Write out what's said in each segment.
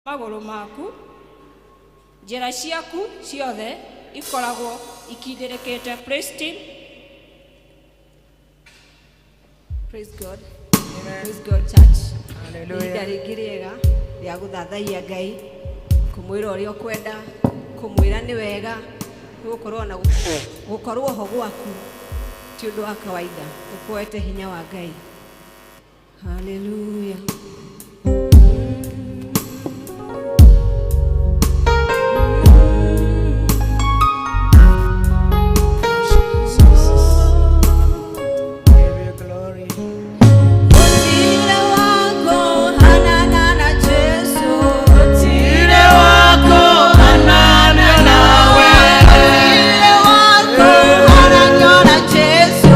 Magũrũ maku, njĩra ciaku ciothe ikoragwo ikindĩrĩkĩte. Praise team. Praise God. Praise God church. Ihinda rĩngĩ rĩega rĩa gũthathaiya Ngai, kũmwĩra ũrĩa ũkwenda, kũmwĩra nĩ wega, nĩ gũkorwo na gũkorwo ho gwaku ti ũndũ wa kawaida, ũkuoete hinya wa Ngai. Hallelujah. Give you glory. Utire wako hanana na Jesu. Utire wako hanana nawe. Utire wako hanana na Jesu.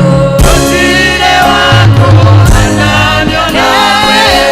Utire wako hanana nawe.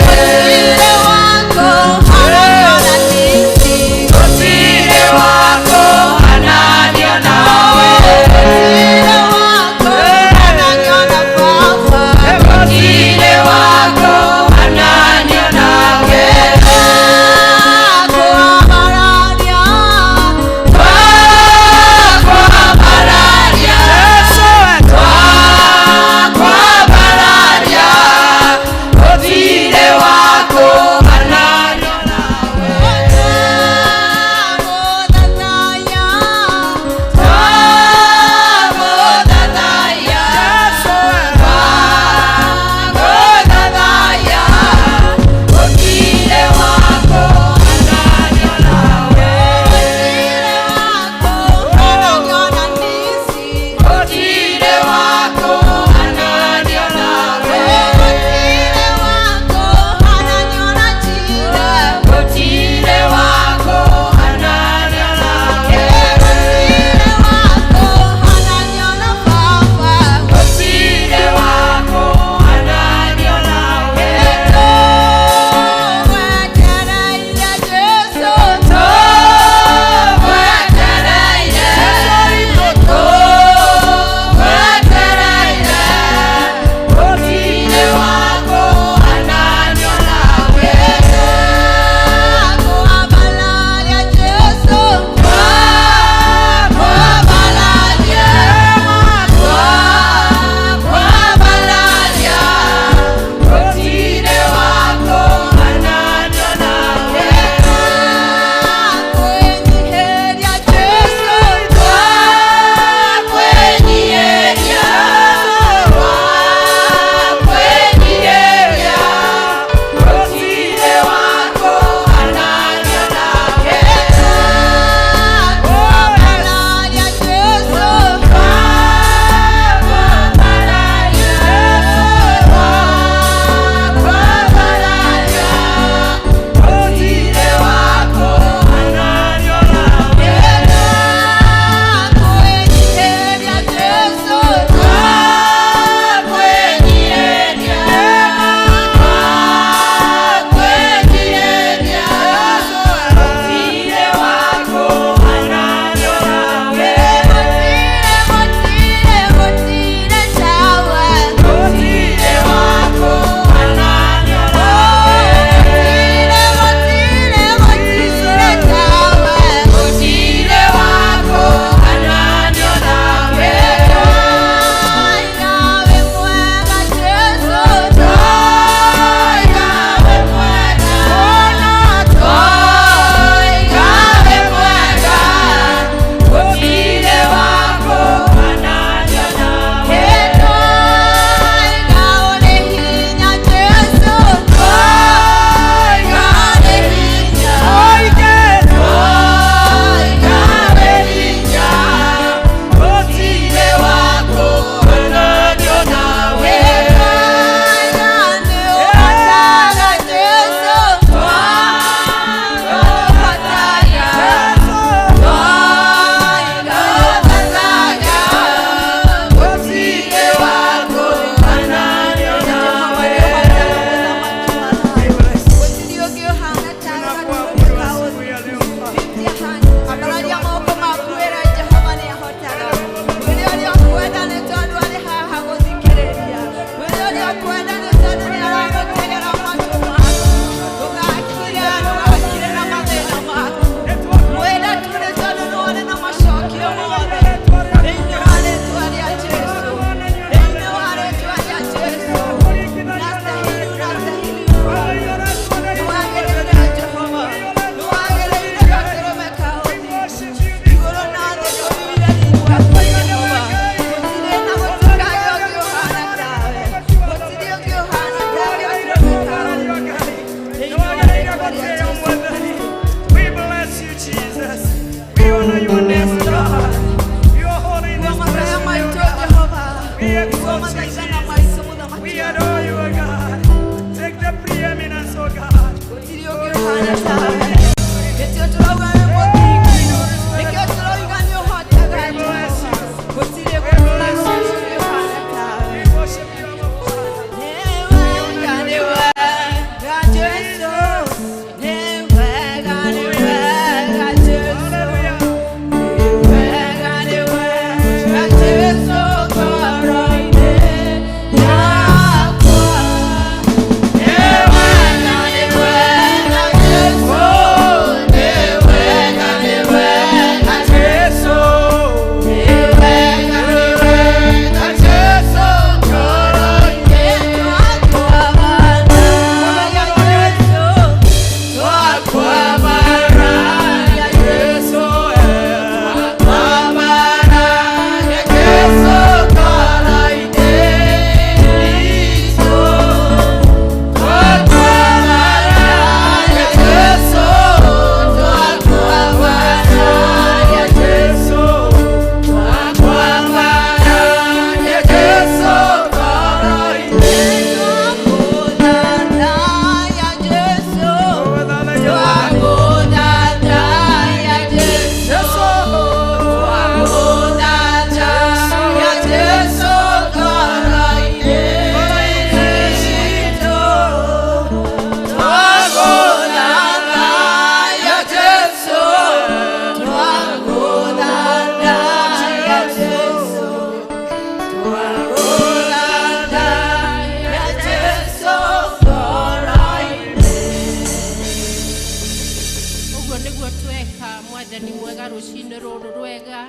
Rũcinĩ rũrũ rwega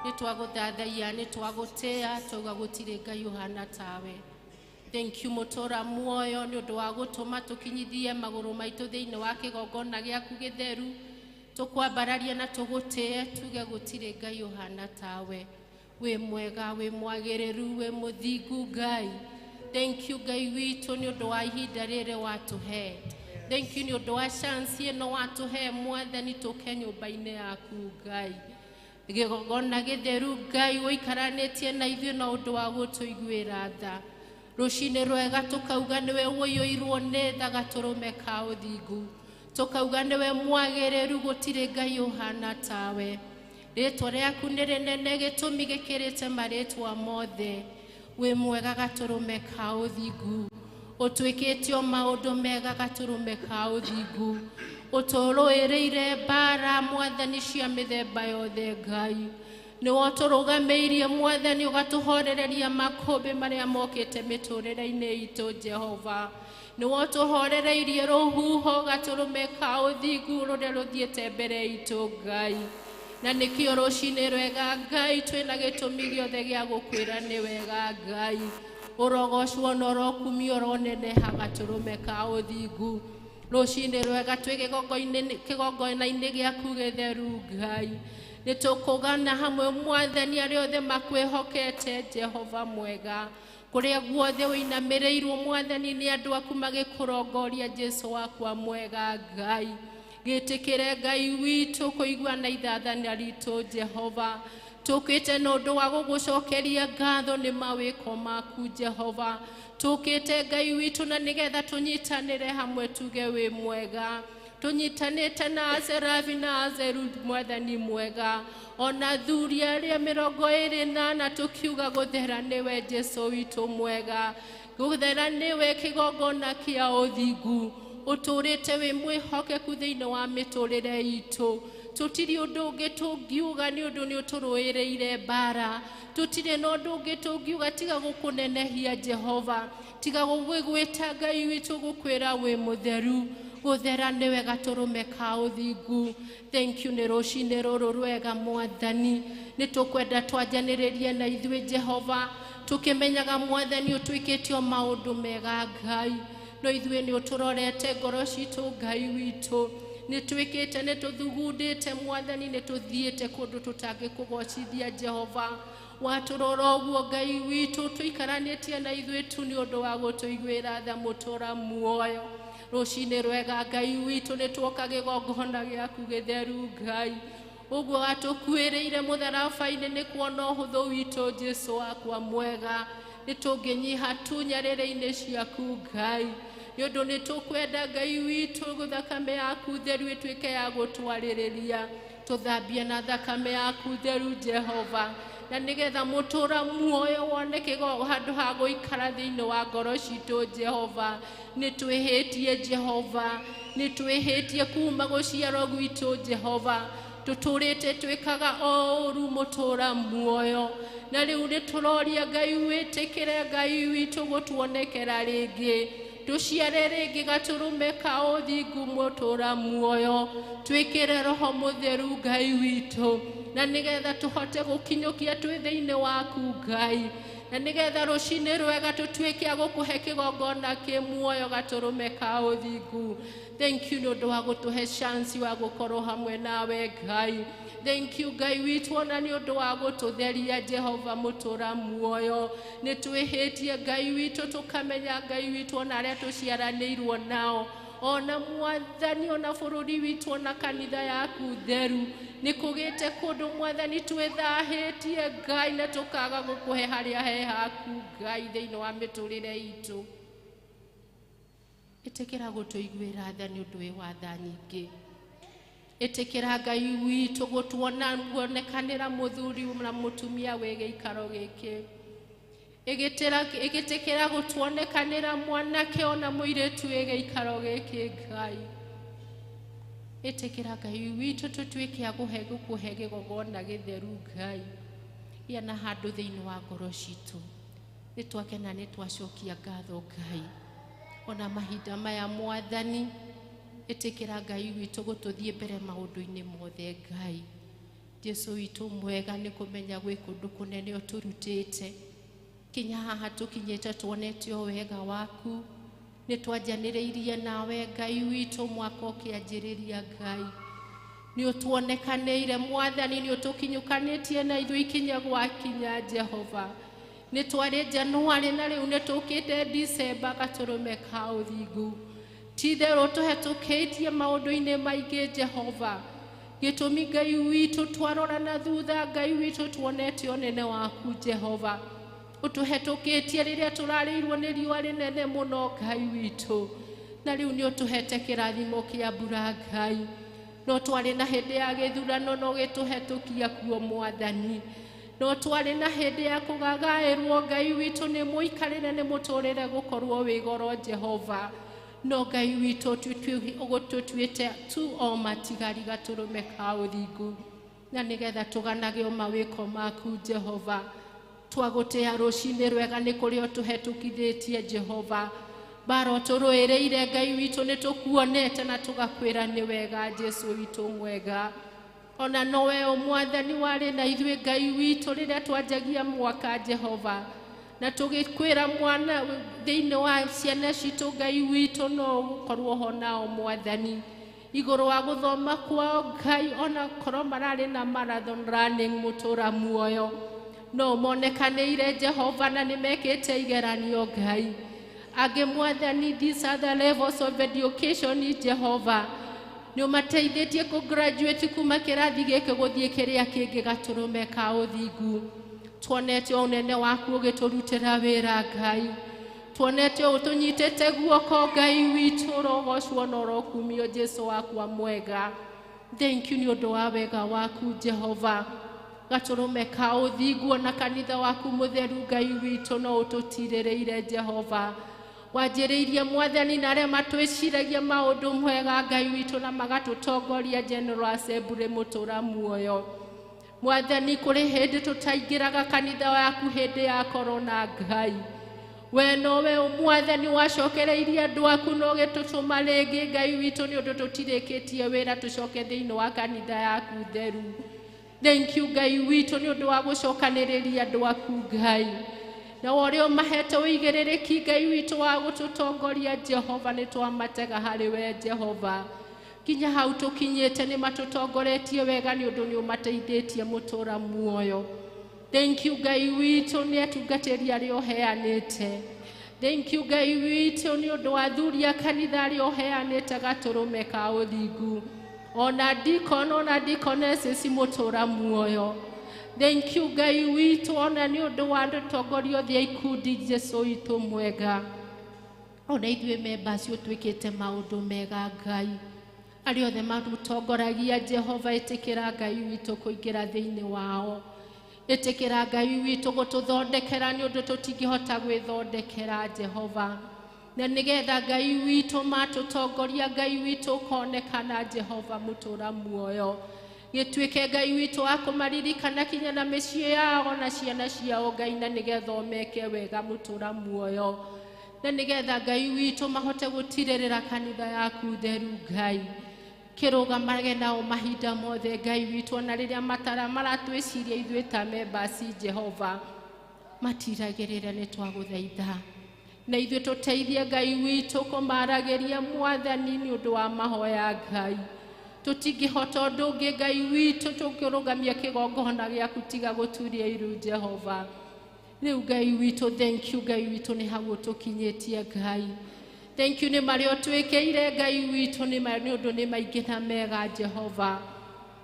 nĩ twagũthathaiya nĩ twagũtĩa twauga gũtirĩ Ngai ũhana tawe. Thank you mũtũra muoyo nĩ ũndũ wa gũtũma tũkinyithie magũrũ maitũ thĩinĩ wa kĩgongona gĩaku gĩtheru, tũkwambararie na tũgũtĩe tuge gũtirĩ Ngai ũhana tawe. Wĩ mwega, wĩ mwagĩrĩru, wĩ mũthingu Ngai. Thank you Ngai witũ nĩ ũndũ wa ihinda rĩrĩ watũhe. Thank you nĩ ũndũ wa chance ĩno watũhe Mwathani tũke nyũmba-inĩ yaku Ngai. Gĩgongona gĩtheru Ngai ũikaranĩtie na ithuĩ na ũndũ wa gũtũiguĩra tha. Rũcinĩ rwega tũkauga nĩwe ũiyũirwo nĩ tha gatũrũme ka ũthingu. Tũkauga nĩwe mwagĩrĩru gũtirĩ Ngai ũhana tawe. Rĩtwa rĩaku nĩ rĩnene gĩtũmi gĩkĩrĩte marĩtwa mothe. Wĩ mwega gatũrũme ka ũthingu. Ũtuĩkĩte o maũndũ mega gatũrũme ka ũthingu. Ũtũrũĩrĩire mbara Mwathani cia mĩthemba yothe Ngai. Nĩwe ũtũrũgamĩirie Mwathani ũgatũhorereria makũmbĩ marĩa mokĩte mĩtũrĩre-inĩ itũ Jehova. Nĩwe ũtũhorereirie rũhuho gatũrũme ka ũthingu rũrĩa rũthiĩte mbere itũ Ngai. Na nĩkĩo rũcinĩ rwega Ngai twĩna gĩtũmi gĩothe gĩa gũkwĩra nĩ wega Ngai. Ũrogocwo na ũrokumio ũroneneha gatũrũme ka ũthingu. Rũcinĩ rwega twĩ kĩgongona-inĩ gĩaku gĩtheru Ngai. Nĩ tũkũgana hamwe Mwathani arĩa othe makwĩhokete Jehova mwega. Kũrĩa guothe ũinamĩrĩirwo Mwathani nĩ andũ aku magĩkũrongoria Jesu wakwa mwega Ngai. Gĩtĩkĩre Ngai witũ kũigua na ithathania ritũ Jehova. Tũkĩte na ũndũ wa gũgũcokeria ngatho nĩ mawĩko maku Jehova. Tũkĩte Ngai witũ na nĩgetha tũnyitanĩre hamwe tuge wĩ mwega. Tũnyitanĩte na Aserafi na Azeru Mwathani mwega. Ona thuri arĩa 24 tũkiuga gũthera nĩwe Jesu witũ mwega. Gũthera nĩwe kĩgongona kĩa ũthingu. Ũtũrĩte wĩ mwĩhokeku thĩinĩ wa mĩtũrĩre itũ. Tũtirĩ ũndũ ũngĩ tũngiuga nĩ ũndũ nĩ ũtũrũĩrĩire mbara. Tũtirĩ na ũndũ ũngĩ tũngiuga tiga gũkũnenehia Jehova. Tiga gũgwĩta Ngai witũ gũkwĩra wĩ mũtheru. Gũthera nĩwe gatũrũme ka ũthingu. Thank you nĩ rũcinĩ rũrũ rwega Mwathani. Nĩ tũkwenda twanjanĩrĩrie na ithuĩ Jehova. Tũkĩmenyaga Mwathani ũtuĩkĩte o maũndũ mega Ngai. No ithuĩ nĩ ũtũrorete ngoro citũ Ngai witũ. Nĩ twĩkĩte nĩ tũthugundĩte Mwathani nĩ tũthiĩte kũndũ tũtangĩkũgocithia Jehova. Watũrora ũguo Ngai witũ tũikaranĩtie na ithuĩ tu nĩ ũndũ wa gũtũiguĩra tha mũtũra muoyo. Rũcinĩ rwega Ngai witũ nĩ tuoka kĩgongona gĩaku gĩtheru Ngai. Ũguo watũkuĩrĩire mũtharaba-inĩ nĩ kuona ũhũthũ witũ Jesu wakwa mwega. Nĩ tũngĩnyiha tu nyarĩrĩ-inĩ ciaku Ngai. Nĩ ũndũ nĩ tũkwenda Ngai witũ thakame yaku theru ĩtuĩke ya gũtwarĩrĩria. Tũthambie na thakame yaku theru Jehova. Na nĩgetha mũtũra muoyo wone handũ ha gũikara thĩinĩ wa ngoro citũ Jehova. Nĩ twĩhĩtie Jehova. Nĩ twĩhĩtie kuma gũciarwo gwitũ Jehova. Tũtũrĩte twĩkaga o ũru mũtũra muoyo. Na rĩu nĩ tũroria Ngai wĩtĩkĩre Ngai witũ gũtuonekera rĩngĩ. Tũciare rĩngĩ gatũrũme ka ũthingu mũtũra muoyo. Twĩkĩre Roho Mũtheru Ngai witũ. Na nĩgetha tũhote gũkinyũkia twĩ thĩinĩ waku Ngai. Na nĩgetha rũcinĩ rwega tũtuĩke a gũkũhe kĩgongona kĩ muoyo gatũrũme ka ũthingu. Thank you nĩ ũndũ wa gũtũhe chance wa gũkorwo hamwe nawe Ngai. Thank you Ngai witũ ona nĩ ũndũ wa gũtũtheria Jehova mũtũra muoyo. Nĩ twĩhĩtie Ngai witũ tũkamenya Ngai witũ ona arĩa tũciaranĩirwo nao. Ona Mwathani ona bũrũri witũ ona kanitha yaku theru. Nĩ kũgĩte kũndũ Mwathani twĩthahĩtie Ngai na tũkaga gũkũhe harĩa he haku Ngai thĩinĩ wa mĩtũrĩre itũ. Ĩtĩkĩra gũtũiguĩra tha nĩ ũndũ wĩ wa tha nyingĩ. Ĩtĩkĩra Ngai witũ gũtuona kuonekanĩra mũthuri na mũtumia wĩ gĩikaro gĩkĩ. Ĩgĩtĩkĩra gũtuonekanĩra mwanake ona mũirĩtu wĩ gĩikaro gĩkĩ Ngai. Ĩtĩkĩra Ngai witũ tũtuĩke a gũkũhe kĩgongona gĩtheru Ngai. Gĩa na handũ thĩinĩ wa ngoro citũ. Nĩ twakena nĩ twacokia ngatho Ngai. Ona mahinda maya Mwathani ĩtĩkĩra Ngai witũ gũtũthiĩ mbere maũndũ-inĩ mothe Ngai. Jesu witũ mwega nĩ kũmenya gwĩ kũndũ kũnene ũtũrutĩte kinya haha tũkinyĩte tuonete o wega waku nĩ twanjanĩrĩirie nawe Ngai witũ mwaka ũkĩanjĩrĩria Ngai nĩ ũtuonekanĩire mwathani nĩ ũtũkinyũkanĩtie na ithuĩ ikinya gwa kinya Jehova nĩ twarĩ Januarĩ na rĩu nĩ tũkĩte December gatũrũme ka ũthingu ti-itherũ tũhetũkĩtie maũndũ-inĩ maingĩ Jehova gĩtũmi Ngai witũ twarora na thutha Ngai witũ tuonete ũnene waku Jehova ũtũhetũkĩtie rĩrĩa tũrarĩirwo nĩ riũa rĩnene mũno Ngai witũ na rĩu nĩ ũtũhete kĩrathimo kĩa mbura Ngai no twarĩ na hĩndĩ ya gĩthurano no gĩtũhetũkia kuo mwathani no twarĩ na hĩndĩ ya kũgagaĩrwo Ngai witũ nĩ mũikarĩre nĩ mũtũrĩre gũkorwo wĩ goro Jehova no Ngai witũ ũgũtũtuĩte tu o matigari gatũrũme ka ũthingu na nĩgetha tũganage o mawĩko maku Jehova twagũtĩa rũcinĩ rwega nĩ kũrĩa ũtũhetũkithĩtie Jehova mbara ũtũrũĩrĩire Ngai witũ nĩ tũkuonete na tũgakwĩra nĩ wega Jesu witũ mwega ona nowe o mwathani warĩ na ithuĩ Ngai witũ rĩrĩa twanjagia mwaka Jehova na tũgĩkwĩra mwana thĩinĩ wa ciana citũ Ngai witũ no ũkorwo ho nao mwathani igũrũ wa gũthoma kwao Ngai ona korwo mararĩ na marathon running mũtũra muoyo no monekanĩire Jehova na nĩ mekĩte igeranio Ngai angĩ mwathani these are the levels of education Jehova nĩ ũmateithĩtie kũ graduate kuma kĩrathi gĩkĩ gũthiĩ kĩrĩa kĩngĩ gatũrũme ka ũthingu tuonete ũnene waku ũgĩtũrutĩra wĩra Ngai tuonete ũtũnyitĩte guoko Ngai witũ ũrogocwo na ũrokumio Jesu wakwa mwega thank you nĩ ũndũ wa wega waku Jehova gatũrũme ka ũthingu na kanitha waku mũtheru Ngai witũ no ũtũtirĩrĩire Jehova wanjĩrĩirie mwathani na arĩa matwĩciragia maũndũ mwega Ngai witũ na magatũtongoria General Assembly mũtũra muoyo mwathani kũrĩ hĩndĩ tũtaingĩraga kanitha waku hĩndĩ ya korona Ngai we nowe mwathani wacokereirie andũ aku na ũgĩtũtũma rĩngĩ Ngai witũ nĩ ũndũ tũtirĩkĩtie wĩra tũcoke thĩinĩ wa kanitha yaku theru thank you Ngai witũ nĩ ũndũ wa gũcokanĩrĩria andũ aku Ngai na ũrĩa ũmahete ũigĩrĩrĩki Ngai witũ wa gũtũtongoria Jehova nĩ twamatega harĩ we Jehova kinya hau tũkinyĩte nĩ matũtongoretie wega nĩ ũndũ nĩ ũmateithĩtie mũtũra muoyo thank you Ngai witũ nĩ atungatĩri arĩa ũheanĩte thank you Ngai witũ nĩ ũndũ wa athuri a kanitha arĩa ũheanĩte gatũrũme ka ũthingu ona deacon ona deaconesses mũtũra muoyo thank you Ngai witũ ona nĩ ũndũ wa ũtongoria othe a ikundi Jesu witũ mwega ona ithuĩ members ũtwĩkĩte maũndũ mega Ngai arĩa othe matũtongoragia Jehova ĩtĩkĩra Ngai witũ kũingĩra thĩinĩ wao ĩtĩkĩra Ngai witũ gũtũthondekera nĩ ũndũ tũtingĩhota gwĩthondekera Jehova na nĩgetha Ngai witũ matũtongoria Ngai witũ ũkonekana Jehova mũtũra muoyo gĩtuĩke Ngai witũ wa kũmaririkana kinya na mĩciĩ yao na ciana ciao Ngai na nĩgetha ũmeke wega mũtũra muoyo na nĩgetha Ngai witũ mahote gũtirĩrĩra kanitha yaku theru Ngai kĩrũgamage nao mahinda mothe Ngai witũ ona rĩrĩa matara maratwĩciria ithuĩ ta members Jehova matiragĩrĩre nĩ twagũthaitha na ithuĩ tũteithie Ngai witũ kũmaragĩria mwathani nĩ ũndũ wa mahoya Ngai tũtingĩhota ũndũ ũngĩ Ngai witũ tũngĩrũgamia kĩgongona gĩaku tiga gũturia iru Jehova rĩu Ngai witũ thank you Ngai witũ nĩ hau ũtũkinyĩtie Ngai thank you nĩ marĩa ũtwĩkĩire Ngai witũ nĩ ũndũ nĩ maingĩ na mega Jehova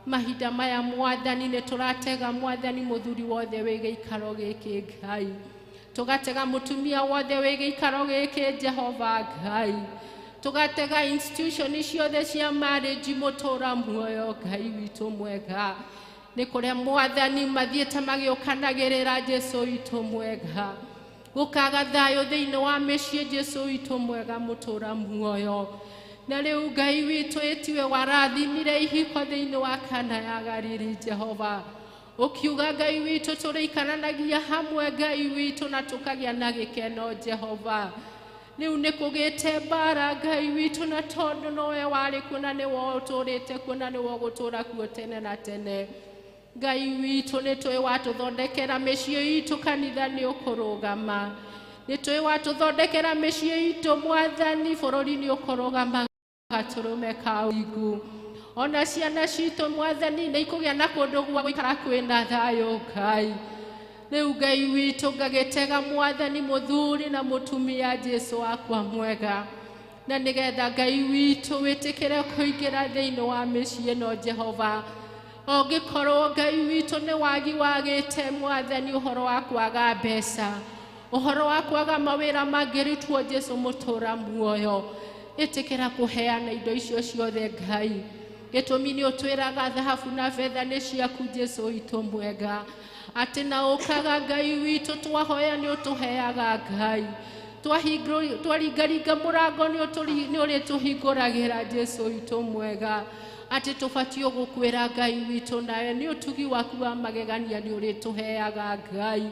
mahinda maya mwathani nĩ tũratega mwathani mũthuri wothe wĩ gĩikaro gĩkĩ Ngai tũgatega mũtumia wothe wĩ gĩikaro gĩkĩ Jehova Ngai tũgatega institution ciothe cia marriage mũtũra muoyo Ngai witũ mwega nĩ kũrĩa mwathani mathiĩte magĩũkanagĩrĩra Jesu witũ mwega gũkaga thayũ thĩinĩ wa mĩciĩ Jesu witũ mwega mũtũra muoyo na rĩu Ngai witũ ĩtiwe warathimire ihiko thĩinĩ wa Kana ya Galili Jehova ũkiuga Ngai witũ tũrĩikaranagia hamwe Ngai witũ na tũkagĩa na gĩkeno Jehova rĩu nĩ kũgĩte mbara Ngai witũ na tondũ nowe warĩ kuo na nĩwe ũtũrĩte kuo na nĩwe ũgũtũra kuo tene na tene. Ngai witũ nĩ tũĩ watũthondekera mĩciĩ itũ kanitha nĩ ũkũrũgama. Nĩ tũĩ watũthondekera mĩciĩ itũ mwathani bũrũri nĩ ũkũrũgama gatũrũme ka ũthingu. Ona ciana citũ mwathani nĩ ikũgĩa na kũndũ gwa gũikara kwĩna thayũ Ngai. Rĩu Ngai witũ ngagĩtega mwathani mũthuri na mũtumia Jesu wakwa mwega. Na nĩgetha Ngai witũ wĩtĩkĩre kũingĩra thĩinĩ wa mĩciĩ ĩno Jehova. Ũngĩkorwo Ngai witũ nĩ wagi wagĩte mwathani ũhoro wa kwaga mbeca, ũhoro wa kwaga mawĩra mangĩrutwo Jesu mũtũra muoyo, ĩtĩkĩra kũheana indo icio ciothe Ngai. Gĩtũmi nĩ ũtwĩraga thahabu na betha nĩ ciaku Jesu witũ mwega. Atĩ na ũkaga Ngai witũ twahoya nĩ ũtũheaga Ngai. Twaringaringa mũrango nĩ ũrĩtũhingũragĩra Jesu witũ mwega. Atĩ tũbatiĩ gũkwĩra Ngai witũ nawe nĩ ũtugi waku wa magegania nĩ ũrĩtũheaga Ngai.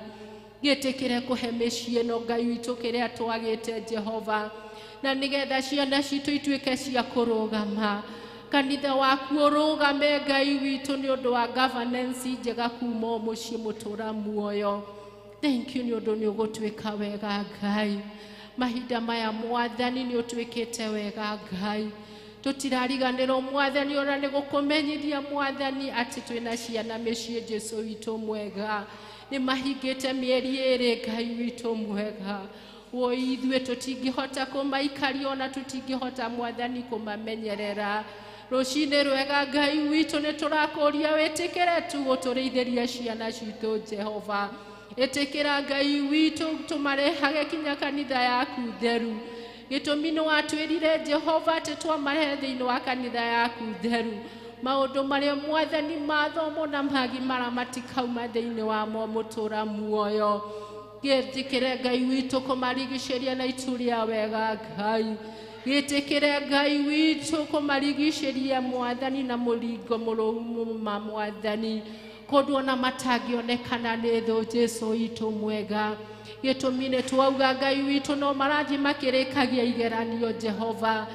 Gĩtĩkĩre kũhe mĩciĩ ĩno Ngai witũ kĩrĩa twagĩte Jehova. Na nĩgetha ciana citũ ituĩke cia kũrũgama. Kanitha waku ũrũgame Ngai witũ nĩ ũndũ wa governance njega kuma o mũciĩ mũtũra muoyo. Thank you nĩ ũndũ nĩ ũgũtuĩka wega Ngai. Mahinda maya mwathani nĩ ũtuĩkĩte wega Ngai. Tũtirariganĩrwo mwathani ona nĩ gũkũmenyithia mwathani atĩ twĩna ciana mĩciĩ Jesu witũ mwega. Nĩ mahingĩte mĩeri ĩrĩ Ngai witũ mwega. Woi ithuĩ tũtingĩhota kũmaikaria ona tũtingĩhota mwathani kũmamenyerera. Rũcinĩ rwega Ngai witũ nĩ tũrakũria wĩtĩkĩre tu gũtũrĩithĩria ciana citũ Jehova. Ĩtĩkĩra Ngai witũ tũmarehage kinya kanitha yaku theru. Gĩtũmi nĩ watwĩrire Jehova atĩ twamarehe thĩinĩ wa kanitha yaku theru. Maũndũ marĩa mwathani mathomo na magimara matikauma thĩinĩ wamo mũtũra muoyo. Gĩtĩkĩre Ngai witũ kũmarigicĩria na itu rĩa wega Ngai. Gĩtĩkĩre Ngai witũ kũmarigicĩria mwathani na mũringo mũrũmu ma mwathani. Kũndũ ona matangĩonekana nĩ thũ Jesu witũ mwega. Gĩtũmi nĩ twauga Ngai witũ no marathiĩ makĩrĩkagia igeranio Jehova.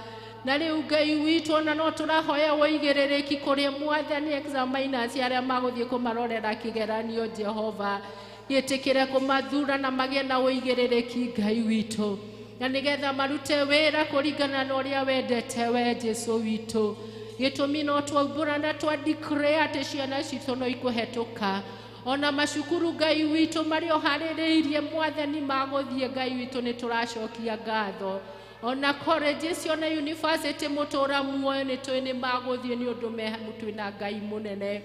Na rĩu Ngai witũ ona no tũrahoya ũigĩrĩrĩki kũrĩ mwathani examiners arĩa magũthiĩ kũmarorera kĩgeranio Jehova. Gĩtĩkĩre kũmathura na magĩe na ũigĩrĩrĩki Ngai witũ. Na nĩgetha marute wĩra kũringana na ũrĩa wendete we Jesu witũ. Gĩtũmi no twaumbũra na twa declare atĩ ciana citũ no ikũhetũka. Ona macukuru Ngai witũ marĩa ũharĩrĩirie mwathani magũthiĩ Ngai witũ nĩ tũracokia ngatho. Ona colleges ona university mũtũra muoyo nĩ tũĩ nĩ magũthiĩ nĩ ũndũ me twĩna Ngai mũnene.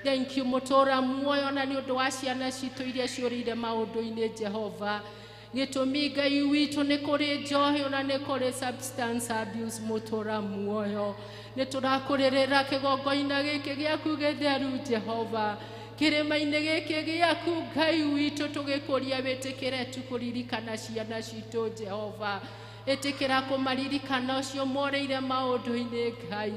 Thank you mũtũra muoyo na nĩ ũndũ wa ciana citũ iria ciũrĩire maũndũ-inĩ Jehova. Gĩtũmi Ngai witũ nĩ kũrĩ njohi ona nĩ kũrĩ substance abuse mũtũra muoyo. Nĩ tũrakũrĩrĩra kĩgongoina gĩkĩ gĩaku gĩtheru Jehova. Kĩrĩma-inĩ gĩkĩ gĩaku Ngai witũ tũgĩkũria wĩtĩkĩre tu kũririkana ciana citũ Jehova. Ĩtĩkĩra kũmaririkana ũcio morĩire maũndũ-inĩ Ngai.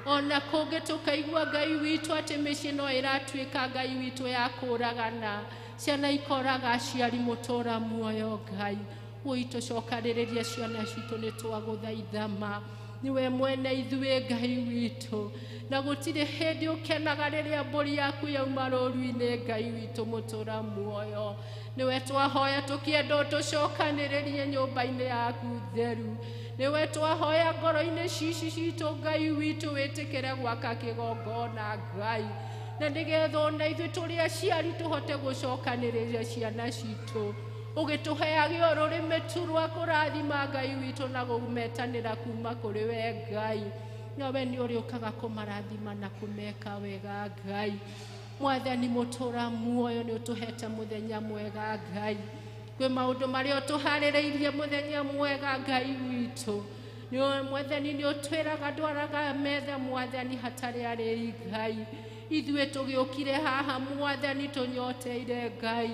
Ona kũngĩ tũkaigua Ngai witũ atĩ mĩciĩ no ĩratuĩka Ngai witũ ya kũragana. Ciana ikoraga aciari mũtũra muoyo Ngai. Woi tũcokanĩrĩrie ciana citũ nĩ twagũthaithama. Nĩwe mwene ithuĩ Ngai witũ. Na gũtirĩ hĩndĩ ũkenaga rĩrĩa mbũri yaku yauma rũru-inĩ Ngai witũ mũtũra muoyo. Nĩwe twahoya tũkĩenda ũtũcokanĩrĩrie nyũmba-inĩ yaku theru. Nĩwe twahoya ngoro-inĩ cici citũ Ngai witũ wĩtĩkĩre gwaka kĩgongona Ngai. Na nĩgetha ona ithuĩ tũrĩ aciari tũhote gũcokanĩrĩria ciana citũ. Ũgĩtũheage o rũrĩmĩ tu rwa kũrathima Ngai witũ na kũmetanĩra kuma kũrĩ we Ngai. Nawe nĩ ũrĩũkaga kũmarathima na kũmeka wega Ngai. Mwathani mũtũra muoyo nĩ ũtũhete mũthenya mwega Ngai. Kwĩ maũndũ marĩa ũtũharĩrĩirie mũthenya mwega Ngai witũ. Nĩ mwathani nĩ ũtwĩraga ndwaraga metha mwathani hatarĩ arĩi Ngai. Ithuĩ tũgĩũkire haha mwathani tũnyoteire Ngai.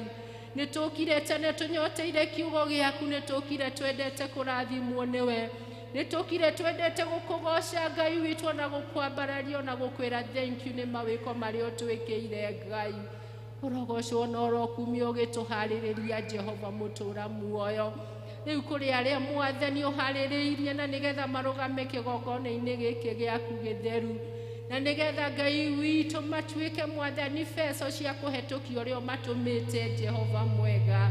Nĩ tũkire tene tũnyoteire kiugo gĩaku, nĩ tũkire twendete kũrathimwo nĩwe. Nĩ tũkire twendete gũkũgoca Ngai witũ na gũkwambararia na gũkwĩra thank you nĩ mawĩko marĩa ũtwĩkĩire Ngai. Ũrogocwo na ũrokumio ũgĩtũharĩrĩria Jehova mũtũra muoyo. Rĩu kũrĩ arĩa mwathani ũharĩrĩirie na nĩgetha marũgame kĩgongona-inĩ gĩkĩ gĩaku gĩtheru. Na nĩgetha Ngai witũ matuĩke Mwathani beco cia kũhetũkia ũrĩa ũmatũmĩte Jehova mwega.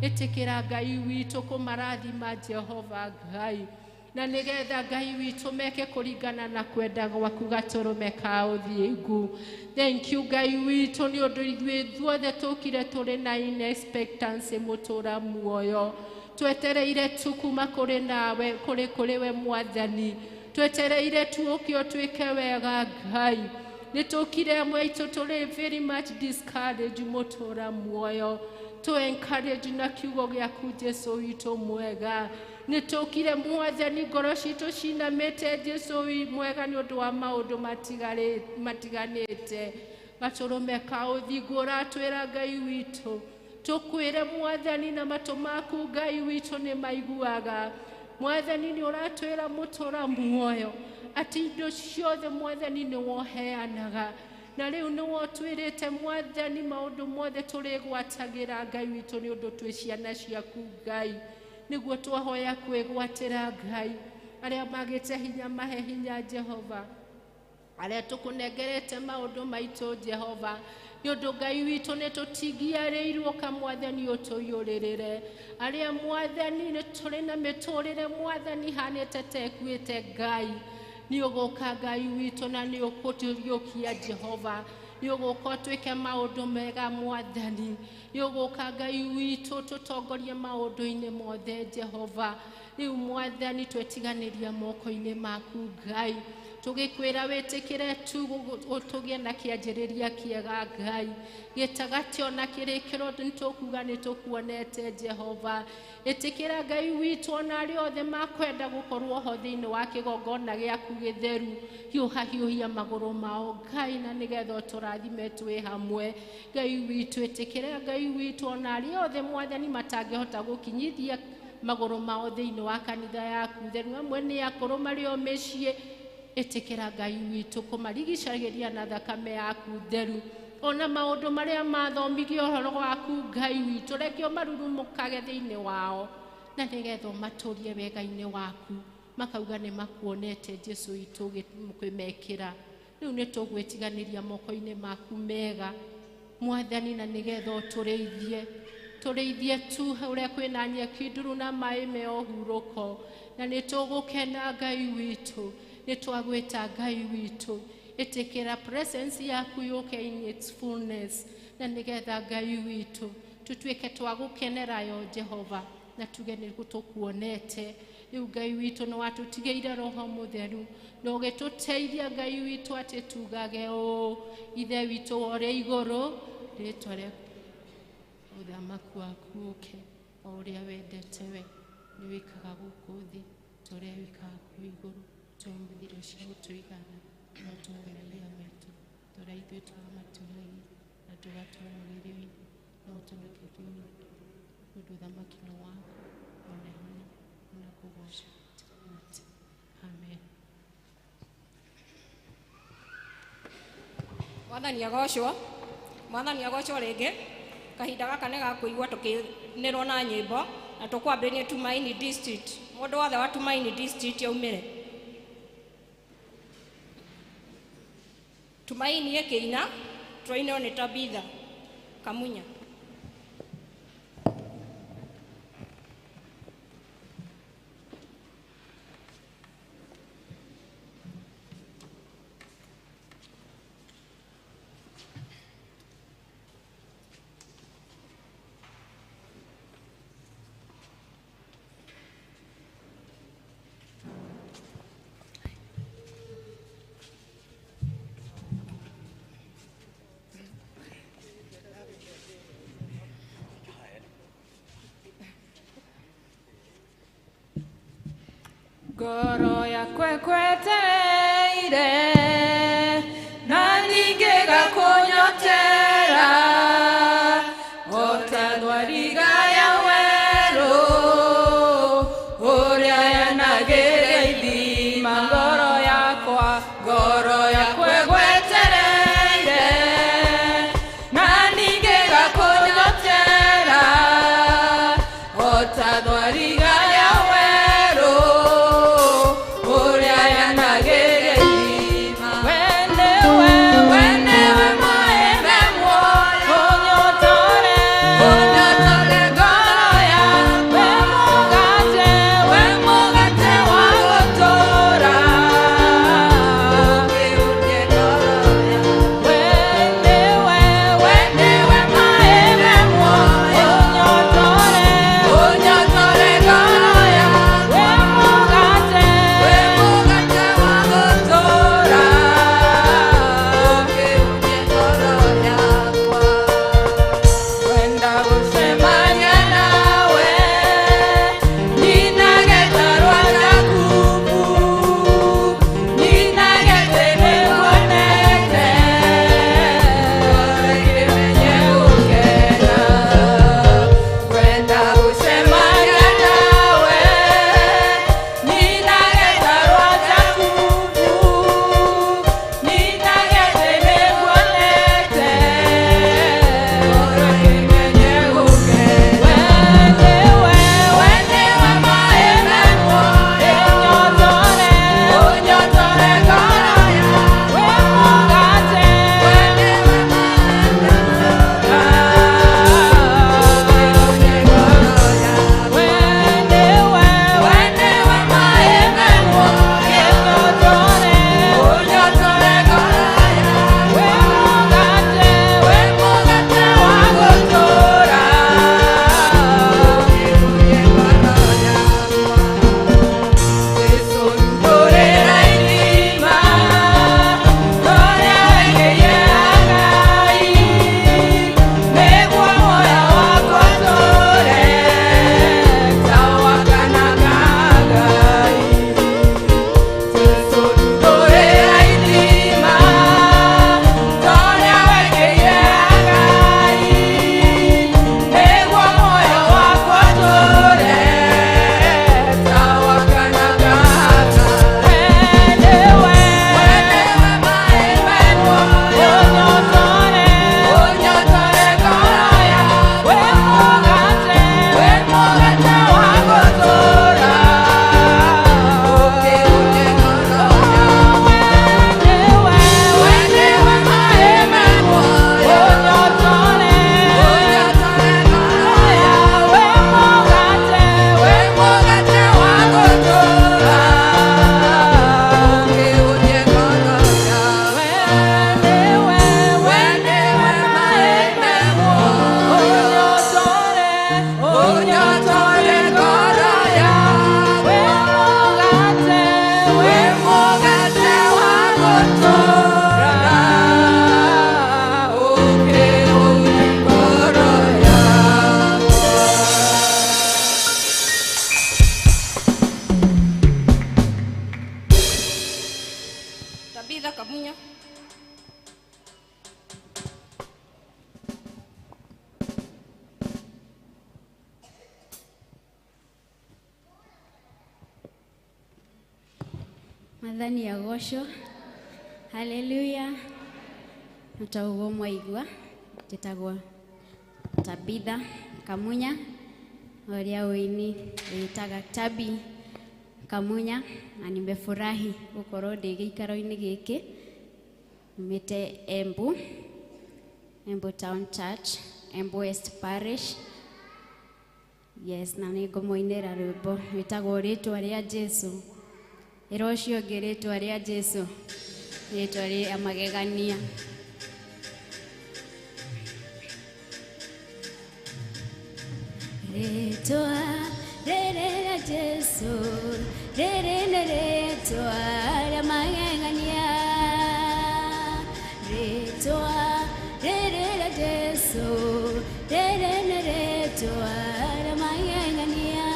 Ĩtĩkĩra Ngai witũ kũmarathima Jehova Ngai. Na nĩgetha Ngai witũ meke kũringana na kwenda gwaku gatũrũme ka ũthingu. Thank you Ngai witũ nĩ ũndũ ithuĩ ithuothe tũkire tũrĩ na in expectancy mũtũra muoyo. Twetereire tu kuma kũrĩ nawe kũrĩ kũrĩ we Mwathani. Twetereire tu ũke ũtwĩke wega Ngai. Nĩ tũkire amwe aitũ tũrĩ very much discouraged mũtũra muoyo. Tũ encourage na kiugo gĩaku Jesu witũ mwega. Nĩ tũkire Mwathani ngoro citũ cinamĩte Jesu mwega nĩ ũndũ wa maũndũ matiganĩte. Gatũrũme ka ũthingu ũratwĩra Ngai witũ. Tũkwĩre Mwathani na matũ maku Ngai witũ nĩ maiguaga. Mwathani nĩ ũratwĩra mũtũra muoyo atĩ indo ciothe Mwathani nĩ woheanaga. Na rĩu nĩ wotwĩrĩte Mwathani maũndũ mothe tũrĩgwatagĩra Ngai witũ nĩ ũndũ twĩ ciana ciaku Ngai. Nĩguo twahoya kwĩgwatĩra Ngai. Arĩa magĩte hinya mahe hinya Jehova. Arĩa tũkũnengerete maũndũ maitũ Jehova. Nĩ ũndũ Ngai witũ nĩ tũtingiarĩirwo ka Mwathani ũtũiyũrĩrĩre. Arĩa Mwathani nĩ tũrĩ na mĩtũrĩre Mwathani hanĩte ta ĩkuĩte Ngai. Nĩ ũgũka Ngai witũ na nĩ ũkũtũriũkia Jehova. Nĩ ũgũka ũtwĩke maũndũ mega Mwathani. Nĩ ũgũka Ngai witũ tũtongorie maũndũ-inĩ mothe Jehova. Rĩu Mwathani twetiganĩria moko-inĩ maku Ngai. Tũgĩkwĩra wĩtĩkĩre tu tũgĩe na kĩanjĩrĩria kĩega Ngai. Gĩtagatĩ ona kĩrĩkĩro nĩ tũkuga nĩ tũkuonete Jehova. Ĩtĩkĩra Ngai witũ ona arĩa othe makwenda gũkorwo ho thĩinĩ wa kĩgongona gĩaku gĩtheru. Hiũha hiũhia magũrũ mao Ngai na nĩgetha ũtũrathime twĩ hamwe. Ngai witũ ĩtĩkĩra Ngai witũ ona arĩa othe Mwathani matangĩhota gũkinyithia magũrũ mao thĩinĩ wa kanitha yaku theru. Amwe nĩ akũrũ marĩ o mĩciĩ. Ĩtĩkĩra Ngai witũ kũmarigicagĩria na thakame yaku theru. Ona maũndũ marĩa mathomithio ũhoro waku Ngai witũ reke ũmarurumũkage thĩinĩ wao na nĩgetha ũmatũrie wega-inĩ waku makauga nĩ makuonete Jesu witũ ũkĩmekĩra. Rĩu nĩ tũgwĩtiganĩria moko-inĩ maku mega Mwathani na nĩgetha ũtũrĩithie. Tũrĩithie tu ũrĩa kwĩna nyeki nduru na maĩ me ũhurũko. Na nĩ tũgũkena Ngai witũ. Nĩ twagwĩta Ngai witũ. Ĩtĩkĩra presence yaku yũke in its fullness. Na nĩgetha Ngai witũ tũtuĩke twagũkenera yo Jehova na tuge nĩ tũkuonete. Rĩu Ngai witũ nĩ watũtigĩire Roho Mũtheru na ũgĩtũteithia Ngai witũ atĩ tugage ũũ Ithe witũ ũrĩ igũrũ rĩtwa rĩaku ũthamaki waku ũke o ũrĩa wendete we nĩ wĩkaga gũkũ thĩ ta ũrĩa wĩkaga kũu igũrũ. Tũhe irio cia gũtũigana na ũtũhe mehia maitũ ta ũrĩa ithuĩ tũramatuohagĩra na ndũgatũhe magerio-inĩ no ũtũhonokie nĩ ũndũ ũthamaki nĩ waku ona hinya ona kũgoocwo tene na tene. Amen. Mwathani agocwo. Mwathani agocwo rĩngĩ. Kahinda gaka nĩ gakũigua tũkĩnĩrwo na nyĩmbo na tũkwambĩrĩria Tumaini District. Mũndũ wothe wa Tumaini District aumĩre. Tumaini ĩkĩina tũrainĩrwo nĩ Tabitha Kamunya. Ngoro yakwa ĩkwetereire na ningĩ ngakũnyotera o ta thwariga ya werũ ũrĩa yanagĩra ithima. Ngoro yakwa ĩgwetereire na ningĩ ngakũnyotera o ta thwariga ya werũ ũrĩa yanagĩra Tabitha Kamunya. Mwathani agocwo. Haleluya. Na ũguo mwaigua njĩtagwo Tabitha Kamunya, ũrĩa ũini wĩtaga Tabi Kamunya, na nimefurahi gũkorwo ndĩ gĩikaro-inĩ gĩkĩ. Numĩte Embu, Embu Town Church, Embu West Parish. Yes, na nĩngũmũinĩra rwĩmbo rwĩtagwo rĩtwa rĩa Jesu. Ĩra ũcio ũngĩ rĩtwa rĩa Jesu, rĩtwa rĩa magegania. Rĩtwa rĩrĩ rĩa Jesu, rĩrĩ nĩ rĩtwa rĩa magegania. Rĩtwa rĩrĩ rĩa Jesu, rĩrĩ nĩ rĩtwa rĩa magegania.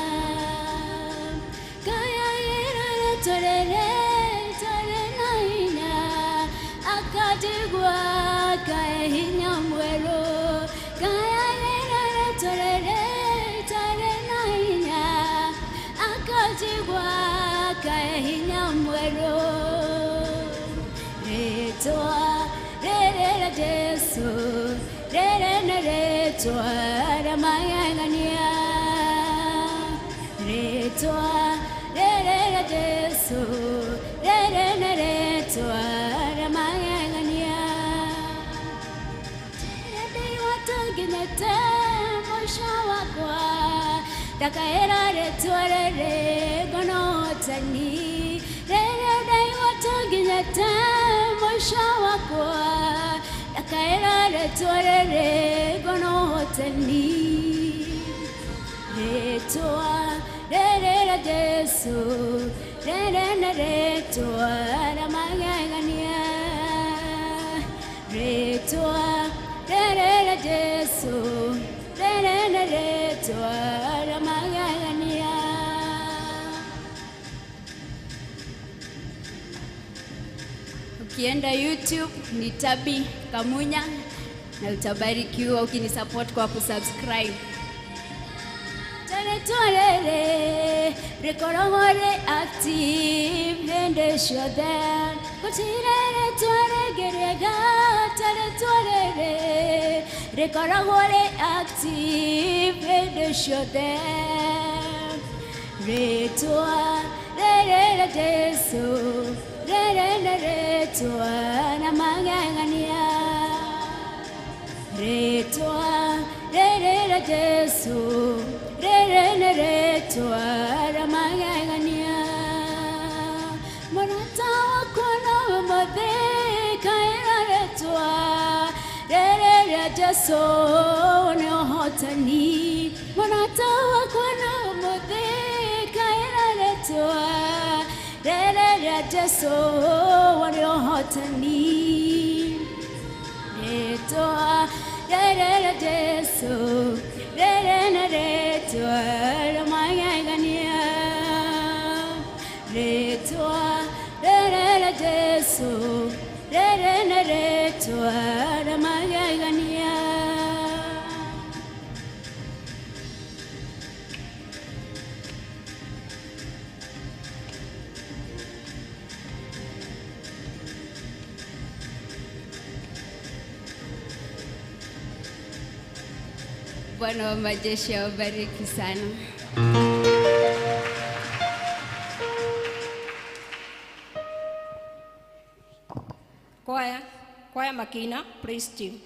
Kayagĩra rĩtwa rĩrĩ rĩtarĩ na hinya, akanjigua kae hinya mwerũ. Kayagĩra rĩtwa rĩrĩ rĩtarĩ na hinya, akanjigua kae hinya mwerũ. Rĩtwa rĩrĩ rĩa Jesu, rĩrĩ nĩ rĩtwa rĩa magegania. Rĩtwa rĩrĩ rĩa Jesu, rĩrĩ nĩ rĩtwa rĩa magegania. Nginyĩte mũico wakwa, ndakaĩra rĩtwa rĩrĩ ngona ũhotani. Rĩrĩa ndaigua tũnginyĩte mũico wakwa, ndakaĩra rĩtwa rĩrĩ ngona ũhotani. Rĩtwa rĩrĩ rĩa Jesu, rĩrĩ nĩ rĩtwa rĩa magegania. Rĩtwa rĩrĩ rĩa Jesu, rĩrĩ nĩ rĩtwa rĩa magegania. Ukienda YouTube ni Tabi Kamunya na utabarikiwa ukinisupport kwa kusubscribe. Rĩtwa rĩrĩ rĩkoragwo rĩ active hĩndĩ ciothe, gũtirĩ rĩtwa rĩngĩ rĩega ta rĩtwa rĩrĩ rĩkoragwo rĩ active hĩndĩ ciothe. Rĩtwa rĩrĩ rĩa Jesu, rĩrĩ nĩ rĩtwa na magegania. Rĩtwa rĩrĩ rĩa Jesu, rĩrĩ nĩ rĩtwa rĩa magegania. Mũrata wakwa nowe mũthĩ kaĩra rĩtwa rĩrĩ rĩa Jesu nĩ ũhotani. Mũrata wakwa nowe mũthĩ kaĩra rĩtwa rĩrĩ rĩa Jesu nĩ ũhotani. Rĩtwa rĩrĩ rĩa Jesu, rĩrĩ nĩ rĩtwa rĩa magegania. Rĩtwa rĩrĩ rĩa Jesu, rĩrĩ nĩ rĩtwa rĩa magegania. Bwana wa majeshi awabariki sana. Kwaya, kwaya Makina, praise team.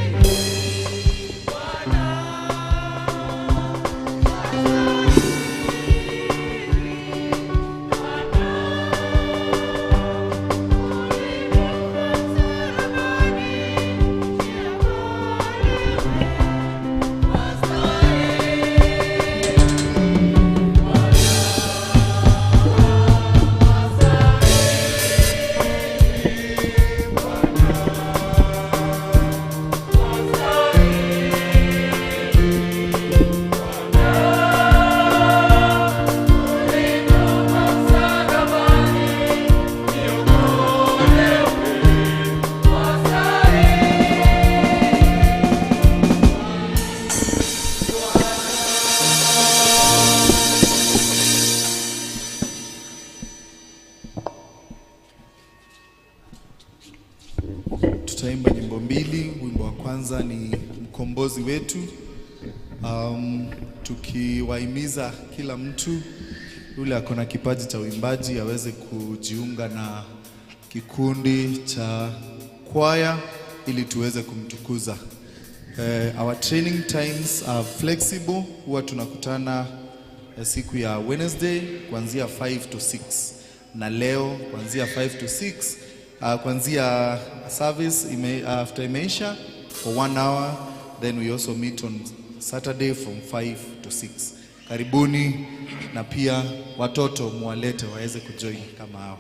Thank Tutaimba nyimbo mbili. Wimbo wa kwanza ni Mkombozi Wetu, tukiwahimiza kila mtu yule ako na kipaji cha uimbaji aweze kujiunga na kikundi cha kwaya ili tuweze kumtukuza. Our training times are flexible. Huwa tunakutana siku ya Wednesday kuanzia 5 to 6 na leo kuanzia 5 to 6, kuanzia service after imeisha for one hour, then we also meet on Saturday from 5 to 6. Karibuni, na pia watoto muwalete waweze kujoin kama hawa.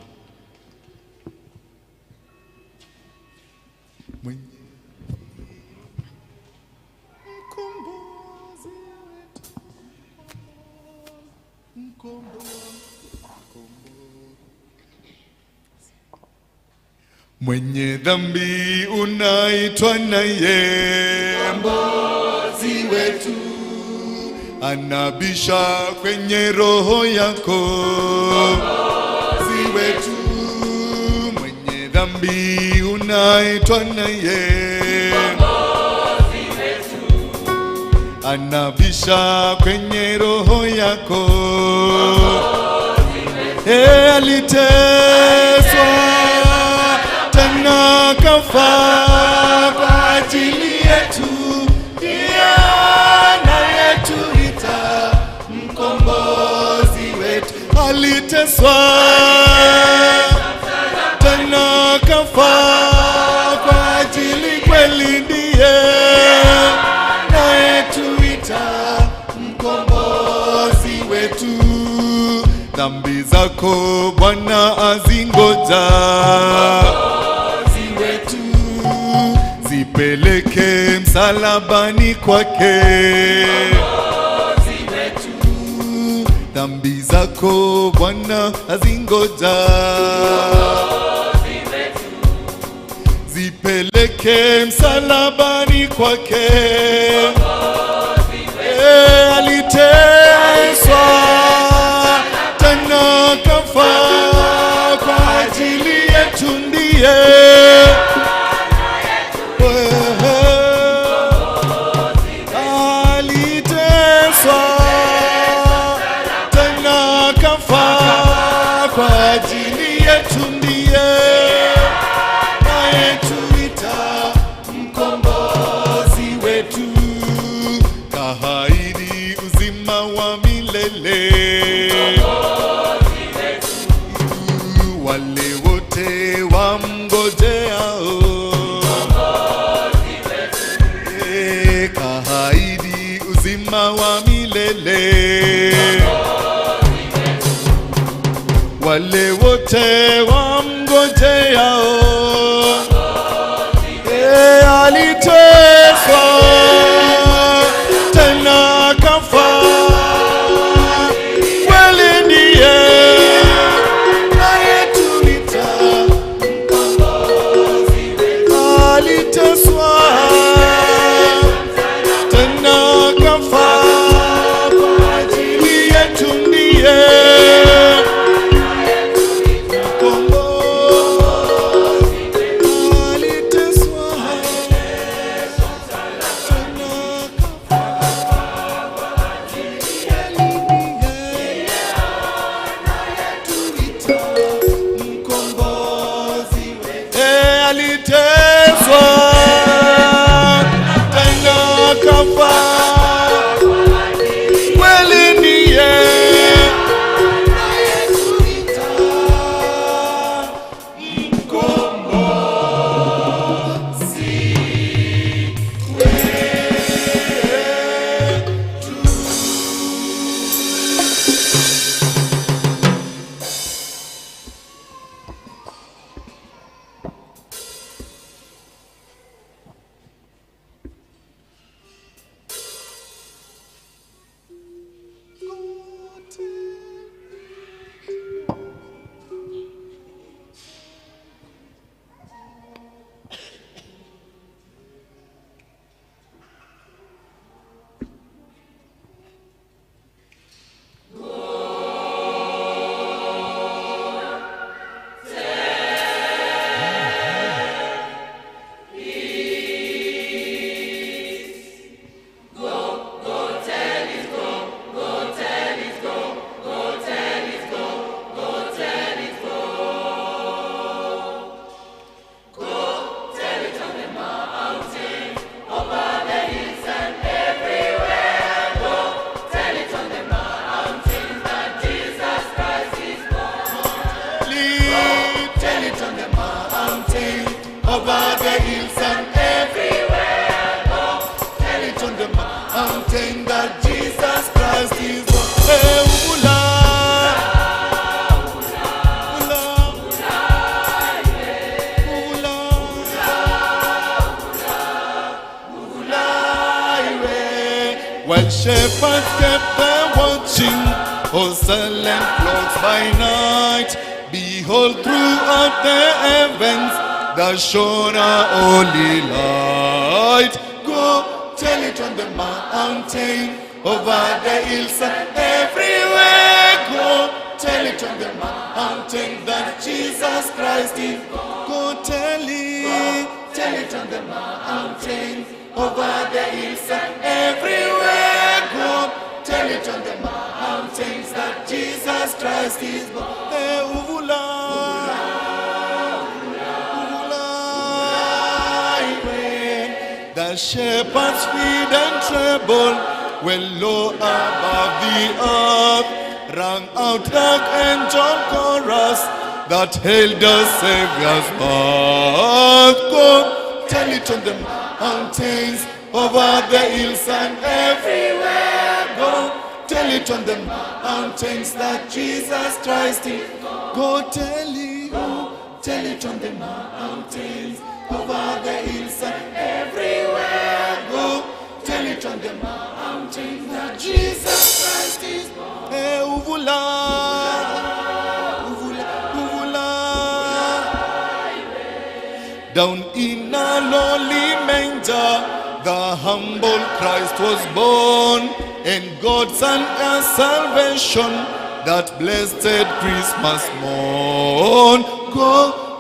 Mkombozi wetu, Mwenye dhambi unaitwa naye, Mkombozi wetu, anabisha kwenye roho yako, Mkombozi wetu, mwenye dhambi unaitwa naye, Mkombozi wetu, anabisha kwenye roho yako, Mkombozi wetu, aliteswa tena kafa kwa ajili yetu, ndiye anayetuita mkombozi wetu. Aliteswa tena kafa kwa ajili, kweli ndiye anayetuita mkombozi wetu. Dhambi zako Bwana azingoja, wetu zipeleke msalabani kwake. Dhambi zako Bwana azingoja, zipeleke msalabani kwake. Aliteswa tena kafa kwa ajili yetu, ndiye aliteswa tena kafa kwa ajili yetu, ndiye anayetuita mkombozi wetu, kaahidi uzima wa milele wale wote wamngojeao. Kaahidi uzima wa milele wale wote wamngojeao. Aliteswa tena kafa, kweli ndiye anayetuita, aliteswa tena kafa kwa ajili yetu, ndiye mkombozi, aliteswa. While shepherds kept their watching, o'er silent flocks by night, behold, throughout the heavens there shone a holy light. Go tell it on the mountain, over the hills and everywhere. Go tell it on the mountain that Jesus Christ is. Go tell it on the mountain, over the hills and everywhere. Go tell it on the mountains that Jesus Christ is born. Eh, uvula, uvula, iwe. The shepherds feed and tremble when low above the earth rang out the angel chorus that hailed the Savior's birth. Go tell it on the mountains, over the hills and everywhere. Go tell it on the mountains that Jesus Christ is. Go tell it on the mountains, over the hills and everywhere. Go tell it on the mountains that Jesus Christ is. Eh, uvula, uvula, uvula. Down in a lowly manger, the humble Christ was born, and God sent us salvation that blessed Christmas morn. Go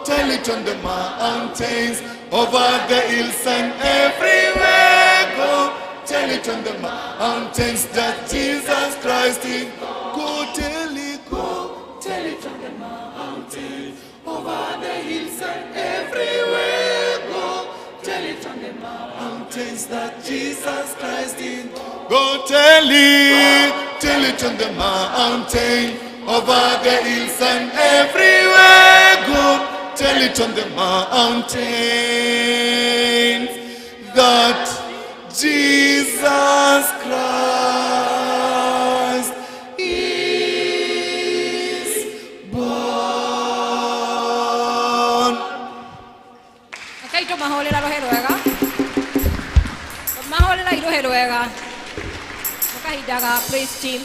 tell it on the mountains, over the hills and everywhere. Go tell it on the mountains that Jesus Christ is. Go tell it on the mountains, over the hills and everywhere. Go tell it on the mountains that Jesus Christ is. Go tell it on the mountain, over the hills and everywhere. Go tell it on the mountains that Jesus Christ is born. Rekei tũmahũrĩra rũhĩ rwega, tũmahũrĩra rũhĩ rwega. Nĩ kahinda ga praise team.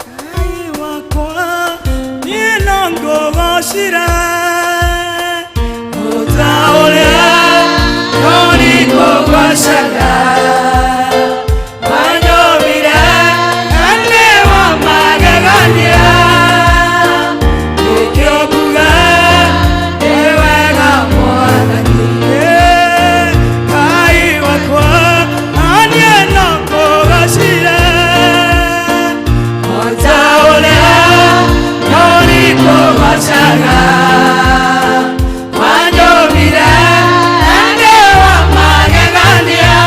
Ngai wakwa niĩ no ngũgocire o ta ũrĩa no nĩngũgocaga wanyũmbire na nĩ wa magegania nĩkĩo nguga nĩ wega Mwathani. Ngai wakwa niĩ no ngũgocire o ta ũrĩa no nĩngũgocaga wanyũmbire na nĩ wa magegania.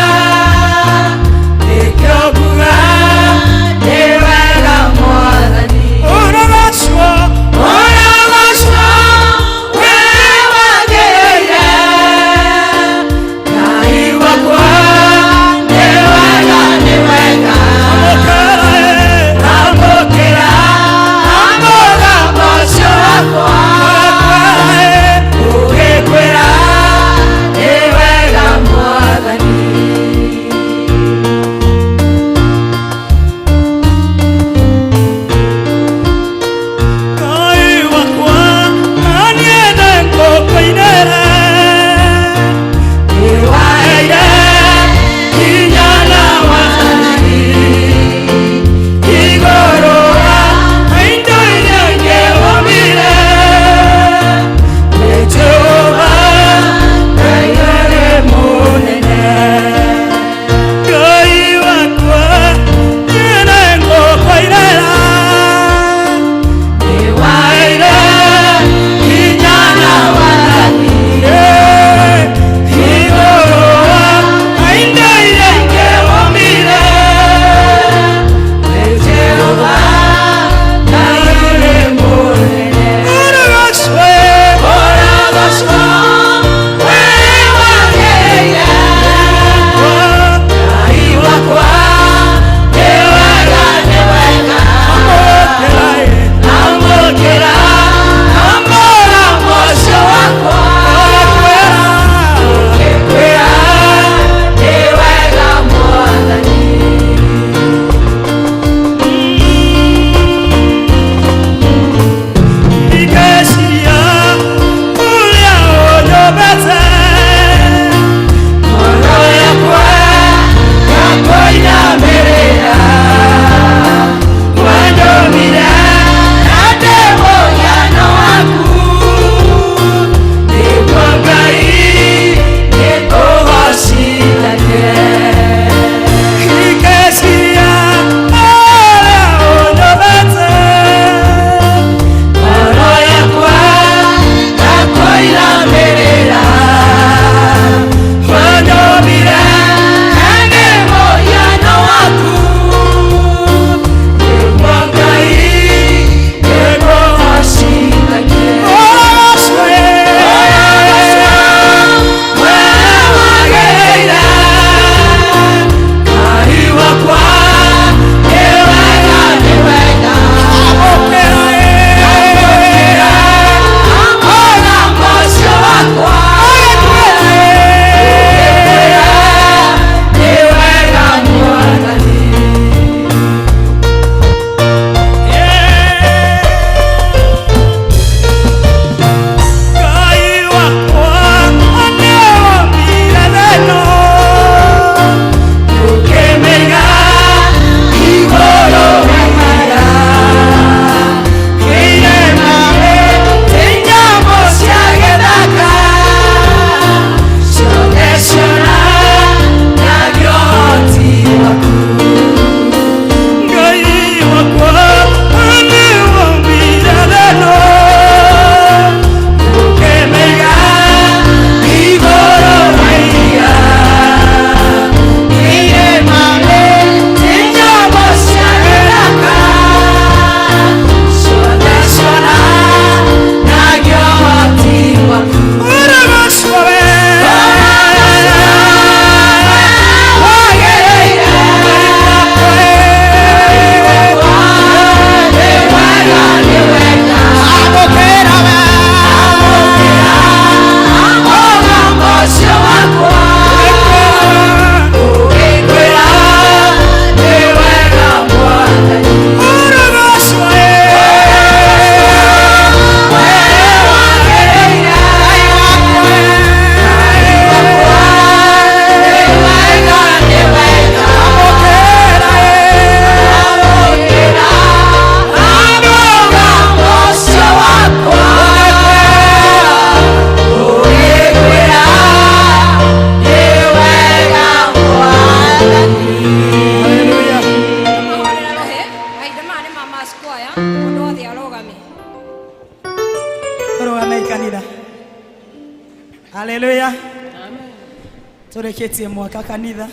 Tũrĩkĩtie mwaka kanitha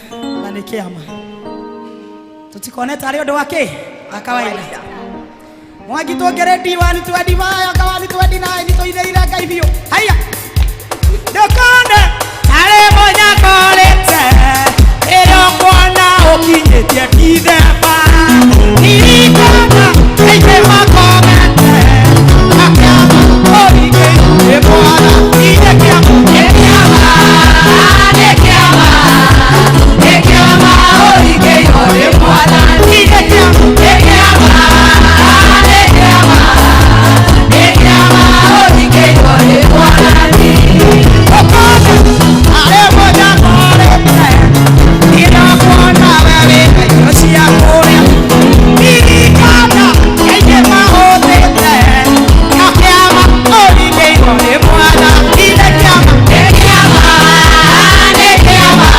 na nĩ kĩama. Tũtikone tarĩ ũndũ wa kĩ? Wa kawaida. Mwangi tuongere D1 25 kawani 29 tũinĩire Ngai biũ. Haiya. Ndũkone tarĩ mũnyakorĩte ĩrĩa ũkuona ũkinyĩtie Dithemba. Ririkana aingĩ makomete na kĩama ũringĩirwo nĩ mwana. Nĩ kĩama, nĩ kĩama, nĩ kĩama, nĩ kĩama ũringĩirwo nĩ mwana. Nĩ kĩama, nĩ kĩama, nĩ kĩama, nĩ kĩama ũringĩirwo nĩ mwana. Ũkone arĩ mũnyakorĩte ĩrĩa ũkuona we wĩna irio cia kũrĩa. Ririkana aingĩ mahũthĩte na kĩama ũringĩirwo nĩ mwana. Nĩ kĩama, nĩ kĩama, nĩ kĩama,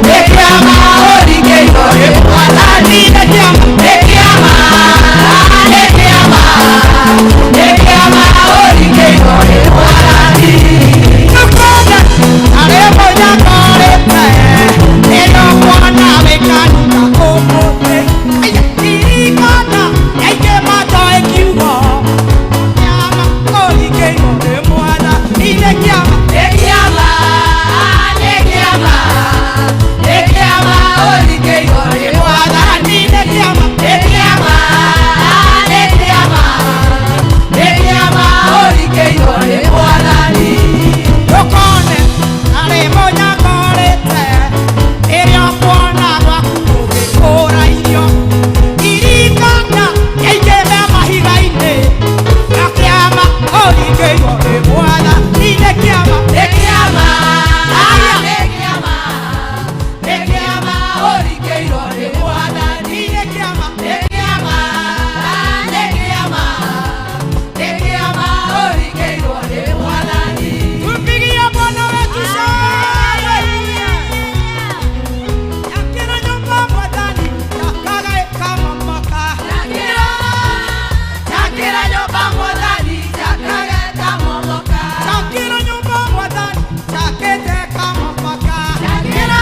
nĩ kĩama ũringĩirwo nĩ mwana. Nĩ kĩama, nĩ kĩama, nĩ kĩama, nĩ kĩama ũringĩirwo nĩ mwana. Ndũkone arĩ mũnyakorĩte ĩrĩa ũkuona wĩ kanitha ũmũthĩ. Aya, ririkana aingĩ matoĩ kiugo kĩama ũringĩirwo nĩ mwana. Nĩ kĩama, nĩ kĩama, nĩ kĩama, nĩ kĩama ũringĩirwo nĩ mwana. Nĩ kĩama, nĩ kĩama, nĩ kĩama, nĩ kĩama ũringĩirwo nĩ mwana. Ndũkone arĩ mũnyakorĩte ĩrĩa ũkuona gwaku ũgĩkũra irio. Ririkana aingĩ me mahiga-inĩ na kĩama ũringĩirwo nĩ mwana. Nĩ kĩama, nĩ kĩama, nĩ kĩama, nĩ kĩama ũringĩirwo nĩ mwana. Nĩ kĩama, nĩ kĩama, nĩ kĩama, nĩ kĩama ũringĩirwo nĩ mwana. Tumpigie Bwana wetu shangwe. Yakĩra nyũmba Mwathani, yakage kamomoka. Yakĩra nyũmba Mwathani, yakage kamomoka. Yakĩra nyũmba Mwathani, yakĩte kamomoka. Yakĩra,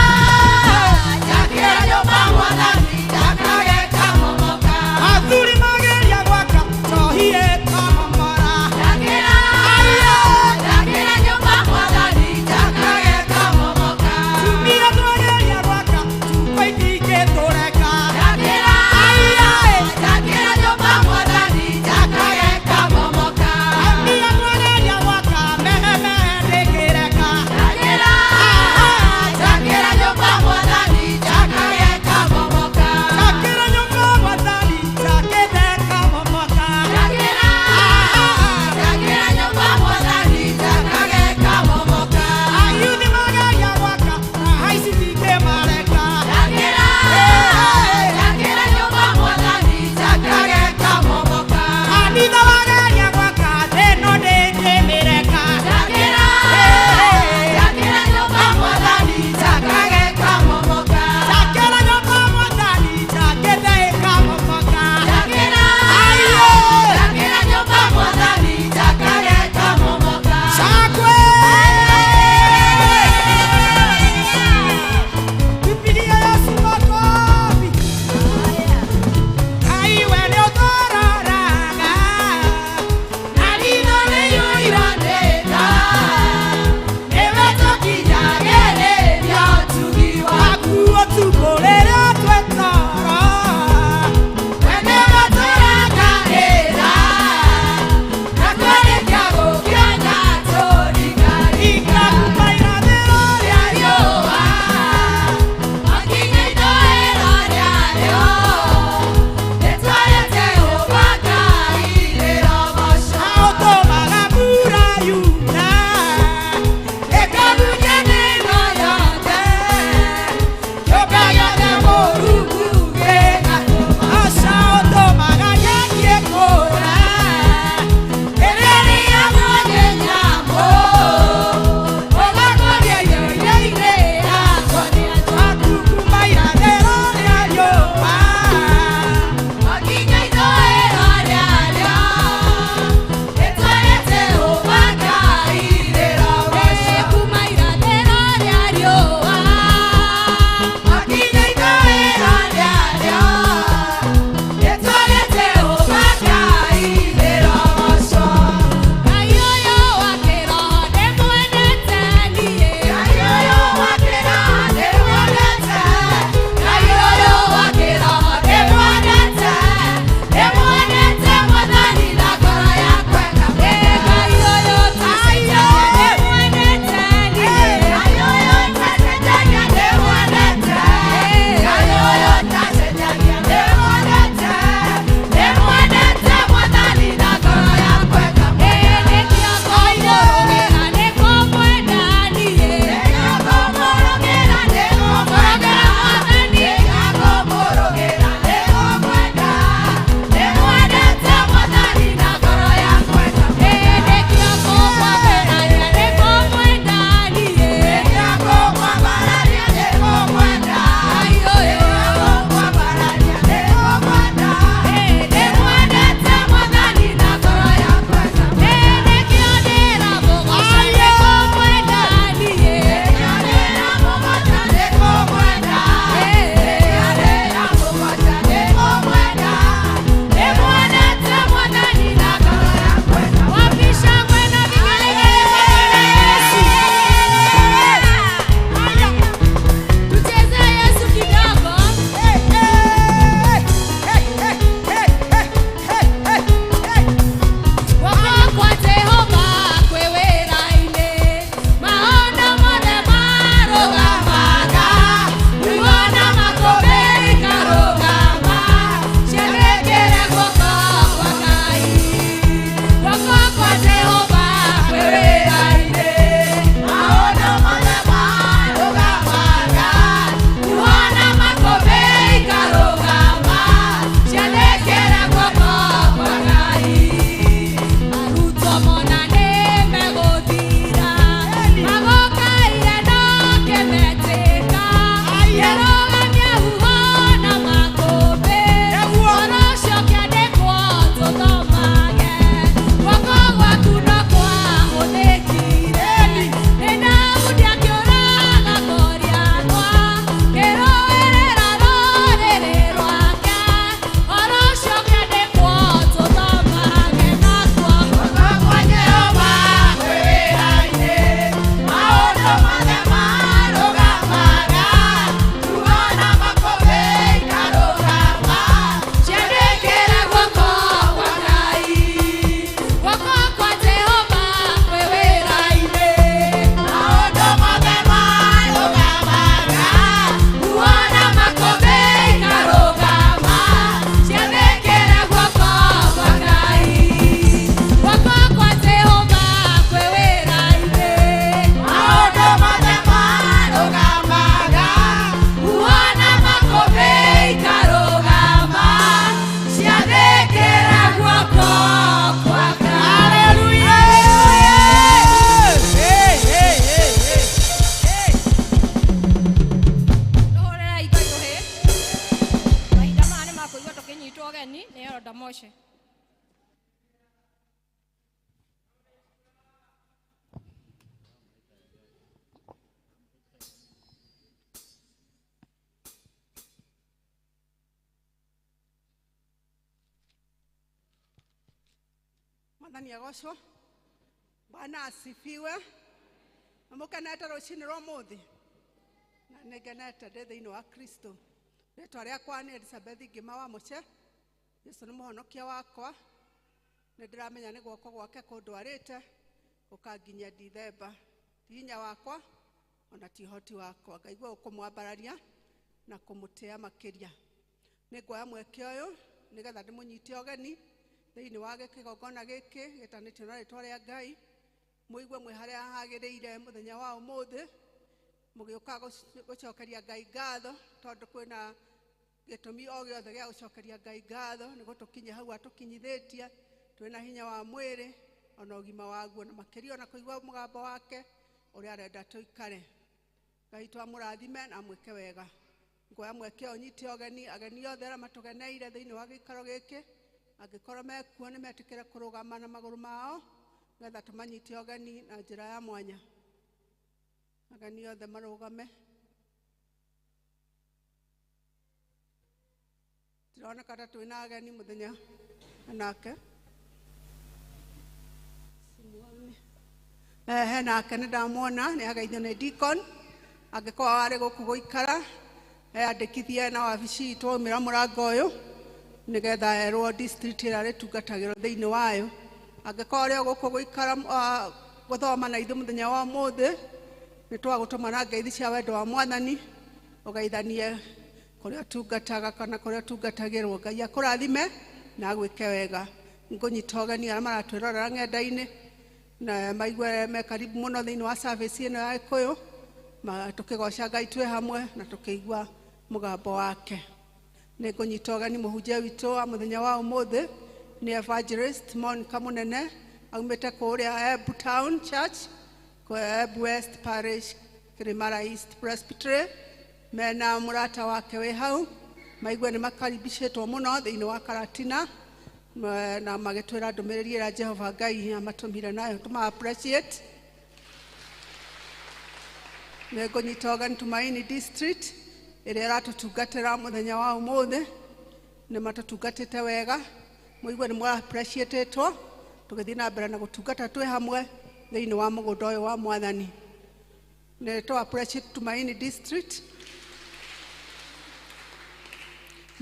yakĩra nyũmba Mwathani, yakage kamomoka. Athuri mageria gwaka, njohi ĩkamomora. Yakĩra, yakĩra nyũmba Mwathani, yakage kamomoka. Atumia twageria gwaka, cuba itingĩtũreka. Yakĩra, yakĩra nyũmba Mwathani, yakage kamomoka. Atumia twageria gwaka, mehemehe ndĩngĩreka. Yakĩra, Kamoche. Mwathani agocwo. Bwana asifiwe. Mukenete rũcinĩ rwa ũmũthĩ na nĩngenete ndĩ thĩinĩ wa Kristo. Rĩtwa rĩakwa nĩ Elizabeth Ngĩma wa Mũche. Jesũ nĩ mũhonokia wakwa. Nĩ ndĩramenya nĩ guoko gwake kũndwarĩte gũkanginyia Dithemba. Ti hinya wakwa ona ti ũhoti wakwa. Ngaigua kũmwambararia na kũmũtĩa makĩria. Nĩ nguoya mweke ũyũ nĩgetha ndĩmũnyite ũgeni thĩinĩ wa kĩgongona gĩkĩ gĩtanĩtio na rĩtwa rĩa Ngai. Mũigue mwĩ harĩa hagĩrĩire mũthenya wa ũmũthĩ mũgĩũka gũcokeria Ngai ngatho tondũ kwĩna gĩtũmi o gĩothe gĩa gũcokeria Ngai ngatho nĩ gũtũkinyia hau atũkinyithĩtie twĩna hinya wa mwĩrĩ ona ũgima waguo na makĩria ona kũigua mũgambo wake ũrĩa arenda tũikare. Ngai twamũrathime na amwĩke wega. Nguoya mweke ũyũ nyite ũgeni ageni othe arĩa matũgeneire thĩinĩ wa gĩikaro gĩkĩ angĩkorwo mekuo nĩ metĩkĩre kũrũgama na magũrũ mao nĩgetha tũmanyite ũgeni na njĩra ya mwanya. Ageni othe marũgame. Tũroneka ta twĩna ageni mũthenya nake. Nake nĩ ndamwona nĩ ageithio nĩ deacon angĩkorwo warĩ gũkũ gũikara eyandĩkithie na wabici itũ waumĩra mũrango ũyũ nĩgetha erwo district ĩrĩa rĩtungatagĩrwo thĩinĩ wayo. Angĩkorwo ũrĩ o gũkũ gũikara gũthoma na ithuĩ mũthenya wa ũmũthĩ nĩ twagũtũma na ngeithi cia wendo wa Mwathani ũgeithanie kũrĩa ũtungataga kana kũrĩa ũtungatagĩrwo. Ngai akũrathime na agwĩke wega. Ngũnyita ũgeni arĩa maratwĩrorera ng'enda-inĩ na maigue me karibu mũno thĩinĩ wa service ĩno ya Gĩkũyũ tũkĩgoca Ngai twĩ hamwe na tũkĩigua mũgambo wake. Nĩ ngũnyita ũgeni mũhunjia witũ wa mũthenya wa ũmũthĩ nĩ Evangelist Monica Mũnene aumĩte kũrĩa Embu Town Church, Embu West Parish, Kĩrĩmara East Presbytery. Mena mũrata wake wĩ hau maigue nĩ makaribicĩtwo mũno thĩinĩ wa Karatina na magĩtwĩra ndũmĩrĩri ĩrĩa Jehova Ngai amatũmire nayo tũma appreciate. Nĩ ngũnyita ũgeni Tumaini District ĩrĩa ĩratũtungatĩra mũthenya wa ũmũthĩ nĩ matũtungatĩte wega mũigue nĩ mwa appreciatetwo tũgĩthiĩ na mbere na gũtungata twĩ hamwe thĩinĩ wa mũgũnda ũyũ wa Mwathani. Nĩ tũ appreciate Tumaini District.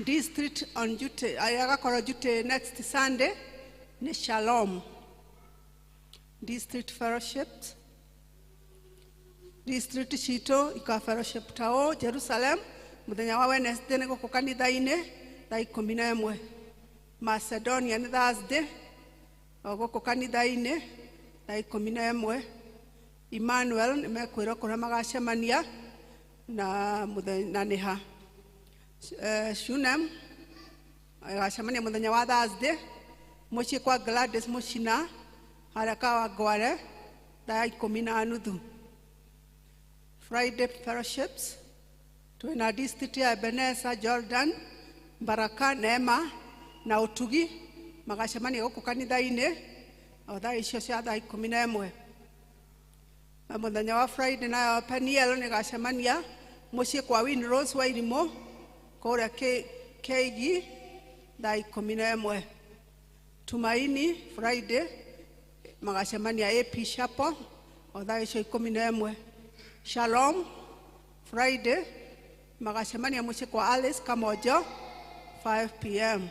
District on duty agakorwo duty next Sunday nĩ Shalom District Fellowship. District citũ ika fellowship tao Jerusalem mũthenya wa Wednesday nĩ gũkũ kanitha-inĩ thaa 11. Macedonia nĩ Thursday o gũkũ kanitha-inĩ thaa 11. Emmanuel nĩ mekwĩrwo kũrĩa magacemania na mũthenya nĩ ha. Shunem agacemania mũthenya wa Thursday mũciĩ kwa Gladys Mũcina harĩa Kawangware thaa 10:30. Friday fellowships twĩna district ya Ebenezer, Jordan, Baraka, Neema na Ũtugi magacemania gũkũ kanitha-inĩ o thaa icio cia thaa 11. Na mũthenya wa Friday nayo Peniel nĩ gacemania mũciĩ kwa Winrose Wairimũ kũrĩa Keigi thaa 11. Tumaini Friday magacemania AP Chapel o thaa icio 11. Shalom Friday magacemania mũciĩ kwa Alice Kamojo 5 p.m.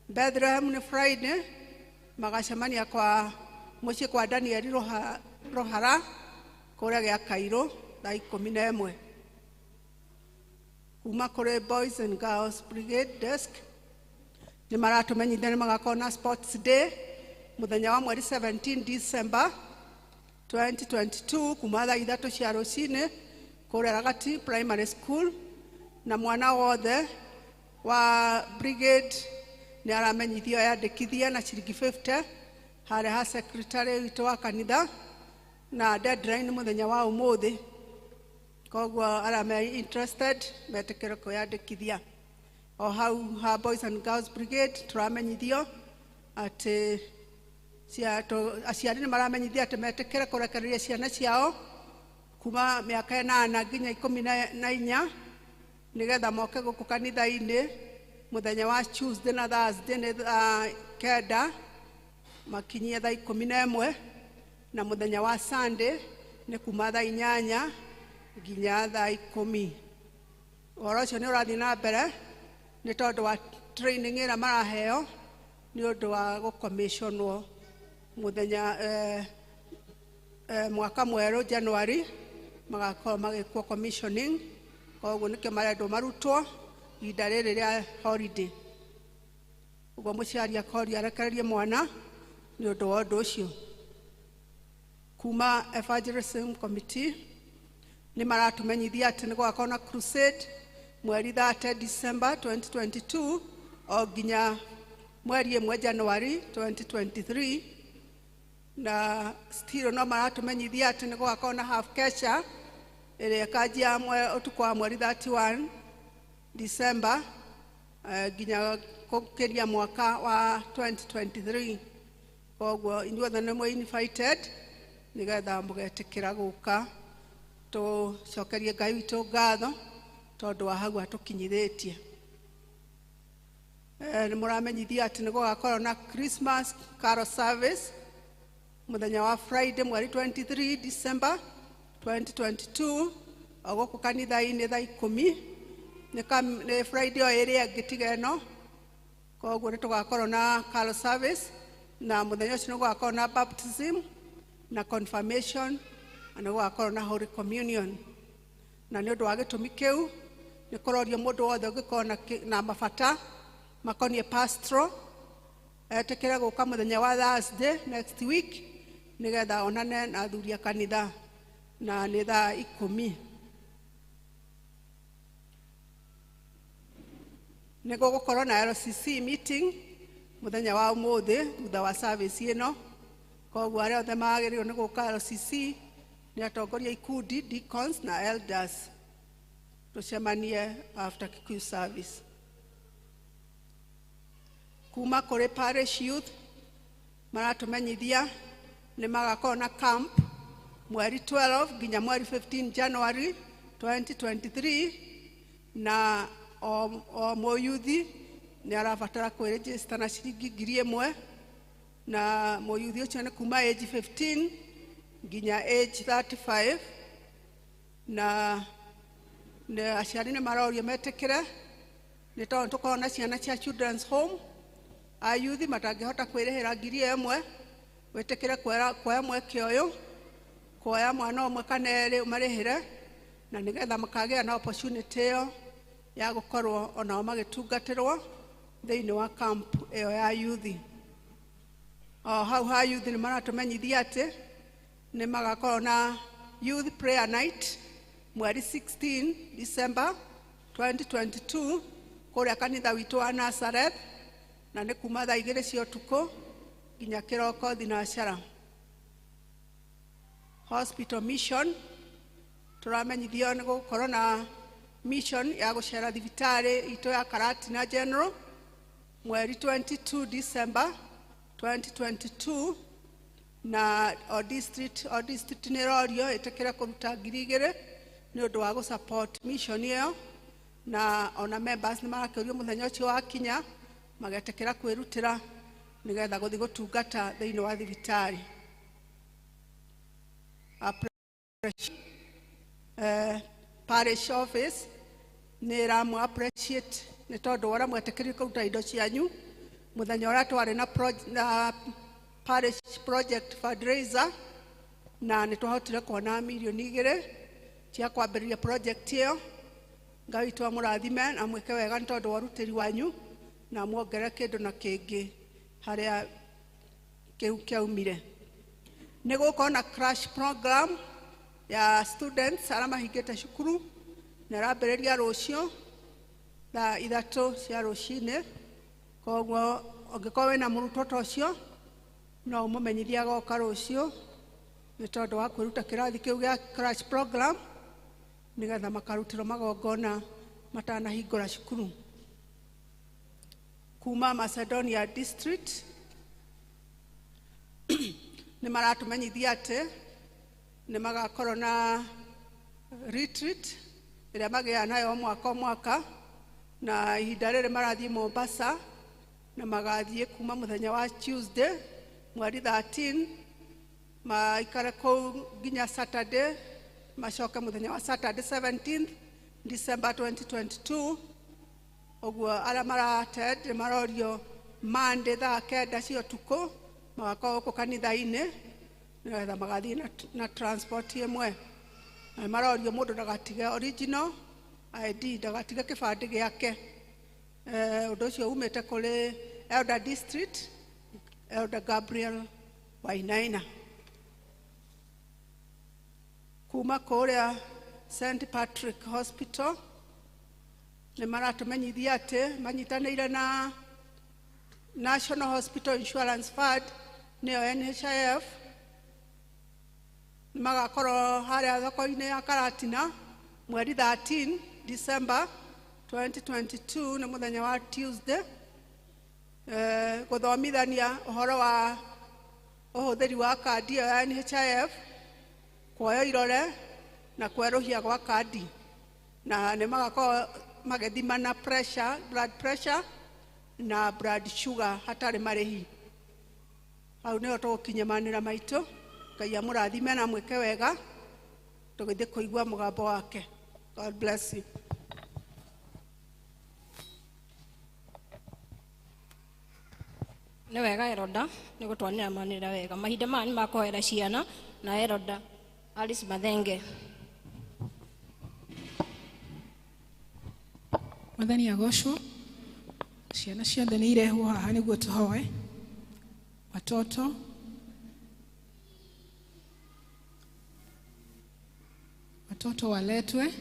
Bethlehem nĩ Friday magacemania kwa mũciĩ kwa Daniel Rohara kũrĩa gĩa Kairũ thaa 11. Kuma kũrĩ Boys and Girls Brigade Desk nĩ maratũmenyithia nĩ magakorwo na Sports Day mũthenya wa mweri 17 December 2022 kuma thaa 3 cia rũcinĩ kũrĩa Ragati Primary School na mwana wothe wa brigade nĩ aramenyithio eyandĩkithie na ciringi 50 harĩa ha secretary witũ wa kanitha na deadline mũthenya wa ũmũthĩ. Koguo arĩa me interested metĩkĩre kwĩyandĩkithia. O hau ha Boys and Girls Brigade tũramenyithio atĩ aciari nĩ maramenyithio atĩ metĩkĩre kũrekereria ciana ciao kuma mĩaka 8 nginya 14 nĩgetha moke gũkũ kanitha-inĩ mũthenya wa Tuesday na Thursday nĩ thaa 9 makinyie thaa 11 na mũthenya wa Sunday nĩ kuma thaa 8 nginya thaa 10. Ũhoro ũcio nĩ ũrathiĩ na mbere nĩ tondũ wa training ĩrĩa maraheo nĩ ũndũ wa gũcommissionwo mũthenya mwaka mwerũ January magakorwo magĩkwo commissioning, koguo nĩkĩo marendwo marutwo ihinda rĩrĩ rĩa holiday. Ũguo mũciari akorio arekererie mwana nĩ ũndũ wa ũndũ ũcio. Kuma Evangelism Committee nĩ maratũmenyithia atĩ nĩ gũgakorwo na crusade mweri 30 December 2022 o nginya mweri 1 January 2023, na still no maratũmenyithia atĩ nĩ gũgakorwo na half kesha ĩrĩa ĩkanjia ũtukũ wa mweri 31 December nginya gũkĩria mwaka wa 2023. Koguo inyuothe nĩ mwĩ invited nĩgetha mũgetĩkĩra gũka tũcokerie Ngai witũ ngatho tondũ wa hau atũkinyithĩtie. Nĩ mũramenyithia atĩ nĩ gũgakorwo na Christmas carol service mũthenya wa Friday mweri 23 December 2022 o gũkũ kanitha-inĩ thaa 10. Nĩ Friday o ĩrĩa ĩngĩ tiga ĩno, koguo nĩ tũgakorwo na carol service na mũthenya ũcio nĩ gũgakorwo na baptism na confirmation na nĩ gũgakorwo na Holy Communion. Na nĩ ũndũ wa gĩtũmi kĩu nĩ kũrorio mũndũ wothe ũngĩkorwo na mabata makoniĩ pastoral etĩkĩre gũka mũthenya wa Thursday next week nĩgetha onane na athuri a kanitha na nĩ thaa 10. Nĩ gũgũkorwo na LCC meeting mũthenya wa ũmũthĩ thutha wa service ĩno, koguo arĩa othe magĩrĩirwo nĩ gũka LCC nĩ atongoria ikundi, deacons na elders. Tũcemanie after Kikuyu service. Kuma kũrĩ parish youth maratũmenyithia nĩ magakorwo na camp mweri 12 nginya mweri 15 January 2023, na o mũyuthi nĩ arabatara kwĩregister na ciringi 1,000, na mũyuthi ũcio nĩ kuma age 15 nginya age 35, na aciari nĩ marorio metĩkĩre nĩ tondũ tũkorwo na ciana cia children's home ayuthi matangĩhota kwĩrĩhĩra 1,000, wĩtĩkĩre kuoya mweke ũyũ kuoya mwana ũmwe kana erĩ ũmarĩhĩre, na nĩgetha makagĩa na opportunity ĩyo ya gũkorwo onao magĩtungatĩrwo thĩinĩ wa camp ĩyo ya yuthi. O hau ha yuthi nĩ maratũmenyithia atĩ nĩ magakorwo na youth prayer night mweri 16 December 2022 kũrĩa kanitha witũ wa Nazareth, na nĩ kuma thaa 2 cia ũtukũ nginya kĩroko thinacara. Hospital mission tũramenyithio nĩ gũkorwo na mission ya gũcera thibitarĩ itũ ya Karatina General mweri 22 December 2022, na o district nĩ ĩrorio ĩtĩkĩre kũruta 2,000 nĩ ũndũ wa gũ-support mission ĩyo, na ona members nĩ marakĩũrio mũthenya ũcio wakinya magetĩkĩra kwĩrutĩra nĩgetha gũthiĩ gũtungata thĩinĩ wa thibitarĩ. Parish office nĩ ĩramũ appreciate nĩ tondũ wa ũrĩa mwetĩkĩrire kũruta indo cianyu mũthenya ũrĩa twarĩ na parish project fundraiser, na nĩ twahotire kuona 2 milioni cia kwambĩrĩria project ĩyo. Ngai witũ amũrathime na mwĩke wega nĩ tondũ wa ũrutĩri wanyu, na muongerere kĩndũ na kĩngĩ harĩa kĩu kĩaumire. Nĩ gũkorwo na crash program ya students arĩa mahingĩte cukuru, na ĩrambĩrĩria rũciũ thaa 3 cia rũcinĩ. Koguo ũngĩkorwo wĩna mũrutwo ta ũcio no ũmũmenyithie agoka rũciũ nĩ tondũ wa kwĩruta kĩrathi kĩu gĩa crash program nĩgetha makarutĩrwo magongona matanahingũra cukuru. kuma Macedonia District nĩ maratũmenyithia atĩ nĩ magakorwo na retreat ĩrĩa magĩaga nayo o mwaka o mwaka, na ihinda rĩrĩ marathiĩ Mombasa na magathiĩ kuma mũthenya wa Tuesday mweri 13 maikare kũu nginya Saturday, macoke mũthenya wa Saturday 17 December 2022. Ũguo arĩa mara-attend nĩ marorio Monday thaa 9 cia ũtukũ magakorwo gũkũ kanitha-inĩ nĩgetha magathiĩ na transport ĩmwe. Na marorio mũndũ ndagatige original ID, ndagatige kĩbandĩ gĩake. Ũndũ ũcio umĩte kũrĩ Elder District, Elder Gabriel Wainaina. Kuma kũrĩa St Patrick Hospital nĩ maratũmenyithia atĩ manyitanĩire na National Hospital Insurance Fund nĩyo NHIF, nĩ magakorwo harĩa thoko-inĩ ya Karatina mweri 13 December 2022 nĩ mũthenya wa Tuesday, gũthomithania ũhoro wa ũhũthĩri wa kandi ĩyo ya NHIF, kuoya irore na kwerũhia gwa kandi, na nĩ magakorwo magĩthimana pressure, blood pressure na blood sugar hatarĩ marĩhi. Hau nĩho tũgũkinyamanĩra maitũ. Ngai amũrathime na mwĩke wega, tũgĩthiĩ kũigua mũgambo wake. God bless you. Nĩ wega Eroda nĩ gũtwanĩra manĩra wega. Mahinda maya nĩ makũhoera ciana na Eroda Alice Mathenge. Mwathani agocwo. Ciana ciothe nĩ irehwo haha nĩguo tũhoe. Watoto watoto waletwe.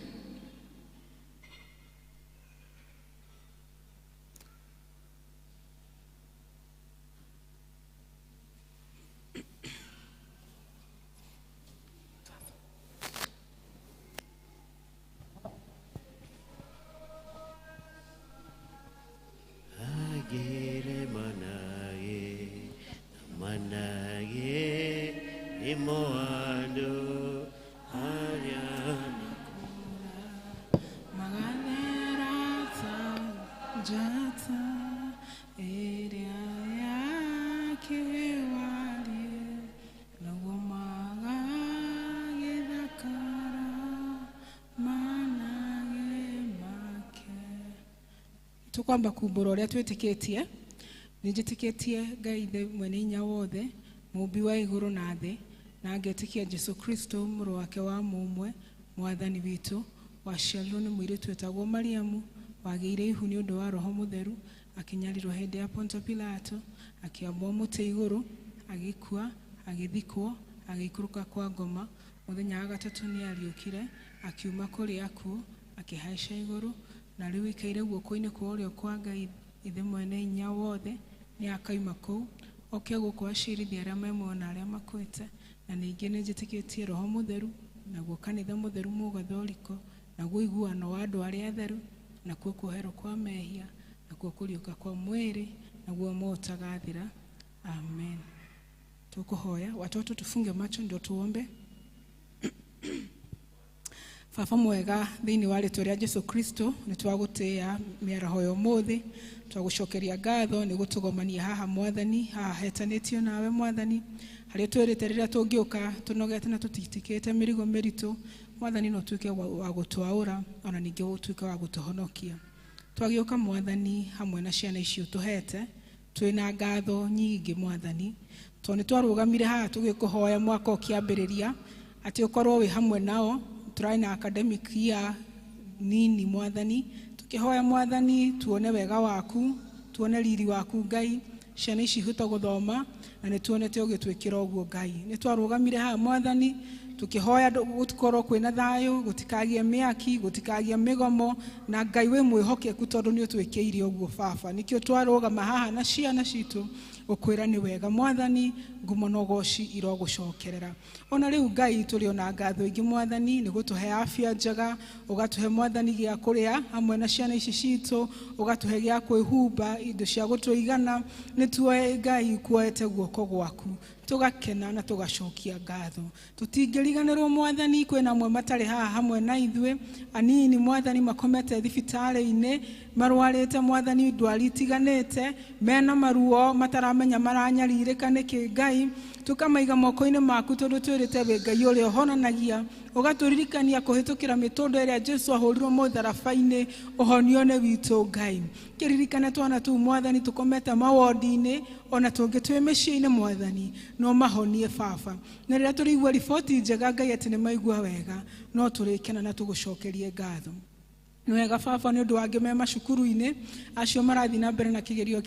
Agere manage manage imoando ariana maganera jata area yake wali nago magagithakara manage make. Tukwamba kumbura uria twitikitie. Nijitikitie Ngai Ithe mwene hinya wothe, mũmbi wa igũrũ na thĩ, na ngetikia Jesu Kristo mũrũ wake wa mũmwe mwathani witũ, waciarirwo nĩ mũirĩtu wetagwo Mariamu, wagĩire ihu nĩ ũndũ wa Roho Mũtheru, akĩnyarirwo hĩndĩ ya Ponto Pilato, akĩambwo mũtĩ igũrũ, agĩkua, agĩthikwo, agĩikũrũka kwa ngoma. Mũthenya wa gatatũ nĩ ariũkire, akiuma kũrĩ akuũ, akĩhaica igũrũ, na rĩu ikaire guoko-inĩ kwa ũrĩo kwa Ngai Ithe mwene hinya wothe. Nĩ akaima kũu oke gũkũ acirithia arĩa me muoyo na arĩa makuĩte. Na ningĩ nĩ njĩtĩkĩtie Roho Mũtheru, naguo kanitha mũtheru mũgathoriko, naguo ũiguano wa andũ arĩa atheru, nakuo kuoherwo kwa mehia, nakuo kũriũka kwa mwĩrĩ, naguo muoyo ũtagathira. Amen. Tukuhoya watoto, tufunge macho ndio tuombe. Baba mwega, thĩinĩ wa rĩtwa rĩa Jesu Kristo nĩ twagũtĩĩa mĩaraho ya ũmũthĩ, twagũcokeria ngatho nĩ gũtũgomania haha mwathani, haha hetanĩtio nawe mwathani, harĩa twĩrĩte rĩrĩa tũngĩũka tũnogete na tũtitikĩte mĩrigo mĩritũ, mwathani no ũtuĩke wa gũtwaũra, ona ningĩ ũtuĩke wa gũtũhonokia. Twagĩũka mwathani hamwe na ciana ici ũtũhete, twĩna ngatho nyingĩ mwathani, tondũ nĩ twarũgamire haha tũgĩkũhoya mwaka ũkĩambĩrĩria atĩ ũkorwo wĩ hamwe nao. Tũrarĩ na academic year nini mwathani, tukihoya mwathani tuone wega waku, tuone riri waku Ngai, ciana ici ihote gũthoma na nĩ tuonete ũgĩtwĩkĩra ũguo Ngai. Nĩ twarũgamire haha mwathani Tukihoya gukorwo kwina thayo, gutikagie miaki, gutikagie migomo, na Ngai wi mwihokeku tondu ni utwikiire uguo baba. Nikio twarugama haha na ciana citu gukwira ni wega mwathani, ngumo na ugoci irogucokerera. Ona riu Ngai turi ona ngatho ingi mwathani ni gutuhe afya njega, ugatuhe mwathani gia kuria hamwe na ciana ici citu, ugatuhe gia kwihumba indo cia gutuigana. Ni tuoe Ngai kuoete guoko gwaku, tugakena na tugacokia ngatho. Tutingiriganirwo mwathani, kwina amwe matari haha hamwe na ithuĩ, anini mwathani makomete thibitarĩ-inĩ, marwarĩte mwathani ndwari itiganĩte, mena maruo mataramenya maranyarirĩka nĩkĩ. Ngai tukamaiga moko-inĩ maku tondu twĩrĩte wĩ Ngai ũrĩa ũhonanagia, ũgatũririkania kũhĩtũkĩra mĩtũndo ĩrĩa Jesu ahũrirwo mũtharaba-inĩ, ũhonio nĩ witũ Ngai. Kĩririkane twana tũu mwathani tũkomete mawodi-inĩ, ona tũngĩ twĩ mĩciĩ-inĩ mwathani, no mahonie baba. Na rĩrĩa tũrĩigua riboti njega Ngai atĩ nĩ maigua wega, no tũrĩkena na tũgũcokerie ngatho. Nĩ wega baba nĩ ũndũ wangĩ me macukuru-inĩ acio marathiĩ na mbere na kĩgerio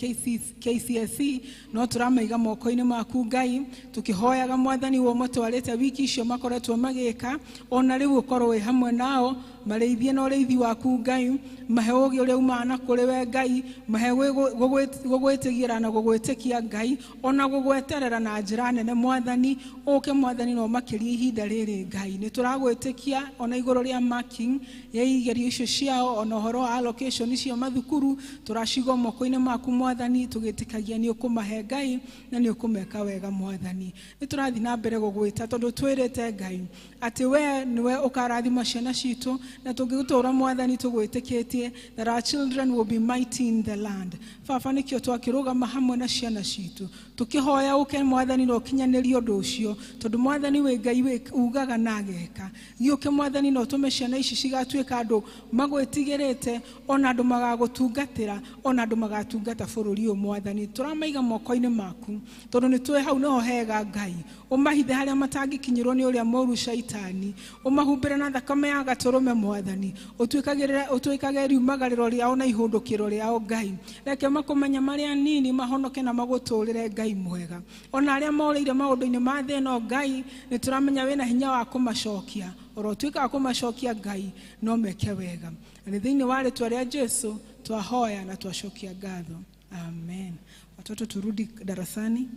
KCSE, no tũramaiga moko-inĩ maku Ngai, tũkĩhoyaga mwathani wo matwarĩte wiki icio makoretwo magĩka, ona rĩu ũkorwo wĩ hamwe nao, marĩithie na ũrĩithi waku Ngai, mahe ũũgĩ ũrĩa umaga na kũrĩ we Ngai, mahe gũgwĩtigĩra na gũgwĩtĩkia Ngai, ona gũgweterera na njĩra nene mwathani, ũke mwathani no makĩria ihinda rĩrĩ Ngai. Nĩ tũragwĩtĩkia ona igũrũ rĩa marking ya igerio icio ciao, ona ũhoro wa allocation cia mathukuru, tũracigo moko-inĩ maku mwathani, tũgĩtĩkagia nĩ ũkũmahe Ngai na nĩ ũkũmeka wega mwathani. Nĩ tũrathiĩ na mbere gũgwĩta tondũ twĩrĩte Ngai atĩ we nĩwe ũkarathima ciana citũ, na tũngĩgũtũra mwathani tũgwĩtĩkĩtie, that our children will be mighty in the land. Baba nĩkĩo twakĩrũgama hamwe na ciana citũ tũkĩhoya ũke mwathani na ũkinyanĩrie ũndũ ũcio, tondũ mwathani wĩ Ngai ugaga na ageka. Gĩũke mwathani na ũtũme ciana ici cigatuĩka andũ magwĩtigĩrĩte, ona andũ magagũtungatĩra, ona andũ magatungata bũrũri ũyũ mwathani. Tũramaiga moko-inĩ maku tondũ nĩ tũĩ hau nĩho hega Ngai, ũmahithe harĩa matangĩkinyĩrwo nĩ ũrĩa mũũru caitani, ũmahumbĩre na thakame ya gatũrũme mwathani, ũtuĩkage riumagarĩro rĩao na ihũndũkĩro rĩao Ngai. Reke makũmenya marĩa anini mahonoke na magũtũrĩre Ngai mwega. Ona arĩa morĩire maũndũ-inĩ ma thĩ ĩno Ngai, nĩ tũramenya wĩna hinya wa kũmacokia, oro ũtuĩka wa kũmacokia Ngai, no meke wega. Na nĩ thĩinĩ wa rĩtwa rĩa Jesu twahoya na twacokia ngatho, amen. Watoto turudi darasani.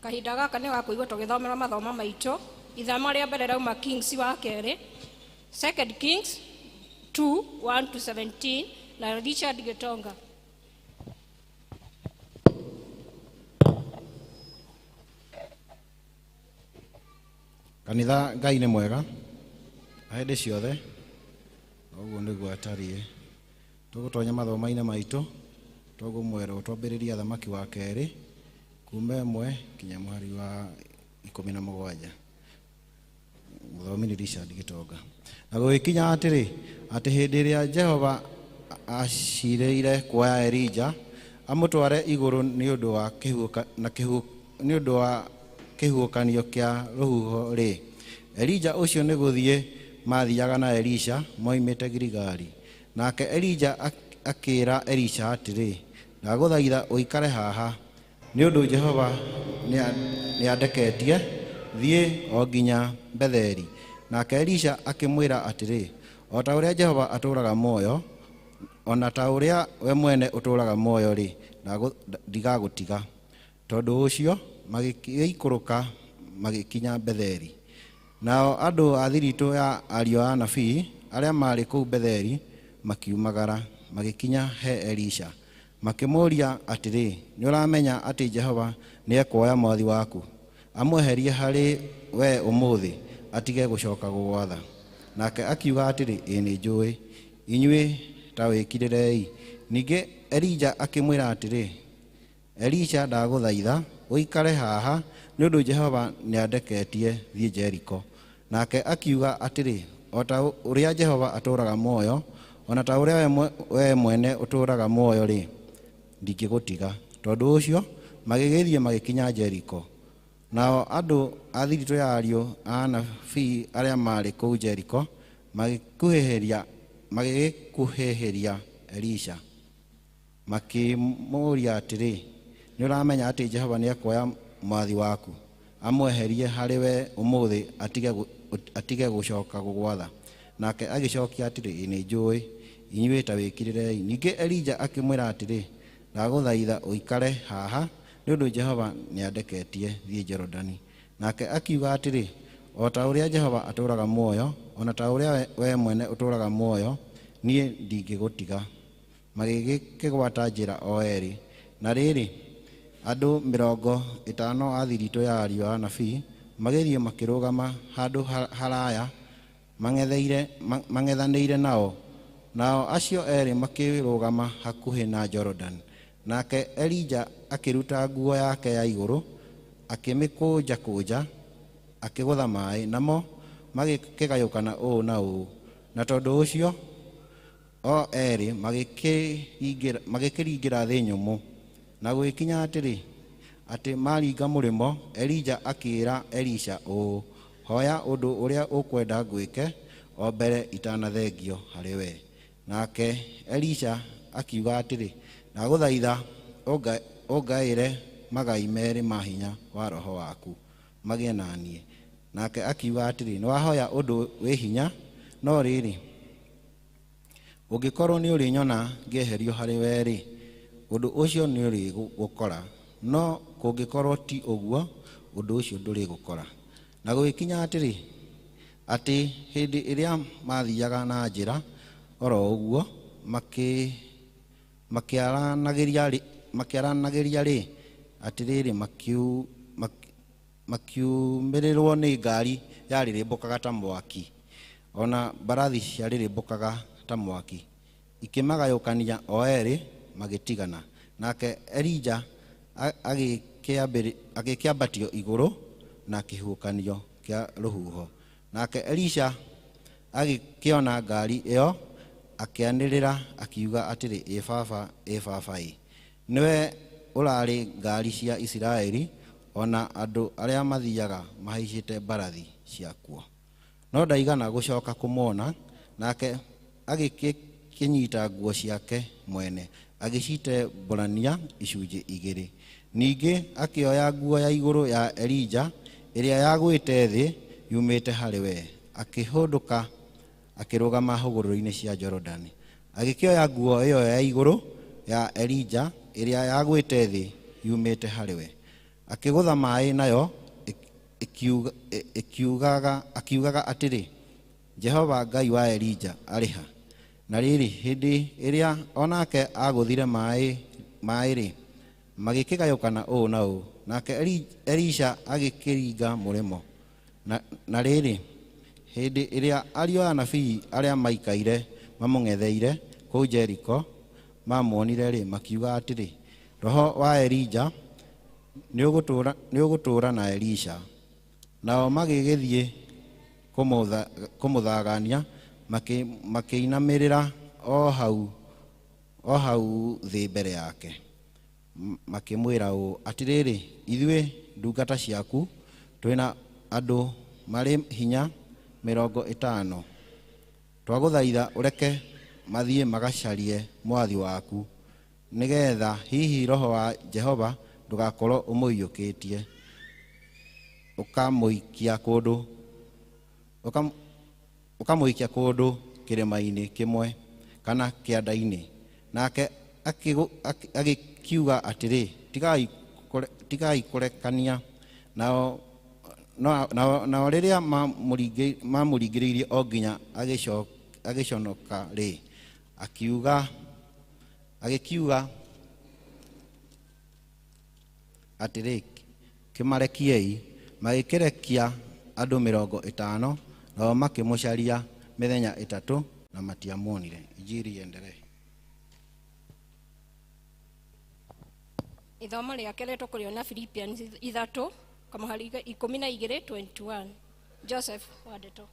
Kahinda gaka nĩ gakũigua tũgĩthomera mathomo maitũ. Ithama rĩa mbere rauma Kings wa kerĩ, Second Kings 2 1 to 17 na Richard Gitonga. Kanitha Ngai nĩ mwega hĩndĩ ciothe, ũguo nĩguo atariĩ. Tũgũtonya mathomo-inĩ maitũ, tũgũmwerwo twambĩrĩria thamaki wa kerĩ kuma 1 kinya mũhari wa 17. Mũthomi nĩ Richard Gitonga. Na gũgĩkinya atĩrĩ, atĩ hĩndĩ ĩrĩa Jehova acirĩire kuoya Elija amũtware igũrũ nĩ ũndũ wa kĩhuhũkanio kĩa rũhuho rĩ, Elija ũcio nĩ gũthiĩ mathiaga na Elisha moimĩte Giligali. Nake Elija akĩĩra Elisha atĩrĩ, ndagũthaitha ũikare haha, nĩ ũndũ Jehova nĩandeketie thiĩ o nginya Betheli. Nake Elisha akĩmwĩra atĩrĩ, o ta ũrĩa Jehova atũũraga muoyo, ona ta ũrĩa we mwene ũtũũraga muoyo rĩ, ndigagũtiga. Tondũ ũcio magĩikũrũka magĩkinya Betheli. Nao andũ a thiritũ ya ariũ a anabii arĩa maarĩ kũu Betheli makiumagara magĩkinya he Elisha, makĩmũũria atĩrĩ, nĩũramenya atĩ Jehova nĩekuoya mwathi waku amweherie harĩ we ũmũthĩ atige gũcoka gũgwatha? Nake akiuga atĩrĩ, ĩĩ nĩ njũĩ, inyuĩ ta wĩkirĩrei. Ningĩ Elija akĩmwĩra atĩrĩ, Elisha ndagũthaitha ũikare haha, nĩ ũndũ Jehova nĩandeketie thiĩ Jeriko. Nake akiuga atĩrĩ, o ta ũrĩa Jehova atũũraga muoyo, ona ta ũrĩa we mwene ũtũũraga muoyo rĩ, ndingĩgũtiga. Tondũ ũcio magĩgĩthiĩ magĩkinya Jeriko. Nao andũ a thiritũ ya ariũ a anabii arĩa maarĩ kũu Jeriko magĩgĩkuhĩhĩria Elisha, makĩmũũria atĩrĩ, nĩũramenya atĩ Jehova nĩekuoya mwathi waku amweherie harĩ we ũmũthĩ atige gũcoka gũgwatha? Nake agĩcokia atĩrĩ, ĩ nĩ njũĩ, inyuĩ ta wĩkirĩrei. Ningĩ Elija akĩmwĩra atĩrĩ, ndagũthaitha ũikare haha, nĩ ũndũ Jehova nĩandeketie thiĩ Jorodani. Nake akiuga atĩrĩ, o ta ũrĩa Jehova atũũraga muoyo, o na ta ũrĩa we mwene ũtũũraga muoyo, niĩ ndingĩgũtiga. Magĩgĩkĩgwata njĩra o erĩ. Na rĩrĩ, andũ 50 a thiritũ ya ariũ a anabii magĩthiĩ makĩrũgama handũ haraya mang'ethanĩire nao. Nao acio erĩ makĩrũgama hakuhĩ na Jorodani. Nake Elija akĩruta nguo yake ya igũrũ, akĩmĩkũnjakũnja, akĩgũtha maĩ, namo magĩkĩgayũkana ũũ na ũũ. Na tondũ ũcio o erĩ magĩkĩringĩra thĩ nyũmũ. Na gũgĩkinya atĩrĩ, atĩ maringa mũrĩmo, Elija akĩĩra Elisha ũũ, hoya ũndũ ũrĩa ũkwenda ngwĩke o mbere itanathengio harĩ we. Nake Elisha akiuga atĩrĩ, ndagũthaitha ũngaĩre magai merĩ ma hinya wa roho waku magĩe na niĩ. Nake akiuga atĩrĩ, nĩwahoya ũndũ wĩ hinya, no rĩrĩ, ũngĩkorwo nĩũrĩnyona ngĩeherio harĩ we-rĩ, ũndũ ũcio nĩũrĩgũkora, no kũngĩkorwo ti ũguo, ũndũ ũcio ndũrĩgũkora. Na gũgĩkinya atĩrĩ, atĩ hĩndĩ ĩrĩa mathiaga na njĩra oro ũguo, makĩaranagĩria rĩ, atĩrĩrĩ, makiumĩrĩrwo nĩ ngari yarĩrĩmbũkaga ta mwaki, ona mbarathi ciarĩrĩmbũkaga ta mwaki, ikĩmagayũkania o erĩ magĩtigana. Nake Elija agĩkĩambatio igũrũ na kĩhuhũkanio kĩa rũhuho. Nake Elisha agĩkĩona ngari ĩyo, akĩanĩrĩra akiuga atĩrĩ, ĩ baba, ĩ baba ĩ, nĩwe ũrarĩ ngari cia Isiraeli, ona andũ arĩa mathiaga mahaicĩte mbarathi ciakuo. No ndaigana gũcoka kũmona. Nake agĩkĩnyita nguo ciake mwene, agĩcitembũrania icunjĩ igĩrĩ. Ningĩ akĩoya nguo ya igũrũ ya Elija ĩrĩa yagwĩte thĩ yumĩte harĩ we, akĩhũndũka akĩrũgama hũgũrũrũ-inĩ cia Jorodani. Agĩkĩoya nguo ĩyo ya igũrũ ya Elija ĩrĩa yagwĩte thĩ yumĩte harĩ we, akĩgũtha maĩ nayo akiugaga atĩrĩ, Jehova Ngai wa Elija arĩ ha? Na rĩrĩ, hĩndĩ ĩrĩa onake agũthire maĩ-rĩ, magĩkĩgayũkana ũũ na ũũ. Nake Elisha agĩkĩringa mũrĩmo. Na rĩrĩ, hĩndĩ ĩrĩa ariũ a anabii arĩa maikaire mamũng'etheire kũu Jeriko mamuonire-rĩ, makiuga atĩrĩ, roho wa Elija nĩũgũtũũra na Elisha. Nao magĩgĩthiĩ kũmũthagania, makĩinamĩrĩra o hau thĩ mbere yake, makĩmwĩra ũũ, atĩrĩrĩ, ithuĩ ndungata ciaku twĩna andũ marĩ hinya 50, twagũthaitha ũreke mathiĩ magacarie mwathi waku, nĩgetha hihi roho wa Jehova ndũgakorwo ũmũiyũkĩtie, ũkamũikia kũndũ kĩrĩma-inĩ kĩmwe kana kĩanda-inĩ. Nake agĩkiuga atĩrĩ, tigai kũrekania. Nao rĩrĩa mamũringĩrĩirie o nginya agĩconoka rĩ, agĩkiuga atĩrĩ, kĩmarekiei. Magĩkĩrekia andũ 50, nao makĩmũcaria mĩthenya 3 na matiamuonire. Injiri iendelee. Ithomo rĩake rĩtũkũrĩona Philippians 3 kamũhari 12:21. Joseph Wandeto.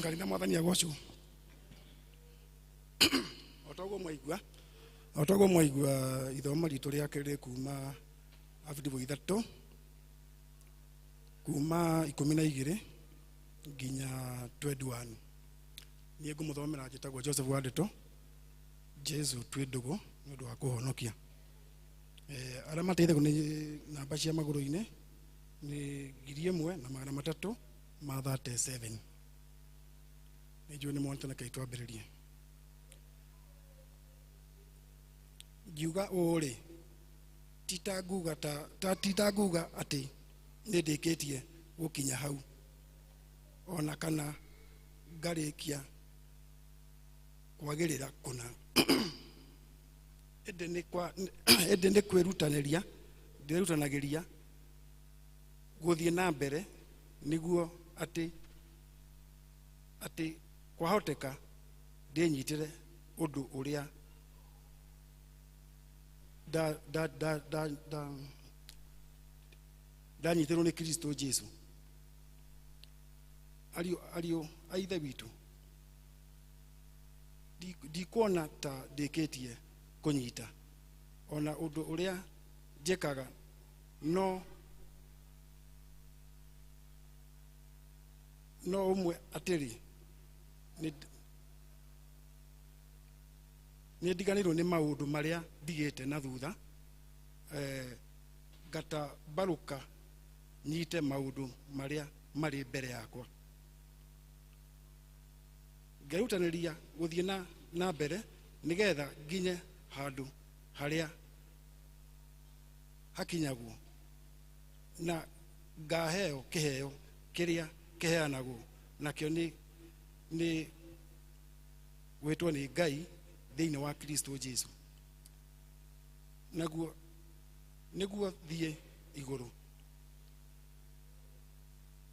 Kanitha mwathani agocwo. O toguo mwaigua ithomo ritũ rĩa kerĩ kuma Abidibo 3 kuma 12 nginya 21. Niĩ ngũmũthomera njĩtagwo Joseph Wandeto. Jesu twĩ ndũgũ nĩ ũndũ wa kũhonokia. Arĩa mateithagwo nĩ namba cia magũrũ-inĩ nĩ 1337. Nĩ njũĩ nĩ mwonete, na twambĩrĩrie. Ngiuga ũũ rĩ, ti ta nguga atĩ nĩ ndĩkĩtie gũkinya hau, ona kana ngarĩkia kwagĩrĩra kũna, ĩndĩ nĩ kwĩrutanĩria ndĩrutanagĩria gũthiĩ na mbere, nĩguo atĩ kwahoteka ndĩnyitĩre ũndũ ũrĩa da da da da da ndanyitĩrwo nĩ Kristo Jesu. Ariũ a ithe witũ, ndikuona ta ndĩkĩtie kũnyita ona ũndũ ũrĩa njĩkaga, no ũmwe, atĩrĩ, nĩ ndiganĩirwo nĩ maũndũ marĩa ndigĩte na thutha, ngatambarũka nyite maũndũ marĩa marĩ mbere yakwa, ngerutanĩria gũthiĩ na mbere nĩgetha nginye handũ harĩa hakinyagwo na ngaheo kĩheo kĩrĩa kĩheanagwo nakĩo nĩ gwĩtwo nĩ Ngai thĩinĩ wa Kristo Jesu. Naguo nĩguo thiĩ igũrũ.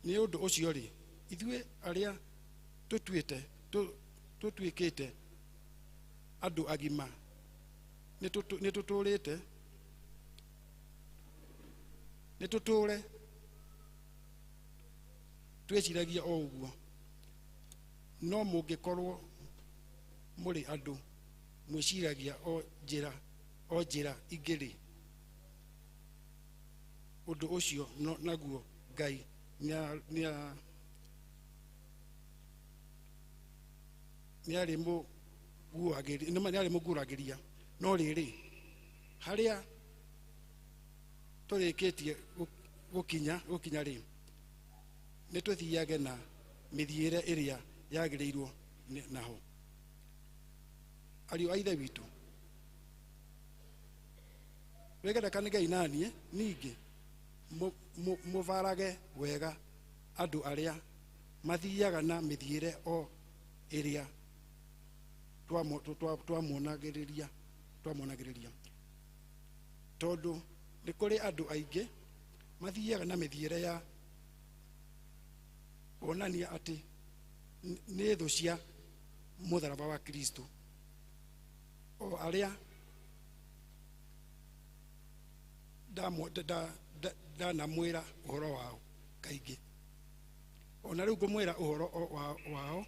Nĩ ũndũ ũcio rĩ, ithuĩ arĩa tũtuĩkĩte andũ agima nĩ tũtũre twĩciragia o ũguo. No mũngĩkorwo mũrĩ andũ mwĩciragia o njĩra ingĩ-rĩ, ũndũ ũcio naguo Ngai nĩarĩmũguũragĩria. No rĩrĩ, harĩa tũrĩkĩtie gũkinya rĩ, nĩ tũthiage na mĩthiĩre ĩrĩa yagĩrĩirwo naho. Ariũ a ithe witũ, wĩgerekanagiei na niĩ, ningĩ mũbarage wega andũ arĩa mathiaga na mĩthiĩre o ĩrĩa twamuonagĩrĩria, tondũ nĩ kũrĩ andũ aingĩ mathiaga na mĩthiĩre ya kuonania atĩ nĩ thũ cia mũtharaba wa Kristo, o arĩa ndanamwĩra ũhoro wao kaingĩ, ona rĩu ngũmwĩra ũhoro wao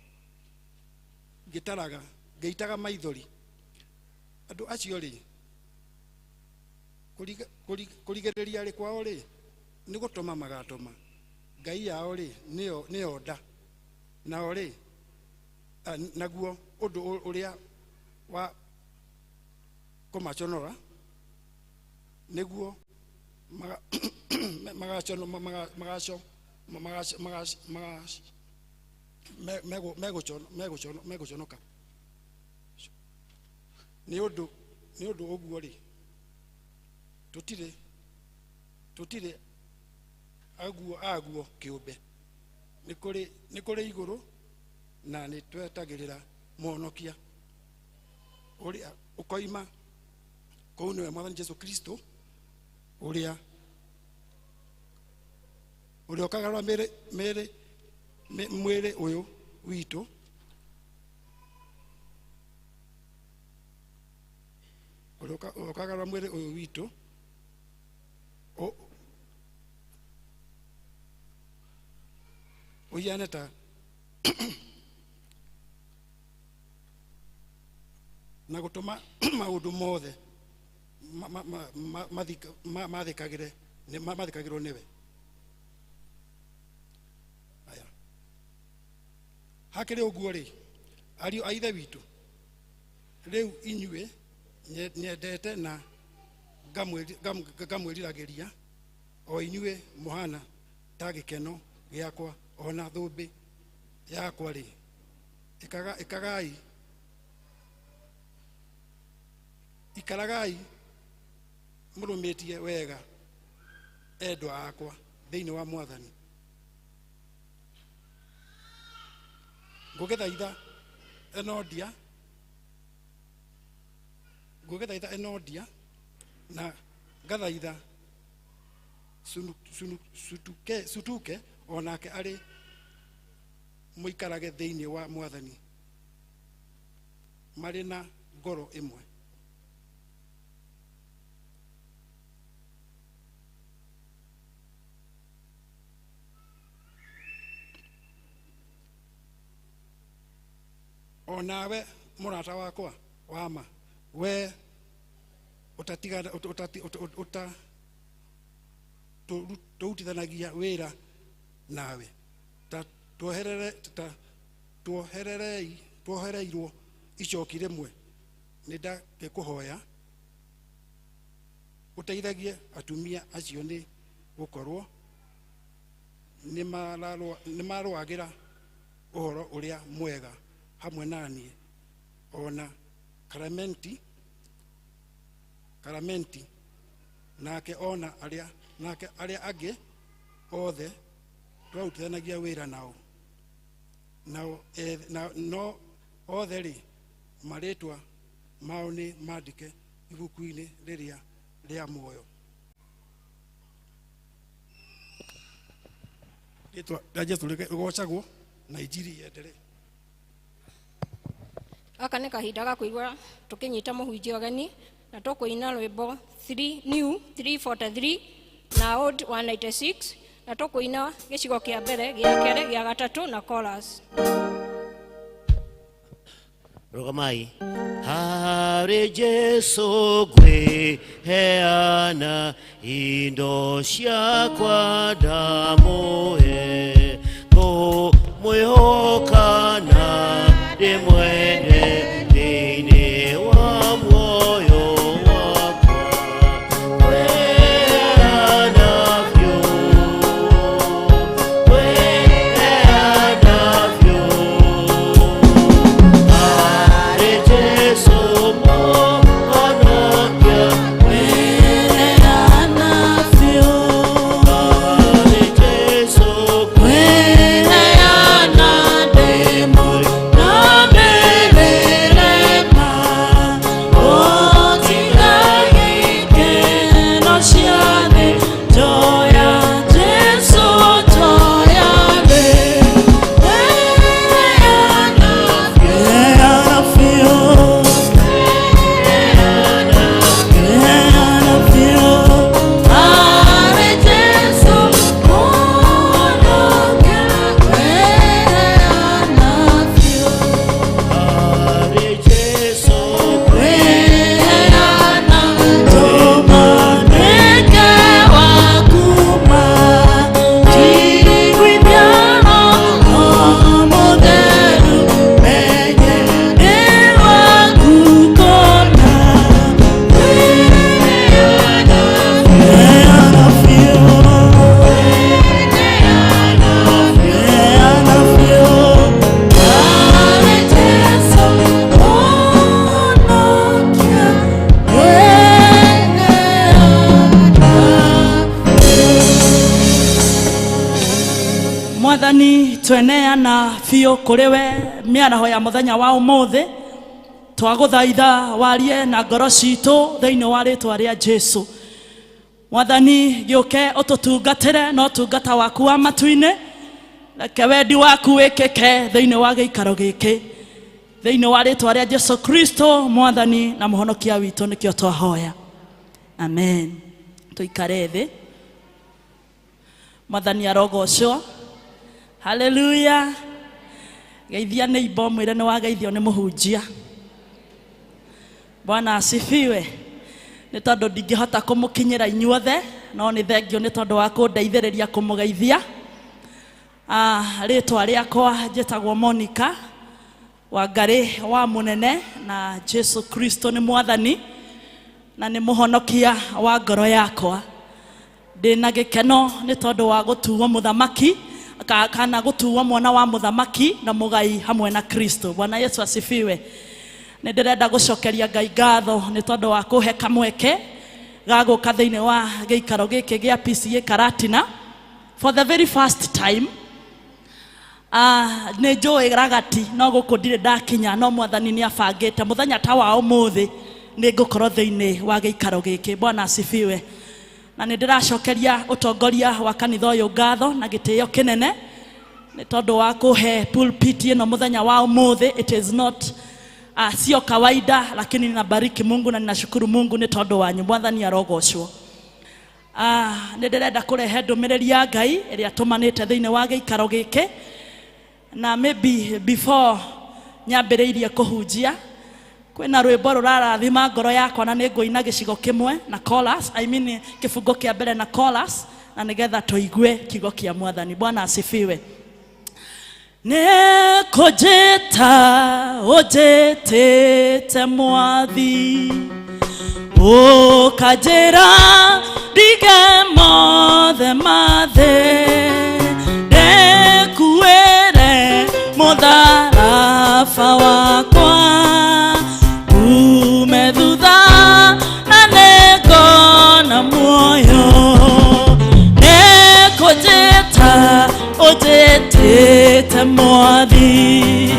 ngĩtaraga ngĩitaga maithori. Andũ acio rĩ, kũrigĩrĩria rĩ kwao rĩ, nĩ gũtũma magatũma ngai yao rĩ nĩyo nda nao rĩ, naguo ũndũ ũrĩa wa kũmaconora nĩguo magacono magaco megũconoka. Nĩ ũndũ ũguo rĩ, tũtirĩ aguo kĩũmbe, nĩ kũrĩ igũrũ, na nĩ twetagĩrĩra mũhonokia ũrĩa ũkoima kũu, nĩwe Mwathani Jesu Kristo, ũrĩa ũkagarũra mwĩrĩ ũyũ witũ ũrĩa ũkagarũra mwĩrĩ ũyũ witũ ũhiane ta Na gũtũma maũndũ mothe mathĩkagĩre mathĩkagĩrwo nĩwe. Aya, hakĩrĩ ũguo rĩ, ariũ a ithe witũ, rĩu inyuĩ nyendete na ngamwĩriragĩria, o inyuĩ mũhana ta gĩkeno gĩakwa ona thũmbĩ yakwa rĩ, ĩkagai ikaragai mũrũmĩtie wega, endwa akwa, thĩinĩ wa Mwathani. Ngũgĩthaitha Enodia, ngũgĩthaitha Enodia na ngathaitha Sutuke onake arĩ mũikarage thĩinĩ wa Mwathani marĩ na ngoro ĩmwe. O nawe mũrata wakwa wa ma, we ũtatigana ũta tũrutithanagia wĩra nawe, ta tuoherere ta tuohererei tuohereirwo icoki rĩmwe, nĩ ndakĩkũhoya ũteithagie atumia acio, nĩ gũkorwo nĩ marũagĩra ũhoro ũrĩa mwega hamwe na niĩ, ona Karamenti nake, ona arĩa nake arĩa angĩ othe twarutithanagia wĩra nao no othe rĩ, marĩtwa mao nĩ mandĩke ibuku-inĩ rĩrĩa rĩa muoyo. Rĩtwa rĩa Jesũ rĩgocagwo na injiri yenderee. Gaka nĩ kahinda ga kũigua tũkĩnyita mũhunjia ũgeni, na tũkũina rwĩmbo 3 new 343 na old 196, na tũkũina gĩcigo kĩa mbere, gĩa kerĩ, gĩa gatatũ na chorus. Rũgamai. Harĩ Jesũ ngwĩheana indo ciakwa ndamũhe, ngũmwĩhoka na ndĩmwende thĩinĩ wa muoyo wakwa. Ngwĩheana biũ, ngwĩheana biũ harĩ Jesũ Mũhonokia, ngwĩheana biũ harĩ Jesũ, ngwĩheana ndĩmũinamĩrĩre ma, ũtigagie ikeno cia thĩ, njoya Jesũ, njoya thĩ. Ngwĩheana biũ, ngwĩheana biũ harĩ Jesũ Mũhonokia, ngwĩheana biũ harĩ Jesũ, ngwĩheana ndũmanĩke waku ma, njiguithia Roho Mũtheru, menye nĩ waku kũna. Ngwĩheana biũ, ngwĩheana biũ harĩ Jesũ Mũhonokia, ngwĩheana. Mwathani, tweneana biũ kũrĩ we mĩaraho ya mũthenya wa ũmũthĩ, twagũthaitha warie na ngoro citũ thĩinĩ wa rĩtwa rĩa Jesũ. Mwathani, gĩũke ũtũtungatĩre na ũtungata waku wa matu-inĩ, reke wendi waku wĩkĩke thĩinĩ wa gĩikaro gĩkĩ, thĩinĩ wa rĩtwa rĩa Jesũ Kristo Mwathani na Mũhonokia witũ, nĩkĩo twahoya, amen. Tũikare thĩ. Mwathani arogocwo. Haleluya. Geithia neighbor mwĩre nĩ wageithio nĩ mũhunjia. Bwana asifiwe. Nĩ tondũ ndingĩhota kũmũkinyĩra inyuothe, no nĩ thengio nĩ tondũ wa kũndeithĩrĩria kũmũgeithia. Rĩtwa rĩakwa njĩtagwo Monica Wangarĩ wa Mũnene, na Jesu Kristo nĩ mwathani na nĩ mũhonokia wa ngoro yakwa. Ndĩna gĩkeno nĩ tondũ wa gũtuo mũthamaki kana gũtuo mwana wa mũthamaki na mũgai hamwe na Kristo. Bwana Yesu asifiwe. Nĩ ndĩrenda gũcokeria Ngai ngatho nĩ tondũ wa kũhe kamweke ga gũka thĩinĩ wa gĩikaro gĩkĩ gĩa PCEA Karatina for the very first time. Nĩ njũĩ ragati no gũkũ ndirĩ ndakinya, no mwathani nĩ abangĩte mũthenya ta wa ũmũthĩ nĩ ngũkorwo thĩinĩ wa gĩikaro gĩkĩ. Bwana asifiwe. Na nĩ ndĩracokeria ũtongoria wa kanitha ũyũ ngatho na gĩtĩo kĩnene nĩ tondũ wa kũhe pulpit ĩno mũthenya wa ũmũthĩ. It is not sio kawaida, lakini ninabariki Mungu na ninashukuru Mungu nĩ tondũ wanyu. Mwathani arogocwo. Nĩ ndĩrenda kũrehe ndũmĩrĩri ya Ngai ĩrĩa tũmanĩte thĩinĩ wa gĩikaro gĩkĩ, na maybe before nyambĩrĩirie kũhunjia kwĩna rwĩmbo rũrarathima ngoro yakwa, na nĩ ngũina gĩcigo kĩmwe na chorus, I mean kĩbungo kĩa mbere na chorus, na nĩgetha tũigue kiugo kĩa mwathani. Bwana asifiwe. Nĩ kũnjĩta ũnjĩtĩte mwathi, ũkanjĩra ndige mothe mathĩ, ndĩkuĩre mũtharaba wakwa, ume thutha na nĩngona muoyo. Nĩ kũnjĩta ũnjĩtĩte mwathi,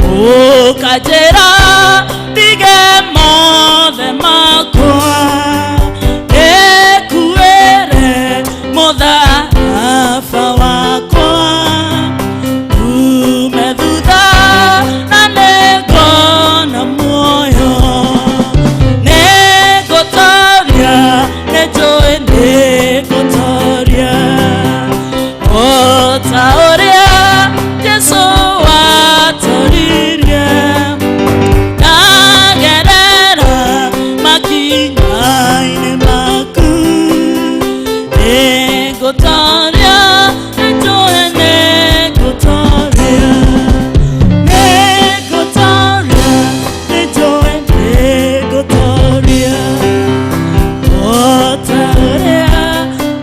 ũkanjĩra ndige mothe makwa, ndĩkuĩre mũtharaba wakwa, ume thutha na nĩngona muoyo. Nĩngũtoria, nĩnjũĩ nĩngũtoria, o ta ũrĩa Jesũ watoririe. Ndagerera makinya-inĩ maku, nĩngũtoria, nĩnjũĩ nĩngũtoria, nĩngũtoria, nĩnjũĩ nĩngũtoria, o ta ũrĩa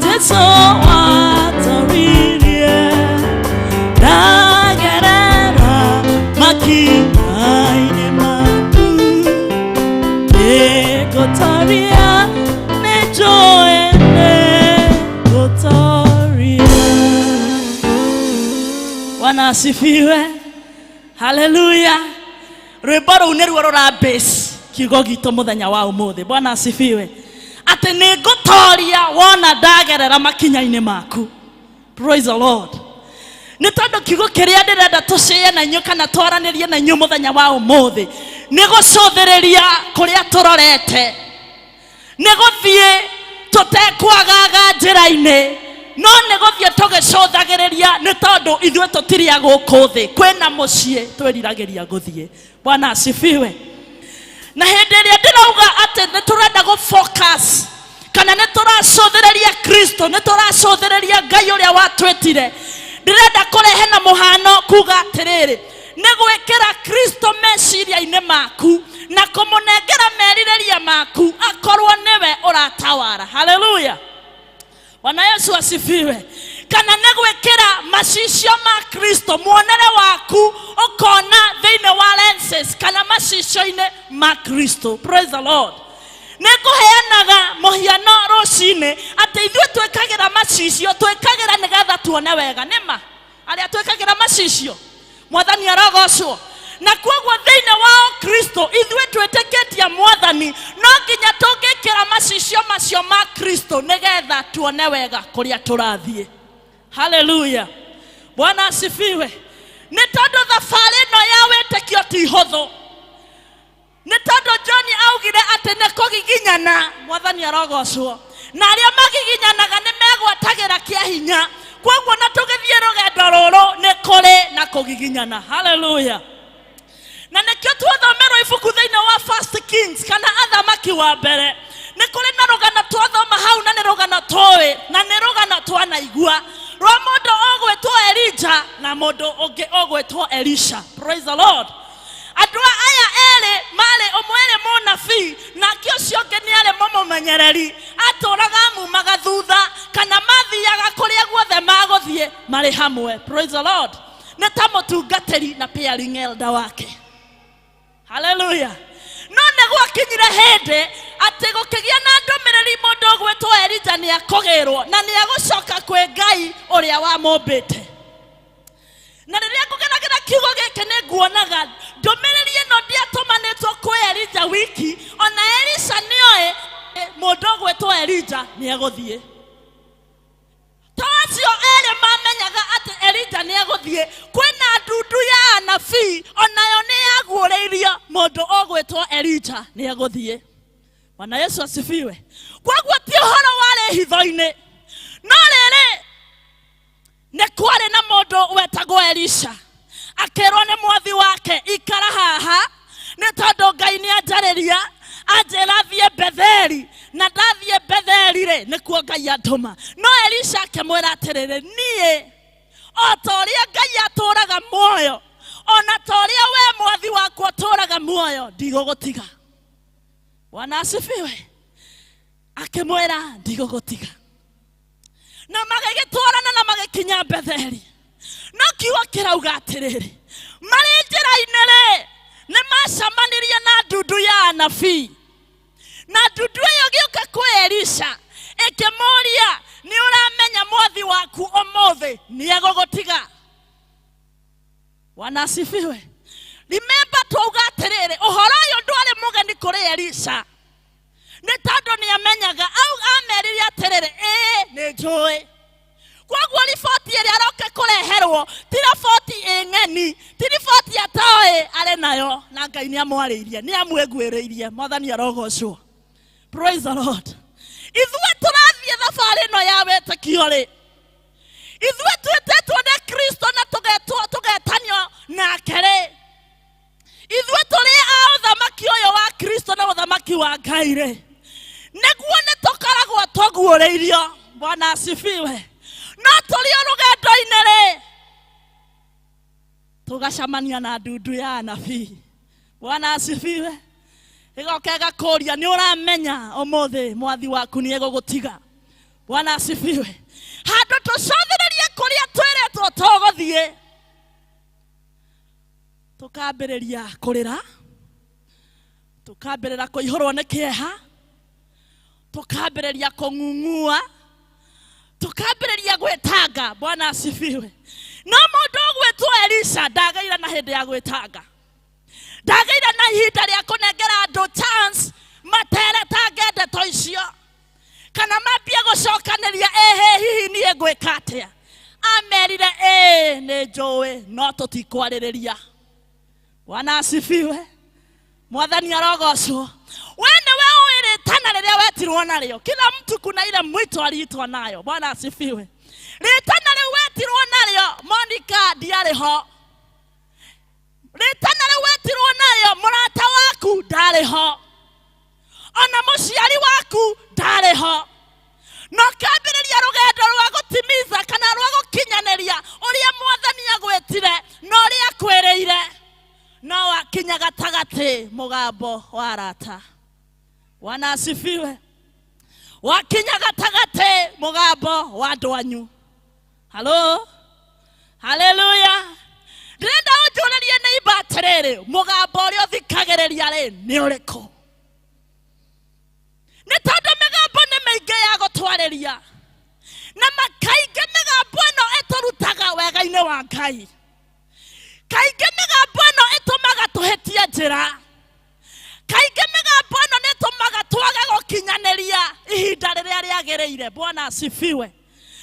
Jesũ watoririe. Ndagerera makinya-inĩ maku, nĩngũtoria, nĩnjũĩ nĩngũtoria. Bwana asifiwe. Haleluya. Rwĩmbo rũu nĩruo rũra base kiugo gitũ mũthenya wa ũmũthĩ. Bwana asifiwe. Atĩ nĩngũtoria wona ndagerera makinya-inĩ maku. Praise the Lord. Nĩ tondũ kiugo kĩrĩa ndĩrenda tũcĩe na inyuĩ kana twaranĩrie na inyuĩ mũthenya wa ũmũthĩ nĩ gũcũthĩrĩria kũrĩa tũrorete, nĩ gũthiĩ tũtekwagaga njĩra-inĩ, no nĩ gũthiĩ tũgĩcũthagĩrĩria, nĩ tondũ ithuĩ tũtirĩ a gũkũ thĩ, kwĩna mũciĩ twĩriragĩria gũthiĩ. Bwana asifiwe. Na hĩndĩ ĩrĩa ndĩrauga atĩ nĩ tũrenda gũ focus kana nĩ tũracũthĩrĩria Kristo, nĩ tũracũthĩrĩria Ngai ũrĩa watwĩtire, ndĩrenda kũrehe na mũhano kuga atĩrĩrĩ, nĩ gwĩkĩra Kristo meciria-inĩ maku na kũmũnengera merirĩria maku akorwo nĩwe ũratawara. Haleluya. Bwana Yesu asifiwe. Kana nĩ gwĩkĩra macicio ma Kristo, muonere waku ũkona thĩinĩ wa lenses kana macicio-inĩ ma Kristo. Praise the Lord. Nĩ ngũheanaga mũhiano rũcinĩ atĩ ithuĩ twĩkagĩra macicio, twĩkagĩra nĩgetha tuone wega. Nĩma arĩa twĩkagĩra macicio, mwathani arogocwo. Na koguo thĩinĩ wa Kristo ithuĩ twĩtĩkĩtie mwathani, no nginya tũngĩkĩra macicio macio ma Kristo nĩgetha tuone wega kũrĩa tũrathiĩ. Haleluya. Bwana asifiwe. Nĩ tondũ thabarĩ ĩno ya wĩtĩkio ti hũthũ. Nĩ tondũ John augire atĩ nĩ kũgiginyana, mwathani arogocwo, na arĩa magiginyanaga nĩ megwatagĩra kĩa hinya. Koguo na tũgĩthiĩ rũgendo rũrũ nĩ kũrĩ na Kũgiginyana. Haleluya. Na nĩkĩo twathomerwo ibuku thĩinĩ wa First Kings kana Athamaki wa mbere, nĩ kũrĩ na rũgano twathoma hau, na nĩ rũgano tũĩ na nĩ rũgano twanaigua rwa mũndũ ũgwĩtwo Elija na mũndũ ũngĩ ũgwĩtwo Elisha. Praise the Lord. Andũ aya erĩ marĩ, ũmwe arĩ mũnabii nake ũcio ũngĩ nĩ arĩ mũmũmenyereri, atũraga amumaga thutha kana mathiaga kũrĩa guothe magũthiĩ marĩ hamwe. Praise the Lord. Nĩ ta mũtungatĩri na pairing elder wake. Haleluya. No nĩ gwakinyire hĩndĩ atĩ gũkĩgĩa na ndũmĩrĩri mũndũ ũgwĩtwo Elija nĩ akũgĩrwo na nĩ agũcoka kwĩ Ngai ũrĩa wamũmbĩte. Na rĩrĩa ngũgeragĩra kiugo gĩkĩ nĩ nguonaga ndũmĩrĩri ĩno ndĩatũmanĩtwo kwĩ Elija wiki, ona Elisha nĩoĩ mũndũ ũgwĩtwo Elija nĩ egũthiĩ. To acio erĩ mamenyaga atĩ Elija nĩ egũthiĩ, kwĩna ndundu ya anabii onayo nĩ yaguũrĩirio mũndũ ũgwĩtwo Elija nĩ egũthiĩ. Bwana Yesu asifiwe. Koguo ti ũhoro warĩ hitho-inĩ, no rĩrĩ nĩ kwarĩ na mũndũ wetagwo Elisha, akĩrwo nĩ mwathi wake, ikara haha nĩ tondũ Ngai nĩ anjarĩria anjĩra thiĩ Betheli, na ndathiĩ Betheli rĩ nĩkuo Ngai andũma. No Elisha akĩmwĩra atĩrĩrĩ, niĩ o ta ũrĩa Ngai atũraga muoyo, ona ta ũrĩa we mwathi wakwa ũtũraga muoyo, ndigũgũtiga. Bwana asifiwe. Akĩmwĩra ndigũgũtiga, na magĩgĩtwarana na magĩkinya Betheli. No kiugo kĩrauga atĩrĩrĩ, marĩ njĩra-inĩ rĩ nĩ macemanirie na ndundu ya anabii, na ndundu ĩyo gĩũka kwĩ Elisha ĩkĩmũria, nĩ ũramenya mwathi waku ũmũthĩ nĩ egũgũtiga? Bwana asifiwe. Remember twauga atĩrĩrĩ, ũhoro ũyũ ndwarĩ mũgeni kũrĩ Elisha, nĩ tondũ nĩ amenyaga. Au amerire atĩrĩrĩ, ĩĩ nĩ njũĩ. Koguo riboti ĩrĩa aroka kũreherwo ti riboti ĩ ng'eni, ti riboti atoĩ arĩ nayo, na Ngai nĩ amwarĩirie, nĩ amwĩguĩrĩirie. Mwathani arogocwo. Praise the Lord. Ithuĩ tũrathiĩ thabarĩ ĩno ya wĩtĩkio rĩ, ithuĩ twĩtĩtwo nĩ Kristo na tũgetwo tũgetanio nake rĩ, ithuĩ tũrĩ a ũthamaki ũyũ wa Kristo na ũthamaki wa Ngai rĩ, nĩguo nĩ tũkoragwo tũguũrĩirio. Bwana asifiwe. No tũrĩ o rũgendo-inĩ rĩ, tũgacemania na ndundu ya anabii. Bwana asifiwe. Ĩgoka ĩgakũria, nĩ ũramenya ũmũthĩ mwathi waku nĩ egũgũtiga? Bwana asifiwe. Handũ tũcũthĩrĩrie kũrĩa twĩrĩtwo tũgũthiĩ, tũkambĩrĩria kũrĩra, tũkambĩrĩra kũihũrwo nĩ kĩeha, tũkambĩrĩria kũng'ung'ua, tũkambĩrĩria gwĩtanga. Bwana asifiwe. No mũndũ ũgwĩtwo Elisha ndagĩire na hĩndĩ ya gwĩtanga, ndagĩire na ihinda rĩa kũnengera andũ chance materetange ndeto icio kana mambie gũcokanĩria, ĩhĩ hihi niĩ ngwĩka atĩa. Amerire, ĩĩ nĩ njũĩ, no tũtikwarĩrĩria. Bwana asifiwe. Mwathani arogocwo. We nĩwe ũĩ rĩtana rĩrĩa wetirwo narĩo. Kila mtu kuna ile mwito aliitwa nayo. Bwana asifiwe. Rĩtana rĩu wetirwo narĩo, Monica ndiarĩ ho. Rĩtana rĩu wetirwo narĩo, mũrata waku ndarĩ ho, ona mũciari waku ndarĩ ho, no kambĩrĩria rũgendo rwa gũtimiza kana rwa gũkinyanĩria ũrĩa mwathani agwĩtire na ũrĩa akwĩrĩire, no wakinya gatagatĩ mũgambo wa arata. Bwana asifiwe. Wakinya gatagatĩ mũgambo wa andũ anyu. Halo, haleluya. Ndĩrenda ũnjũrĩrie nĩ imba atĩrĩrĩ, mũgambo ũrĩa ũthikagĩrĩria rĩ nĩ ũrĩkũ? Nĩ tondũ mĩgambo nĩ mĩingĩ ya gũtwarĩria, na kaingĩ mĩgambo ĩno ĩtũrutaga wega-inĩ wa Ngai. Kaingĩ mĩgambo ĩno ĩtũmaga tũhĩtie njĩra. Kaingĩ mĩgambo ĩno nĩ ĩtũmaga twage gũkinyanĩria ihinda rĩrĩa rĩagĩrĩire. Bwana asifiwe.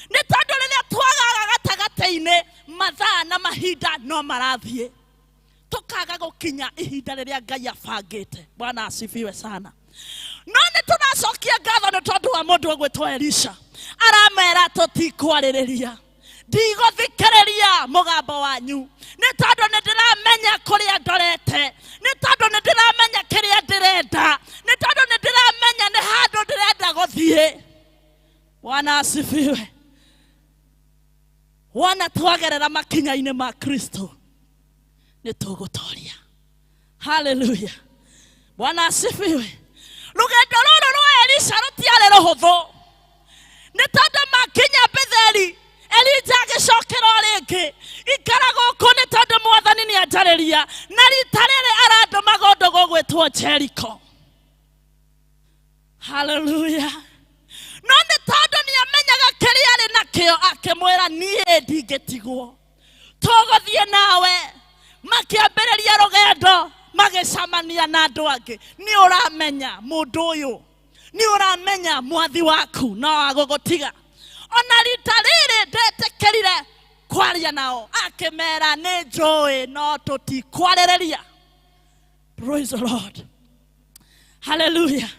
Nĩ tondũ rĩrĩa twagaga gatagatĩ-inĩ, mathaa na mahinda no marathiĩ, tũkaga gũkinya ihinda rĩrĩa Ngai abangĩte. Bwana asifiwe sana. No nĩ tũracokia ngatho nĩ tondũ wa mũndũ ũgwĩtwo Elisha, aramera tũtikwarĩrĩria, ndigũthikĩrĩria mũgambo wanyu. Nĩ tondũ nĩ ndĩramenya kũrĩa ndorete, nĩ tondũ nĩ ndĩramenya kĩrĩa ndĩrenda, nĩ tondũ nĩ ndĩramenya nĩ handũ ndĩrenda gũthiĩ. Bwana asifiwe. Wona twagerera makinya-inĩ ma Kristo nĩ tũgũtoria. Haleluya. Bwana asifiwe. Rũgendo rũrũ rwa Elisha rũtiarĩ rũhũthũ, nĩ tondũ makinya Betheli Elija agĩcokera o rĩngĩ, ikara gũkũ nĩ tondũ mwathani nĩ anjarĩria, na rita rĩrĩ arandũma kũndũ gũgwĩtwo Jeriko. Haleluya. No nĩ tondũ nĩ amenyaga kĩrĩa arĩ nakĩo, akĩmwĩra niĩ ndingĩtigwo, tũgũthiĩ nawe. Makĩambĩrĩria rũgendo, magĩcemania na andũ angĩ. Nĩ ũramenya mũndũ ũyũ, nĩ ũramenya mwathi waku no agũgũtiga. Ona rita rĩrĩ ndetĩkĩrire kwaria nao, akĩmera nĩ njũĩ no tũtikwarĩrĩria. Praise the Lord. Hallelujah.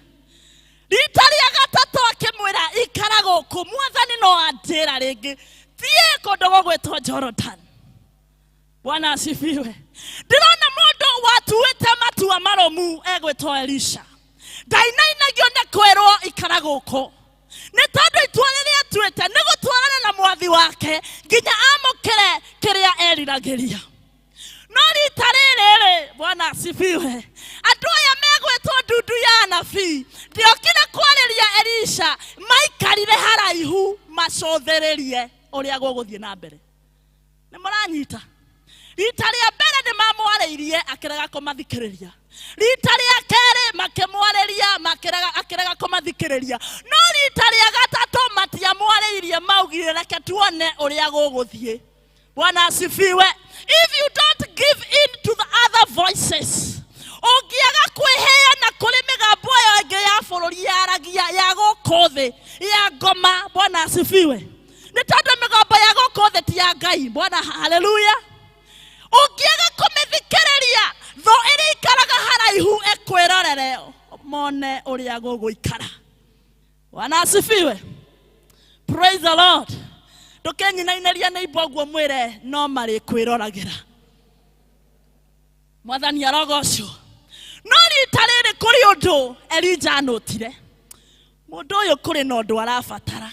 Rita rĩa gatatũ akĩmwĩra ikara gũkũ, mwathani no anjĩra rĩngĩ thiĩ kũndũ gũgwĩtwo Jordan. Bwana asifiwe. Ndĩrona mũndũ watuĩte matua marũmu egwĩtwo Elisha. Ndainainagio nĩ kwĩrwo ikara gũkũ, nĩ tondũ itua rĩrĩa atuĩte nĩ gũtwarana na mwathi wake nginya amũkĩre kĩrĩa eriragĩria. No rita rĩrĩ rĩ, Bwana asifiwe, andũ aya megwĩtwo ndundu ya anabii ndiokire kwarĩria Elisha, maikarire haraihu macũthĩrĩrie ũrĩa gũgũthiĩ na mbere. Nĩ mũranyita? Rita rĩa mbere nĩ mamwarĩirie akĩrega kũmathikĩrĩria, rita rĩa kerĩ makĩmwarĩria akĩrega kũmathikĩrĩria, no rita rĩa gatatũ matiamwarĩirie, maugire reke tuone ũrĩa gũgũthiĩ. Bwana asifiwe. If you don't give in to the other voices, ũngĩaga kwĩheana kũrĩ mĩgambo ĩyo ĩngĩ ya bũrũri yaragia ya gũkũ thĩ ya ngoma. Bwana asifiwe. Nĩ tondũ mĩgambo ya gũkũ thĩ ti ya Ngai. Bwana haleluya. Ũngĩaga kũmĩthikĩrĩria, thũ ĩrĩa ikaraga haraihu ĩkwĩrorere mone ũrĩa gũgũikara. Bwana asifiwe. Praise the Lord. Ndũkenyinainĩria nĩ imbo ũguo mwĩre no marĩkwĩroragĩra. Mwathani arogocwo. No rita rĩrĩ kũrĩ ũndũ Elija anũtire, mũndũ ũyũ kũrĩ na ũndũ arabatara.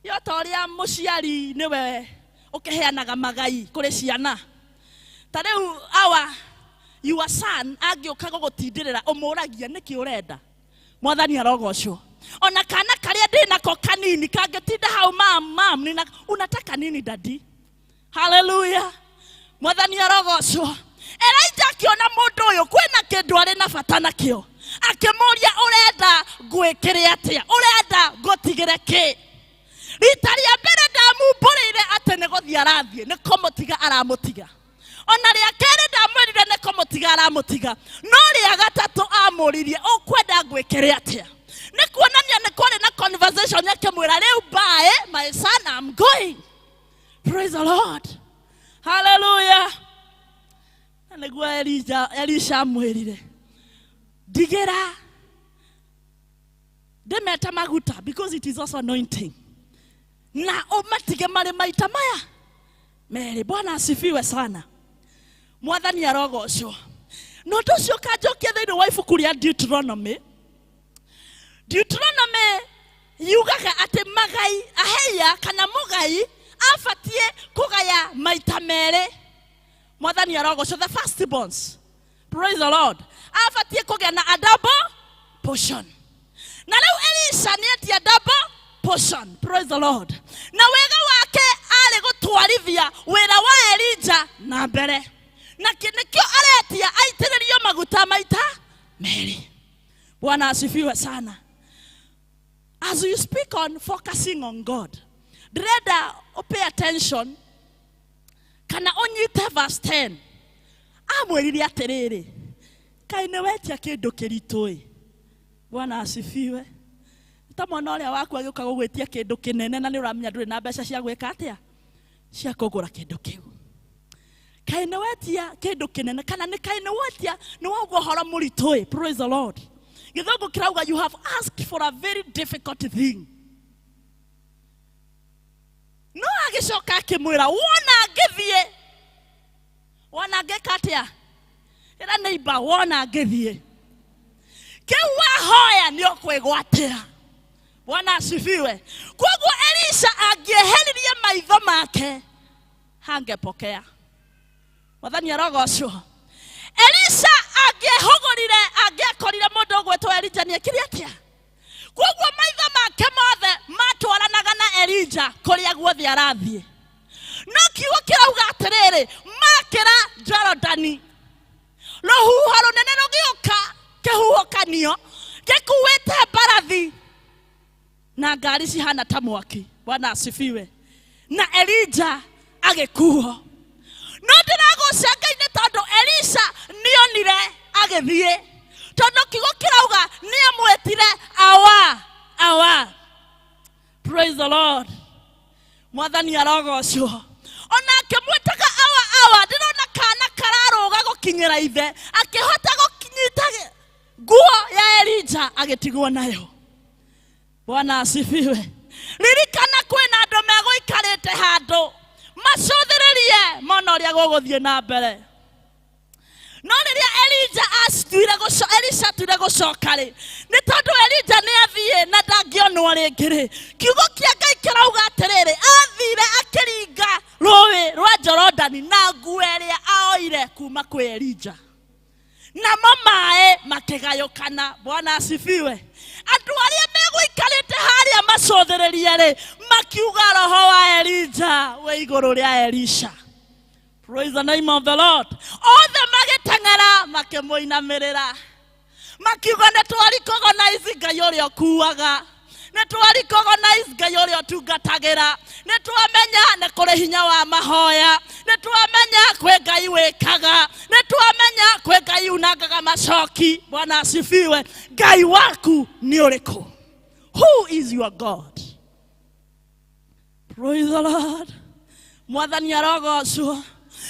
Yo ta ũrĩa mũciari nĩwe ũkĩheanaga magai kũrĩ ciana, ta rĩu awa your son angĩũka gũgũtindĩrĩra ũmũragia nĩkĩ ũrenda. Mwathani arogocwo. Ona kana karĩa ndĩ nako kanini kangĩtinda hau, mam mam, nina unataka nini daddy? Haleluya. Mwathani arogocwo. Elija akĩona mũndũ ũyũ kwĩna kĩndũ arĩ na bata nakĩo, akĩmũria ũrenda ngwĩkĩre atĩa, ũrenda ngũtigĩre kĩ? Rita rĩa mbere ndamumbũrĩire atĩ nĩ gũthiĩ arathiĩ, nĩ kũmũtiga aramũtiga. Ona rĩa kerĩ ndamwĩrire nĩ kũmũtiga aramũtiga, no rĩa gatatũ amũririe ũkwenda ngwĩkĩre atĩa. Nĩ kuonania nĩ kwarĩ na conversation, akĩmwĩra rĩu bye my son, I'm going. Praise the Lord. Hallelujah. Na nĩguo Elisha amwĩrire ndigĩra ndĩmeta maguta, because it is also anointing, na ũmatige marĩ maita maya merĩ. Bwana asifiwe sana. Mwathani arogocwo. Na ũndũ ũcio ũkanjokia thĩinĩ wa ibuku rĩa Deuteronomy. Deuteronomy yugaga atĩ magai aheia kana mũgai abatiĩ kũgaya maita merĩ. Mwathani arogocwo. The firstborns, praise the Lord, abatiĩ kũgĩa na a double portion. Na rĩu Elisha nĩ etia double portion. Praise the Lord. Na wega wake arĩ gũtwarithia wĩra wa Elija na mbere, na nĩkĩo aretia aitĩrĩrio maguta maita merĩ. Bwana asifiwe sana. As you speak on focusing on God, ndĩrenda pay attention kana ũnyite verse 10. Amwĩrire atĩrĩrĩ, kaĩ nĩ wetia kĩndũ kĩritũ ĩ. Bwana asifiwe. Ta mwana ũrĩa waku agĩũka gũgwĩtia kĩndũ kĩnene na nĩ ũramenya ndũrĩ na mbeca cia gwĩka atĩa, cia kũgũra kĩndũ kĩu. Kaĩ nĩ wetia kĩndũ kĩnene, kana nĩ kaĩ nĩ wetia nĩ wauga ũhoro mũritũ ĩ. Praise the Lord. Gĩthũngũ kĩrauga you have asked for a very difficult thing. No agĩcoka akĩmwĩra wona ngĩthiĩ Wona ngĩka atĩa? Ĩra neighbor, wona ngĩthiĩ. Kĩu wahoya nĩ ũkwĩgwatĩra. Bwana asifiwe. Koguo Elisha angĩeheririe maitho make hangepokea. Mwathani arogocwo. Elisha angĩehũgũrire, angĩakorire mũndũ ũgwĩtwo Elija nĩekire atĩa? Koguo maitho make mothe matwaranaga na Elija kũrĩa guothe arathiĩ. No kiugo kĩrauga atĩrĩrĩ, makĩra Jorodani, rũhuho rũnene rũgĩũka kĩhuhũkanio gĩkuĩte mbarathi na ngari cihana ta mwaki. Bwana asifiwe. Na Elija agĩkuo. No ndĩragoca Ngai nĩ tondũ Elisha nĩonire agĩthiĩ, tondũ kiugo kĩrauga nĩamwĩtire awa awa. Praise the Lord. Mwathani arogocwo. Ona akĩmwĩtaga awa awa, ndĩrona kana kararũga gũkinyĩra ithe, akĩhota gũkinyita nguo ya Elija agĩtigwo nayo. Bwana asifiwe. Ririkana kwĩna andũ megũikarĩte handũ macũthĩrĩrie mona ũrĩa gũgũthiĩ na mbere. No rĩrĩa Elija atuire gũco, Elisha atuire gũcoka rĩ, nĩ tondũ Elija nĩ athiĩ na ndangĩonwo rĩngĩ rĩ, kiugo kĩa Ngai kĩrauga atĩrĩrĩ, athire akĩringa rũĩ rwa Jorodani na nguo ĩrĩa aoire kuma kwĩ Elija, namo maĩ makĩgayũkana. Bwana asifiwe. Andũ arĩa megũikarĩte harĩa macũthĩrĩrie rĩ, makiuga roho wa Elija wĩ igũrũ rĩa Elisha. Praise the name of the Lord. Othe magĩteng'era makĩmũinamĩrĩra, makiuga nĩ twaricogonize Ngai ũrĩa ũkuaga, nĩ twaricogonize Ngai ũrĩa ũtungatagĩra, nĩ twamenya nĩ kũrĩ hinya wa mahoya, nĩ twamenya kwĩ Ngai wĩkaga, nĩ twamenya kwĩ Ngai unangaga macoki. Bwana asifiwe. Ngai waku nĩ ũrĩkũ? Who is your God? Praise the Lord. Mwathani arogocwo.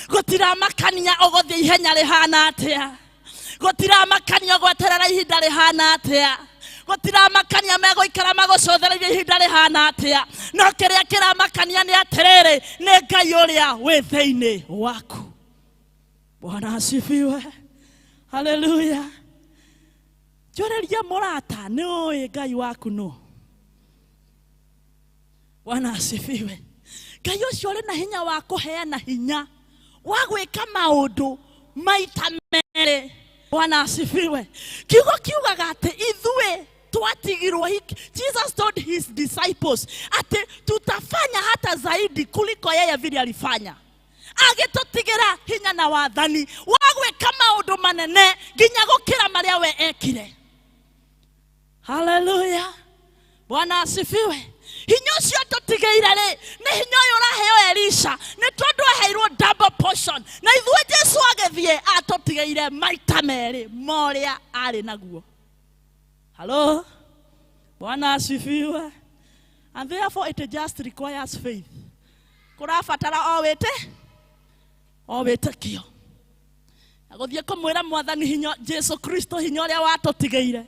Gũtiramakania ũgũthiĩ ihenya rĩhana atĩa, gũtiramakania ũgweterera ihinda rĩhana atĩa, gũtiramakania megũikara magũcũthĩrĩirie ihinda rĩhana atĩa, no kĩrĩa kĩramakania nĩ atĩrĩrĩ, nĩ Ngai ũrĩa wĩ thĩinĩ waku. Bwana asifiwe. Haleluya. Njũrĩria mũrata, nĩ ũĩ Ngai waku nũ? Bwana asifiwe. Ngai ũcio ũrĩ na hinya wa kũheana hinya wa gwĩka maũndũ maita merĩ. Bwana asifiwe. Kiugo kiugaga atĩ ithuĩ twatigirwo. Jesus told his disciples atĩ tutafanya hata zaidi kuliko yeye vile alifanya. Agĩtũtigĩra hinya na wathani wa gwĩka maũndũ manene nginya gũkĩra marĩa we ekire. Haleluya. Bwana asifiwe. Hinya ũcio atũtigĩire rĩ, nĩ hinya ũyũ ũraheo Elisha, nĩ tondũ aheirwo double portion, na ithuĩ Jesu agĩthiĩ atũtigĩire maita merĩ ma ũrĩa arĩ naguo. Hello? Bwana asifiwe. And therefore it just requires faith. Kũrabatara o wĩte, o wĩtĩkio. Na gũthiĩ kũmwĩra Mwathani hinya Jesu Kristo hinya ũrĩa watũtigĩire,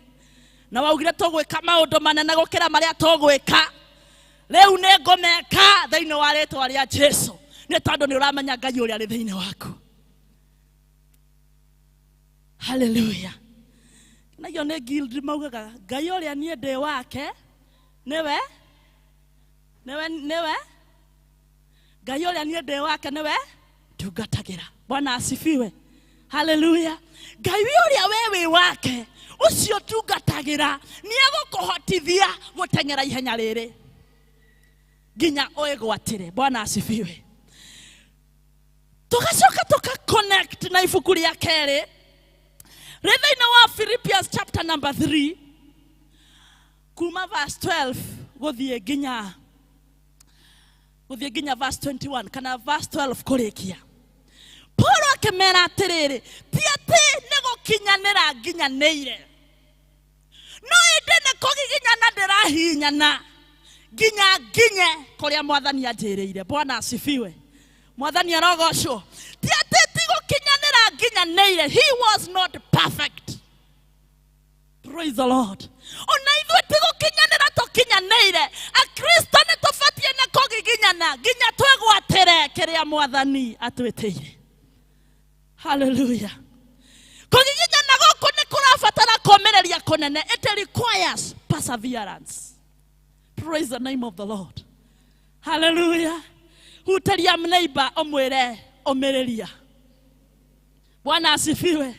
na waugire tũgwĩka maũndũ manene gũkĩra marĩa tũgwĩka, rĩu nĩ ngũmeka thĩinĩ wa rĩtwa rĩa Jesu, nĩ tondũ nĩ ũramenya Ngai ũrĩa arĩ thĩinĩ waku. Haleluya. Nayo nĩ guild maugaga Ngai ũrĩa niĩ ndĩ wake nĩwe, nĩwe, nĩwe Ngai ũrĩa niĩ ndĩ wake nĩwe tungatagĩra. Bwana asifiwe. Haleluya. Ngai ũrĩa we wĩ wake ũcio tungatagĩra nĩ egũkũhotithia gũteng'era ihenya rĩrĩ nginya ũĩgwatĩre. Bwana asifiwe. Tugacoka tuka connect na ibuku rĩa kerĩ rĩ thĩinĩ wa Philippians chapter number 3 kuma verse 12 gũthiĩ nginya verse 21 kana verse 12 kũrĩkia. Paulo akĩmera atĩrĩrĩ, ti atĩ nĩ gũkinyanĩra nginyanĩire, no ĩndĩ nĩ kũgiginyana ndĩrahihinyana nginya nginye kũrĩa Mwathani anjĩrĩire. Bwana asifiwe. Mwathani arogocwo. Ti atĩ ti gũkinyanĩra nginyanĩire. He was not perfect. Praise the Lord. Ona ithuĩ ti gũkinyanĩra tũkinyanĩire. Akristo nĩ tũbatiĩ nĩ kũgiginyana nginya twĩgwatĩre kĩrĩa Mwathani atwĩtĩire. Haleluya. Kũgiginyana gũkũ nĩ kũrabatara kũũmĩrĩria kũnene. It requires perseverance. Praise the name of the Lord. Haleluya. Hutĩria neighbor ũmwĩre ũmĩrĩria. Bwana asifiwe.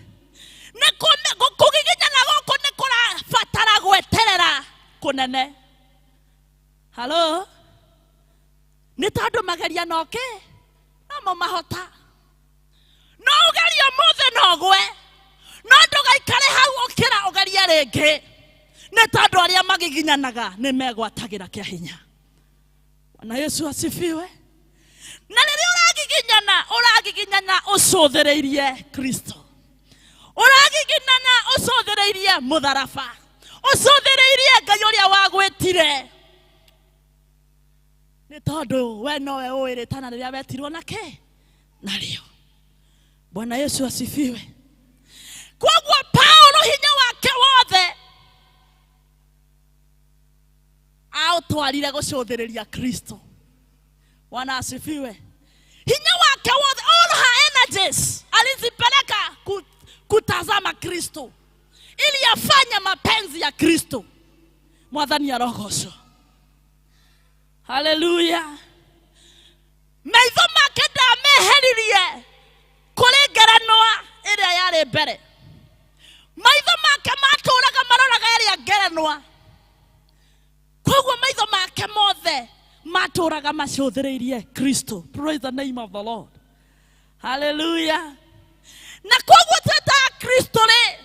Nĩ kũgiginyana gũkũ nĩ kũrabatara gweterera kũnene. Halo? Nĩ tondũ mageria no kĩ? Nomo mahota. No ũgerie ũmũthĩ no ũgwe. No ndũgaikare hau ũkĩra ũgerie rĩngĩ. Nĩ tondũ arĩa magiginyanaga nĩ megwatagĩra kĩa hinya. Bwana Yesu asifiwe. Na rĩrĩa ũragiginyana, ũragiginyana ũcũthĩrĩirie Kristo. Ũragiginyana ũcũthĩrĩirie mũtharaba. Ũcũthĩrĩirie Ngai ũrĩa wagwĩtire. Nĩ tondũ we nowe ũĩ rĩtana rĩrĩa wetirwo na kĩ? Narĩo. Bwana Yesu asifiwe. Koguo Paulo hinya wake wothe aũtwarire gũcũthĩrĩria Kristo. Bwana asifiwe. Hinya wake wothe, all her energies alizipeleka kutazama Kristo ili afanye mapenzi ya Kristo. Mwathani arogocwo. Haleluya. Maitho make ndameheririe kũrĩ ngerenwa ĩrĩa yarĩ mbere. Maitho make matũraga maroraga ĩrĩa ngerenwa. Koguo maitho make mothe matũraga macũthĩrĩirie Kristo. Praise the name of the Lord. Haleluya. Na koguo twĩ ta Kristo rĩ,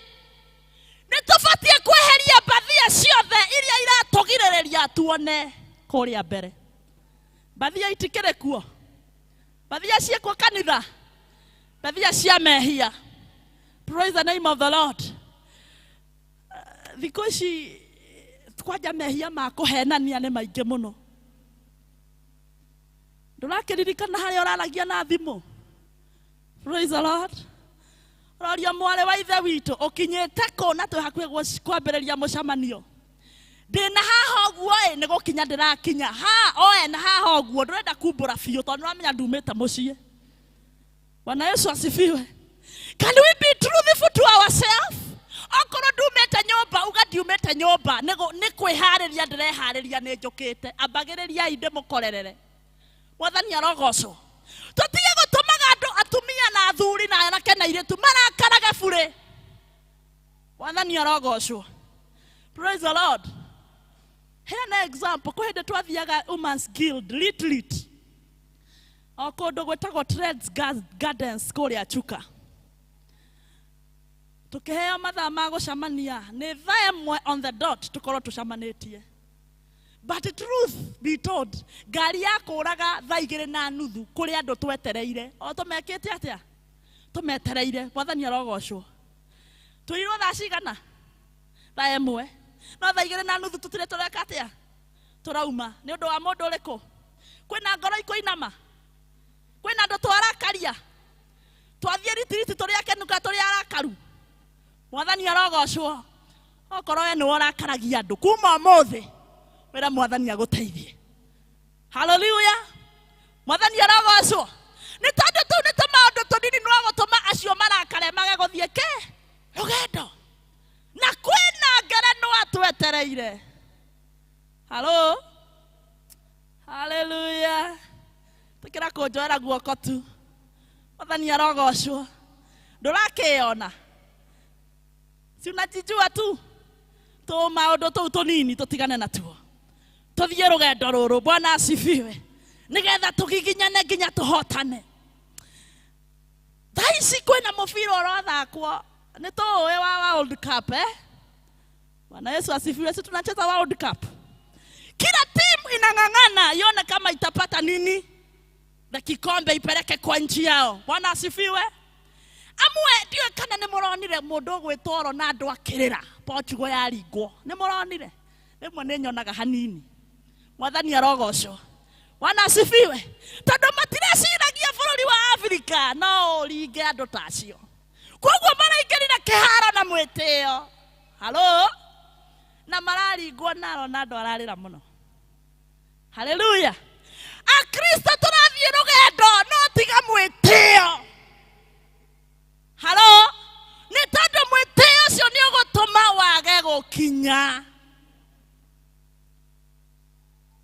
nĩ tũbatiĩ kweheria mbathia ciothe iria iratũgirĩrĩria tuone kũrĩa mbere. Mbathia itikĩrĩ kuo. Mbathia ciĩkuo kanitha. Mbathia cia mehia. Praise the name of the Lord. Thikũ ici kwanja mehia ma kũhenania nĩ maingĩ mũno. Ndũrakĩririkana harĩa ũraragia na thimũ? Praise the Lord. Ũroria mwarĩ wa ithe witũ ũkinyĩte kũ na twĩ hakuhĩ kwambĩrĩria mũcemanio. Ndĩna haha ũguo ĩ, nĩ gũkinya ndĩrakinya. Ha, oe na haha ũguo ndũrenda kumbũra biũ tondũ nĩwamenya ndumĩte mũciĩ. Bwana Yesu asifiwe. Can we be truthful to ourselves? Okorwo ndumĩte nyũmba, uga ndiumĩte nyũmba, nĩ kwĩharĩria ndĩreharĩria nĩ njũkĩte. Ambagĩrĩriai ndĩmũkorerere. Mwathani arogocwo. Tũtige gũtũmaga andũ atumia na athuri na anake na airĩtu marakarage burĩ. Mwathani arogocwo. Praise the Lord. Heana example, kwĩ hĩndĩ twathiaga Women's Guild retreat. O kũndũ gwĩtagwo Trades Gardens kũrĩa Chuka. Tũkĩheo mathaa ma gũcemania nĩ thaa ĩmwe on the dot tũkorwo tũcemanĩtie. But truth be told, ngari yakũraga thaa igĩrĩ na nuthu kũrĩ andũ twetereire. O tũmekĩte atĩa? Tũmetereire. Mwathani arogocwo. Twĩrirwo thaa cigana? Thaa ĩmwe. No thaa igĩrĩ na nuthu tũtirĩ tũreka atĩa? Tũrauma. Nĩ ũndũ wa mũndũ ũrĩkũ? Kwĩna ngoro ikũinama? Kwĩna andũ twarakaria? Twathiĩ ritiriti tũrĩ akenu kana tũrĩ arakaru? Mwathani arogocwo. Okorwo we nĩwe ũrakaragia andũ kuma ũmũthĩ, wĩra Mwathani agũteithie. Haleluya. Mwathani arogocwo. Nĩ tondũ tũu nĩ tũmaũndũ tũnini no gũtũma acio marakare mage gũthiĩ kĩ? Rũgendo. Na kwĩna ngerenwa twetereire. Halo? Haleluya. Tũkĩra kũnjoera guoko tu. Mwathani arogocwo. Ndũrakĩona? Si unajijua tu. Tũ maũndũ tũu tũnini tũtigane natuo. Tũthiĩ rũgendo rũrũ. Bwana asifiwe. Nĩgetha tũgiginyane nginya tũhotane. Thaa ici kwĩna mũbira ũrathakwo. Nĩ tũũĩ wa World Cup, eh? Bwana Yesu asifiwe. Si tunacheza World Cup. Kila timu inang'ang'ana ione kama itapata nini na kikombe ipeleke kwa nchi yao. Bwana asifiwe. Amwe ndiũĩ kana nĩ mũronire mũndũ ũgwĩtwo Ronaldo akĩrĩra Portugal yaringwo. Nĩ mũronire? Rĩmwe nĩ nyonaga hanini. Mwathani arogocwo. Bwana asifiwe. Tondũ matireciragia bũrũri wa Afrika no ũringe andũ ta acio. Koguo maraingĩrire kĩharo na mwĩtĩo. Halo? Na mararingwo na Ronaldo ararĩra mũno. Haleluya. Akristo tũrathiĩ rũgendo no tiga mwĩtĩo. Gũkinya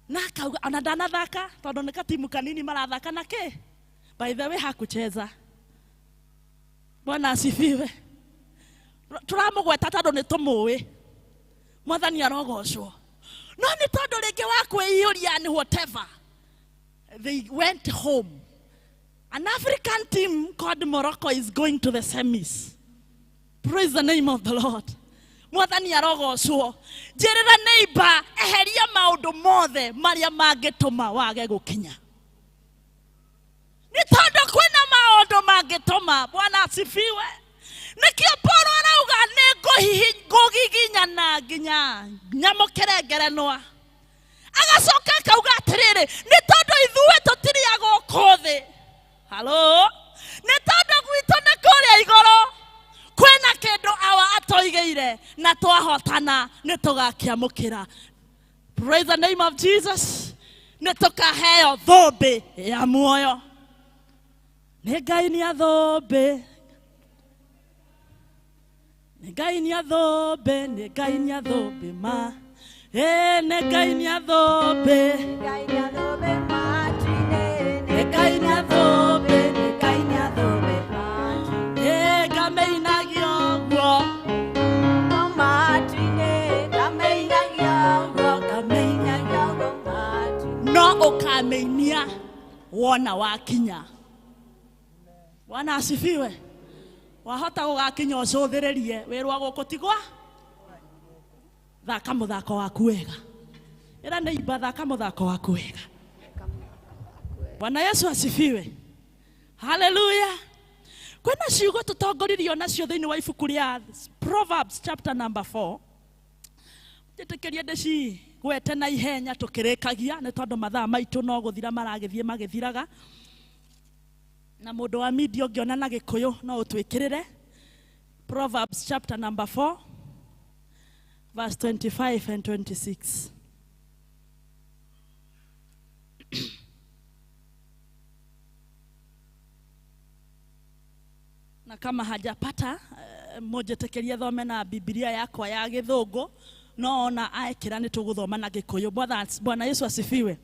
na akauga ona ndanathaka tondũ nĩ katimu kanini marathaka na kĩ. By the way, hakucheza. Bwana asifiwe. Tũramũgweta tondũ nĩ tũmũĩ. Mwathani arogocwo. No nĩ tondũ rĩngĩ wa kwĩiyũria nĩ whatever. They went home. An African team called Morocco is going to the semis. Praise the name of the Lord. Mwathani arogocwo. Njĩrĩra neighbor, eheria maũndũ mothe marĩa mangĩtũma wage gũkinya. Nĩ tondũ kwĩna maũndũ mangĩtũma. Bwana asifiwe. Nĩkĩo Paulo arauga nĩ ngũgiginyana nginya nyamũkĩre ngerenwa. Agacoka akauga atĩrĩrĩ, nĩ tondũ ithuĩ tũtirĩ a gũkũ thĩ. Halo? Nĩ tondũ gwitũ nĩ kũrĩa igũrũ. Kwĩna kĩndũ awa atũigĩire na twahotana nĩ tũgakĩamũkĩra. Praise the name of Jesus. Nĩ tũkaheo thũmbĩ ya muoyo. Nĩ Ngai nĩ athũmbĩ. Nĩ Ngai nĩ athũmbĩ, nĩ Ngai nĩ athũmbĩ ma. Ĩ nĩ Ngai nĩ athũmbĩ. Nĩ Ngai nĩ athũmbĩ matu-inĩ. Nĩ Ngai nĩ athũmbĩ, nĩ Ngai nĩ athũmbĩ matu-inĩ. Ĩ ngamĩinagia ũguo. Matu-inĩ, ngamĩinagia ũguo, ngamĩinagia ũguo matu-inĩ. No ũkamĩinia wona wakinya. Bwana asifiwe. Wahota gũgakinya ũcũthĩrĩrie wĩrwa gũkũ tigwa. Thaka mũthako waku wega. Ĩra neighbor, thaka mũthako waku wega. Bwana Yesu asifiwe. Haleluya. Kwĩna ciugo tũtongoririo nacio thĩinĩ wa ibuku rĩa Proverbs chapter number 4. Njĩtĩkĩrie ndĩcigwete na ihenya tũkĩrĩkagia nĩ tondũ mathaa maitũ no gũthira maragĩthiĩ magĩthiraga. Na mũndũ wa media ũngĩona na Gĩkũyũ no ũtwĩkĩrĩre. Proverbs chapter number 4 verse 25 and 26. Na kama hajapata mũnjĩtĩkĩrie thome na Biblia yakwa ya Gĩthũngũ, no ona aekĩra nĩ tũgũthoma na Gĩkũyũ. Bwana Yesu asifiwe.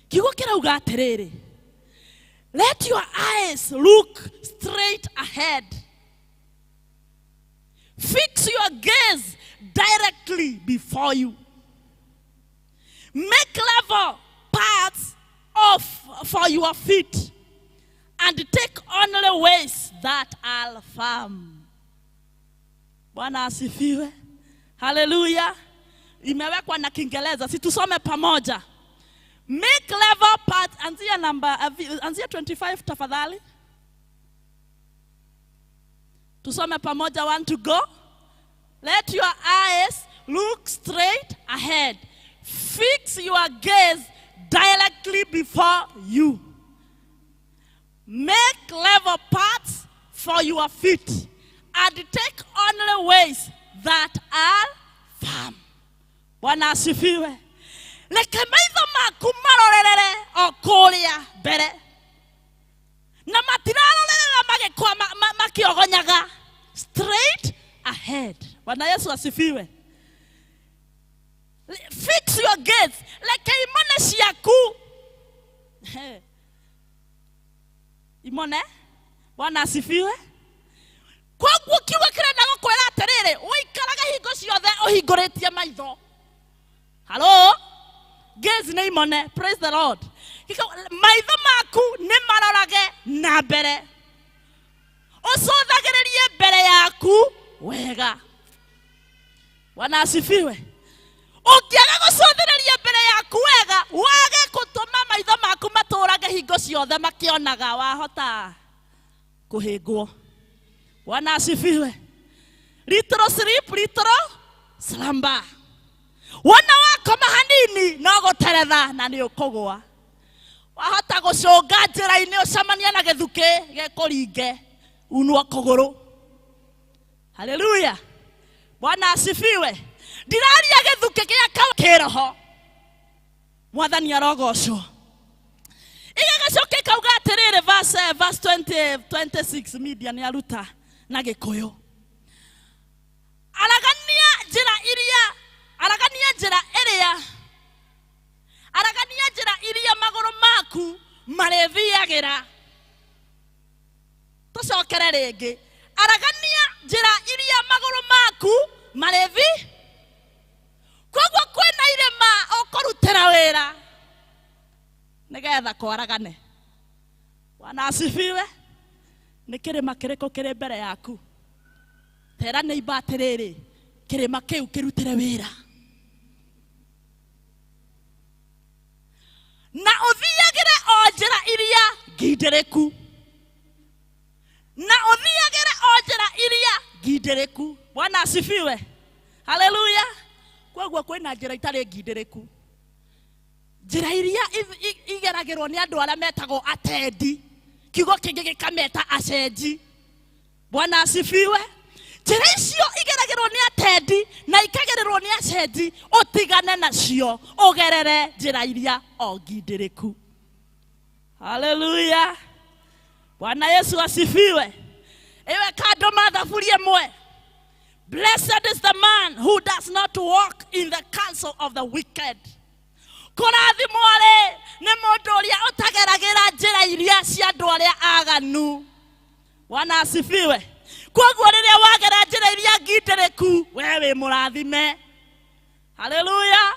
Kiugo kĩrauga atĩrĩrĩ, let your eyes look straight ahead. Fix your gaze directly before you. Make level paths off for your feet and take only ways that are firm. Bwana asifiwe. Hallelujah. Imewekwa na Kiingereza, si tusome pamoja. Make level paths, anzia number, anzia 25 tafadhali. Tusome pamoja, one to go. Let your eyes look straight ahead. Fix your gaze directly before you. Make level paths for your feet and take only ways that are firm. Bwana asifiwe. Reke maitho maku marorerere o kũrĩa mbere. Na matirarorerera magĩkwa makĩogonyaga. Straight ahead. Bwana Yesu asifiwe. Fix your gaze. Reke imone ciaku. Imone. Bwana asifiwe. Koguo kiugo kĩrenda gũkwĩra atĩrĩrĩ, ũikarage hingo ciothe ũhingũrĩtie maitho. Hello? Gaze nĩ imone. Praise the Lord. Maitho maku nĩ marorage na mbere. Ũcũthagĩrĩrie mbere yaku wega. Bwana asifiwe. Ũngĩaga gũcũthĩrĩria mbere yaku wega, wage gũtũma maitho maku matũrage hingo ciothe makĩonaga, wahota kũhĩngwo. Bwana asifiwe. Little sleep, little slumber. Wona wakoma hanini no gũteretha na nĩ ũkũgũa. Wahota gũcũnga njĩra-inĩ ũcemanie na gĩthukĩ gĩkũringe unwo kũgũrũ. Haleluya. Bwana asifiwe. Ndiraria gĩthukĩ gĩa kĩroho. Mwathani arogocwo. Igĩgĩcoka ĩkauga atĩrĩrĩ, verse 26, media nĩ aruta na Gĩkũyũ. Aragania njĩra iria Atĩa? Aragania njĩra iria magũrũ maku marĩthiagĩra. Tũcokere rĩngĩ. Aragania njĩra iria magũrũ maku marĩthi. Koguo kwĩna irĩma ũkũrutĩra wĩra nĩgetha kwaragane. Bwana asifiwe. Nĩ kĩrĩma kĩrĩkũ kĩrĩ mbere yaku? Tera neighbor atĩrĩrĩ, kĩrĩma kĩu kĩrutĩre wĩra. Na ũthiagĩre o njĩra iria ngindĩrĩku. Na ũthiagĩre o njĩra iria ngindĩrĩku. Bwana asifiwe. Haleluya. Koguo kwĩna njĩra itarĩ ngindĩrĩku. Njĩra iria igeragĩrwo nĩ andũ arĩa metagwo atendi, kiugo kĩngĩ gĩkameta acenji. Bwana asifiwe. Njĩra icio igeragĩrwo nĩ atendi na ikagererwo nĩ acenji, ũtigane nacio, ũgerere njĩra iria o ngindĩrĩku. Haleluya. Bwana Yesu asifiwe. Iwe kando mathaburi ĩmwe. Blessed is the man who does not walk in the counsel of the wicked. Kũrathimwo rĩ nĩ mũndũ ũrĩa ũtageragĩra njĩra iria cia andũ arĩa aganu. Bwana asifiwe. Koguo rĩrĩa wagera njĩra iria ngindĩrĩku, we wĩ mũrathime. Haleluya.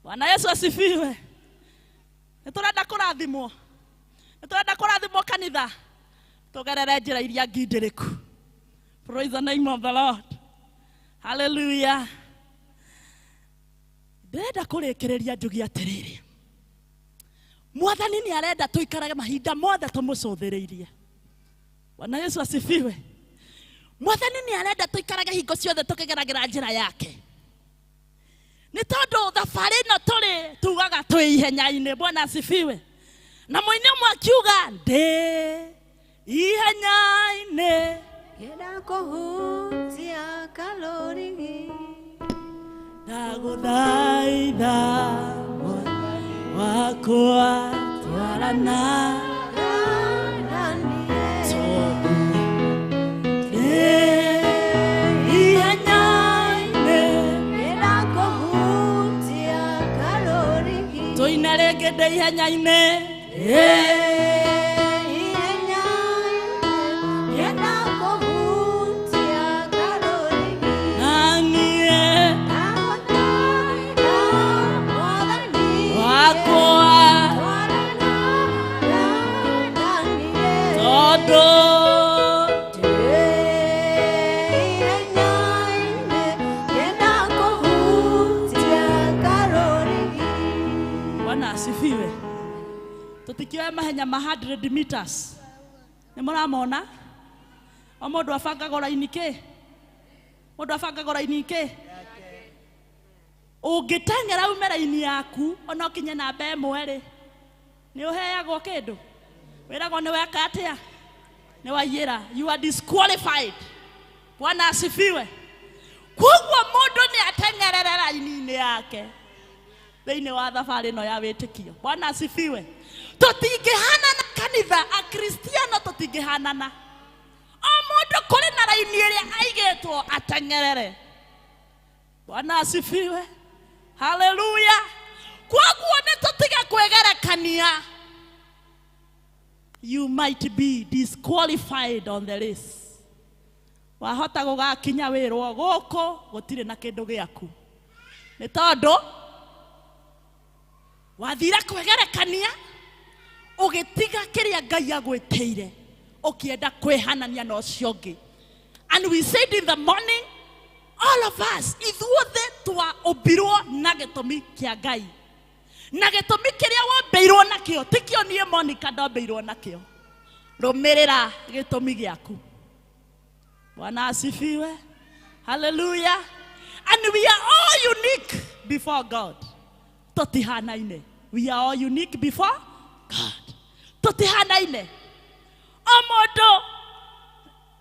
Bwana Yesu asifiwe. Nĩ tũrenda kũrathimwo. Nĩ tũrenda kũrathimwo kanitha. Tũgerere njĩra iria ngindĩrĩku. Praise the name of the Lord. Hallelujah. Ndĩrenda kũrĩkĩrĩria njuge atĩrĩrĩ, Mwathani nĩ arenda tũikarage mahinda mothe tũmũcũthĩrĩirie. Bwana Yesu asifiwe. Mwathani nĩ arenda tũikarage hingo ciothe tũkĩgeragĩra njĩra yake. Nĩ tondũ thabarĩ ĩno tũrĩ tugaga twĩ ihenya-inĩ. Bwana asifiwe. Na mũini ũmwe akiuga ndĩ ihenya-inĩ, Ngĩenda kũhutia kalũrigi, ndagũthaitha wakwa twarana, tondũ ndĩ ihenya-inĩ. Ngĩenda kũhutia kalũrigi, Tũine rĩngĩ ndĩ ihenya-inĩ. Ngĩenda kũhutia kalũrigi, Na niĩ ndagũthaitha Mwathani wakwa tondũ Bwana asifiwe. Tũtikĩoe mahenya ma 100 meters. Nĩ mũramona? O mũndũ abangagwo raini kĩ? Mũndũ abangagwo raini kĩ? Ũngĩteng'era ume raini yaku ona ũkinye namba ĩmwe rĩ, nĩ ũheagwo kĩndũ? Wĩragwo nĩ weka atĩa? Nĩ waiyĩra. You are disqualified. Bwana asifiwe. Koguo mũndũ nĩ ateng'erere raini-inĩ yake thĩinĩ wa thabarĩ ĩno ya wĩtĩkio. Bwana asifiwe. Tũtingĩhanana kanitha, akristiano tũtingĩhanana. O mũndũ kũrĩ na raini ĩrĩa aigĩtwo ateng'erere. Bwana asifiwe. Haleluya. Koguo nĩ tũtige kwĩgerekania. You might be disqualified on the race. Wahota gũgakinya wĩrwo gũkũ gũtirĩ na kĩndũ gĩaku. Nĩ tondũ wathire kwĩgerekania ũgĩtiga kĩrĩa Ngai agwĩtĩire ũkĩenda kwĩhanania na ũcio ũngĩ. And we said in the morning, all of us ithuothe twaũmbirwo na gĩtũmi kĩa Ngai. Na gĩtũmi kĩrĩa wombĩirwo nakĩo tikĩo niĩ Monica ndombĩirwo nakĩo. Rũmĩrĩra gĩtũmi gĩaku. Bwana asifiwe. Hallelujah. And we are all unique before God. Tũtihanaine. We are all unique before God. Tũtihanaine. O mũndũ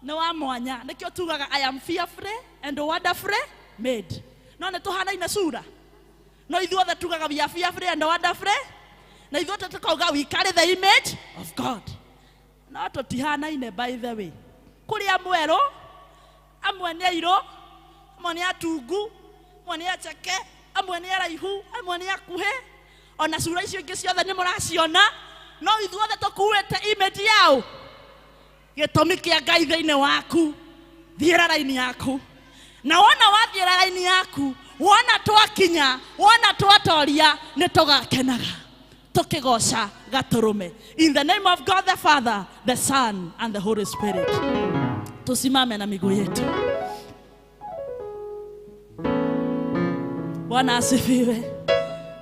nĩ wa mwanya. Nĩkĩo tugaga I am fearfully and wonderfully made. No nĩ tũhanaine sura. No ithuothe tugaga we are fearfully and wonderfully. Na ithuothe tũkauga we carry the image of God. No tũtihanaine by the way. Kũrĩ amwe erũ, amwe nĩ airũ, amwe nĩ atungu, amwe nĩ aceke, Amwe nĩ araihu, amwe nĩ akuhĩ, ona cura icio ingĩ ciothe nĩ mũraciona, no ithuothe tũkuĩte image yao. Gĩtũmi kĩa Ngai thĩinĩ waku, thiĩra raini yaku. Na wona wathiĩra raini yaku, wona twakinya, wona twatoria, nĩ tũgakenaga tũkĩgoca gatũrũme. In the name of God the Father, the Son and the Holy Spirit. Tusimame na miguu yetu. Bwana asifiwe.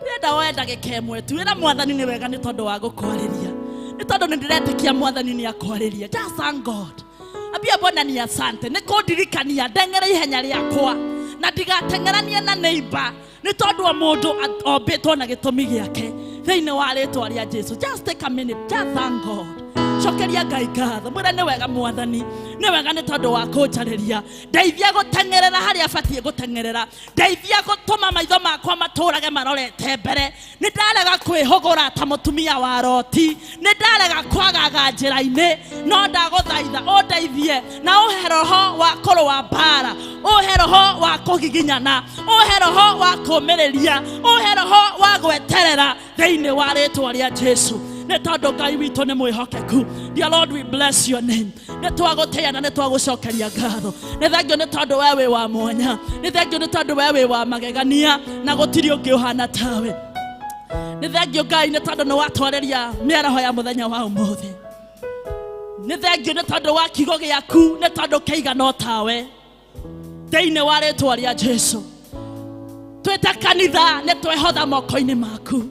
Ndĩrenda woe ndagĩka ĩmwe tu, ĩra mwathani nĩ wega nĩ tondũ wa gũkwarĩria, nĩ tondũ nĩ ndĩretĩkia mwathani nĩ akwarĩria. Just thank God. Ambia Bwana ni asante nĩ kũndirikania ndeng'ere ihenya rĩakwa na ndigateng'eranie na neighbor, nĩ tondũ o mũndũ ombĩtwo na gĩtũmi gĩake thĩinĩ wa rĩtwa rĩa Jesu. Just take a minute, just thank God. Cokeria Ngai ngatho, mwĩre nĩ wega mwathani, nĩ wega nĩ tondũ wa kũnjarĩria. Ndeithia gũteng'erera harĩa batiĩ gũteng'erera, ndeithia gũtũma maitho makwa matũrage marorete mbere. Nĩ ndarega kwĩhũgũra ta mũtumia wa Loti, nĩ ndarega kwagaga njĩra-inĩ, no ndagũthaitha ũndeithie na ũhe roho wa kũrũa mbara, ũhe roho wa kũgiginyana, ũhe roho wa kũũmĩrĩria, ũhe roho wa gweterera thĩinĩ wa rĩtwa rĩa Jesu. Nĩ tondũ Ngai witũ nĩ mwĩhokeku. Dear Lord, we bless your name. Nĩ twagũtĩĩa na nĩ twagũcokeria ngatho. Nĩ thengio nĩ tondũ we wĩ wa mwanya, nĩ thengio nĩ tondũ we wĩ wa magegania na gũtirĩ ũngĩ ũhana tawe. Nĩ thengio Ngai nĩ tondũ nĩ watwarĩria mĩaraho ya mũthenya wa ũmũthĩ. Nĩ thengio nĩ tondũ wa kiugo gĩaku, nĩ tondũ kĩigana o tawe thĩinĩ wa rĩtwa rĩa Jesu. Twĩta kanitha nĩ twehotha moko-inĩ maku.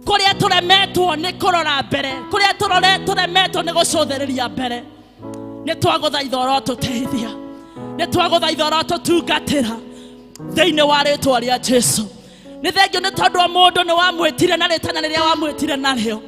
Kũrĩa tũremetwo nĩ kũrora mbere, kũrĩa tũremetwo nĩ gũcũthĩrĩria mbere, nĩ twagũthaitha ũrotũteithia, nĩ twagũthaitha ũrotũtungatĩra thĩinĩ wa rĩtwa rĩa Jesu. Nĩ thengio nĩ tondũ o mũndũ nĩ wamwĩtire na rĩtana rĩrĩa wamwĩtire narĩo.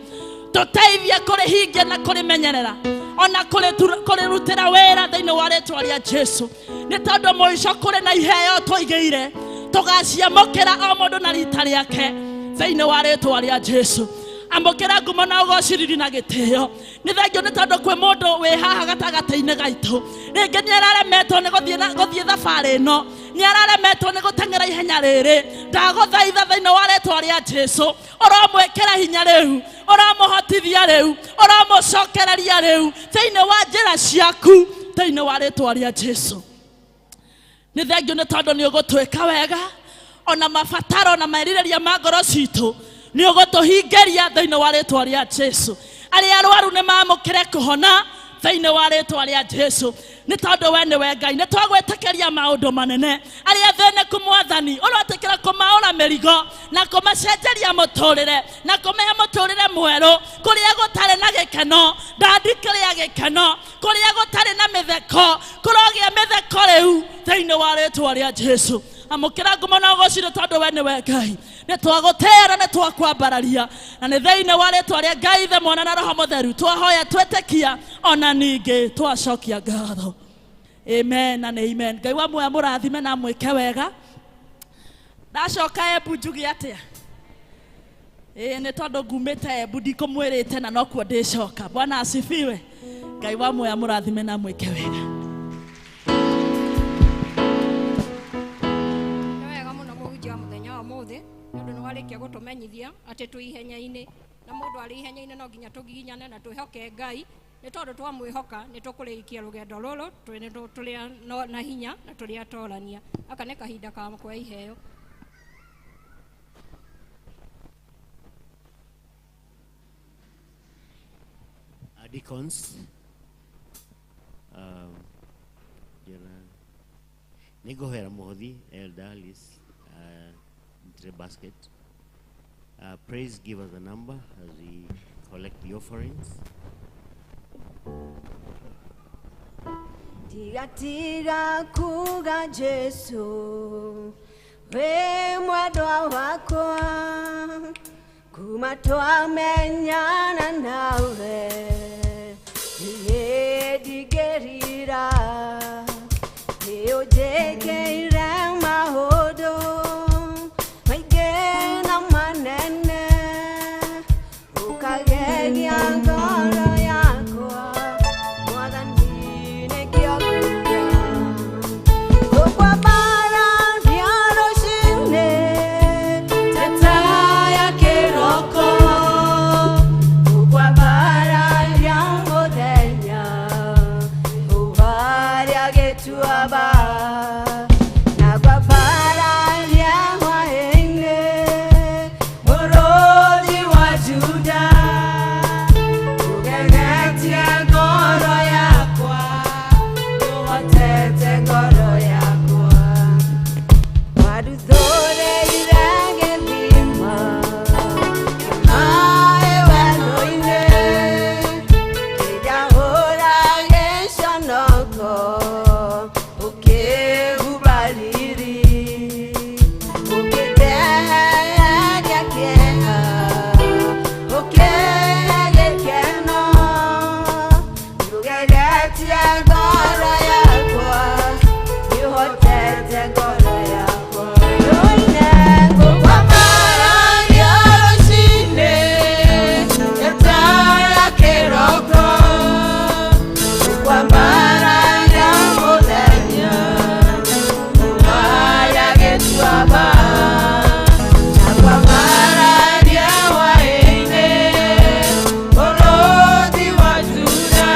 Tũteithie kũrĩhingia na kũrĩmenyerera, ona kũrĩrutĩra wĩra thĩinĩ wa rĩtwa rĩa Jesu. Nĩ tondũ mũico kũrĩ na iheo tũigĩire, tũgaciamũkĩra o mũndũ na rita rĩake thĩinĩ wa rĩtwa rĩa Jesu. Amũkĩra ngumo na ũgociriri na gĩtĩo. Nĩ thengio nĩ tondũ kwĩ mũndũ wĩ haha gatagatĩ-inĩ gaitũ, rĩngĩ nĩ araremetwo nĩ gũthiĩ thabarĩ ĩno, nĩ araremetwo nĩ gũteng'era ihenya rĩrĩ. Ndagũthaitha thĩinĩ wa rĩtwa rĩa Jesu, ũromwĩkĩra hinya rĩu, ũramũhotithia rĩu, ũramũcokereria rĩu thĩinĩ wa njĩra ciaku thĩinĩ wa rĩtwa rĩa Jesu. Nĩ thengio nĩ tondũ nĩ ũgũtwĩka wega, ona mabataro na merirĩria ma ngoro citũ nĩ ũgũtũhingĩria thĩinĩ wa rĩtwa rĩa Jesu. Arĩa arwaru nĩ mamũkĩre kũhona thĩinĩ wa rĩtwa rĩa Jesu, nĩ tondũ we nĩwe Ngai. Nĩ twagwĩtĩkĩria maũndũ manene. Arĩa athĩnĩku mwathani, ũrotĩkĩra kũmaũra mĩrigo na kũmacenjeria mũtũrĩre na kũmahe mũtũrĩre mwerũ. Kũrĩa gũtarĩ na gĩkeno, ndandikĩrĩa gĩkeno. Kũrĩa gũtarĩ na mĩtheko, kũrogĩa mĩtheko rĩu thĩinĩ wa rĩtwa rĩa Jesu. Amũkĩra ngumo na ũgocire tondũ we nĩwe Ngai. Nĩ twagũtĩĩa na nĩ twakwambararia, na nĩ thĩinĩ wa rĩtwa rĩa Ngai Ithe, Mwana na Roho Mũtheru twahoya twĩtĩkia, ona ningĩ twacokia ngatho. Amen and amen. Ngai wa muoyo amũrathime na amwĩke wega. Ndacoka Embu njuge atĩa? Ĩĩ, nĩ tondũ ngumĩte Embu ndikũmwĩrĩte na nokuo ndĩcoka. Bwana asifiwe. Ngai wa muoyo amũrathime na amwĩke wega. Nĩ wega mũno mũhunjia wa mũthenya wa ũmũthĩ, nĩ ũndũ nĩ warĩkia gũtũmenyithia atĩ twĩ ihenya-inĩ, na mũndũ arĩ ihenya-inĩ no nginya tũgiginyane na twĩhoke Ngai, nĩ tondũ twamwĩhoka nĩ tũkũrĩkia rũgendo rũrũ twĩ na hinya na tũrĩ atorania. Gaka nĩ kahinda ka kuoya iheo. Deacons, nĩngũhoera mũhothi Elder Alice, into the basket. Praise, give us a number as we collect the offerings. Tiga tiga kuga Jesu we mwendwa wakwa, kuma twamenyana nawe niĩ ndingĩrira, nĩ ũnjĩkĩire maũndũ maingĩ na manene, ũkagegia ngoro yakwa, Mwathani nĩkĩo nguga. Gũkwambararia rũcinĩ, Gĩtuamba na kwa bara rĩa hwaĩ-inĩ, mũrũthi wa Juda, ũgegetie ngoro yakwa, ũhotete ngoro yakwa. Waruthũrĩire gĩthima maĩ werũ-inĩ, kĩnjahũra gĩconoko, ũkĩhuba riri, ũkĩndeheria kĩeha, ũkĩhe gĩkeno, ũgeretie ngoro yakwa, nĩũhotete ngoro yakwa. Rũine ngũkwambararia rũcinĩ, gĩtara kĩroko, ngũkwambararia mũthenya, ngũmaya gĩtuamba, na ngwambararia hwaĩ-inĩ, mũrũthi wa Juda,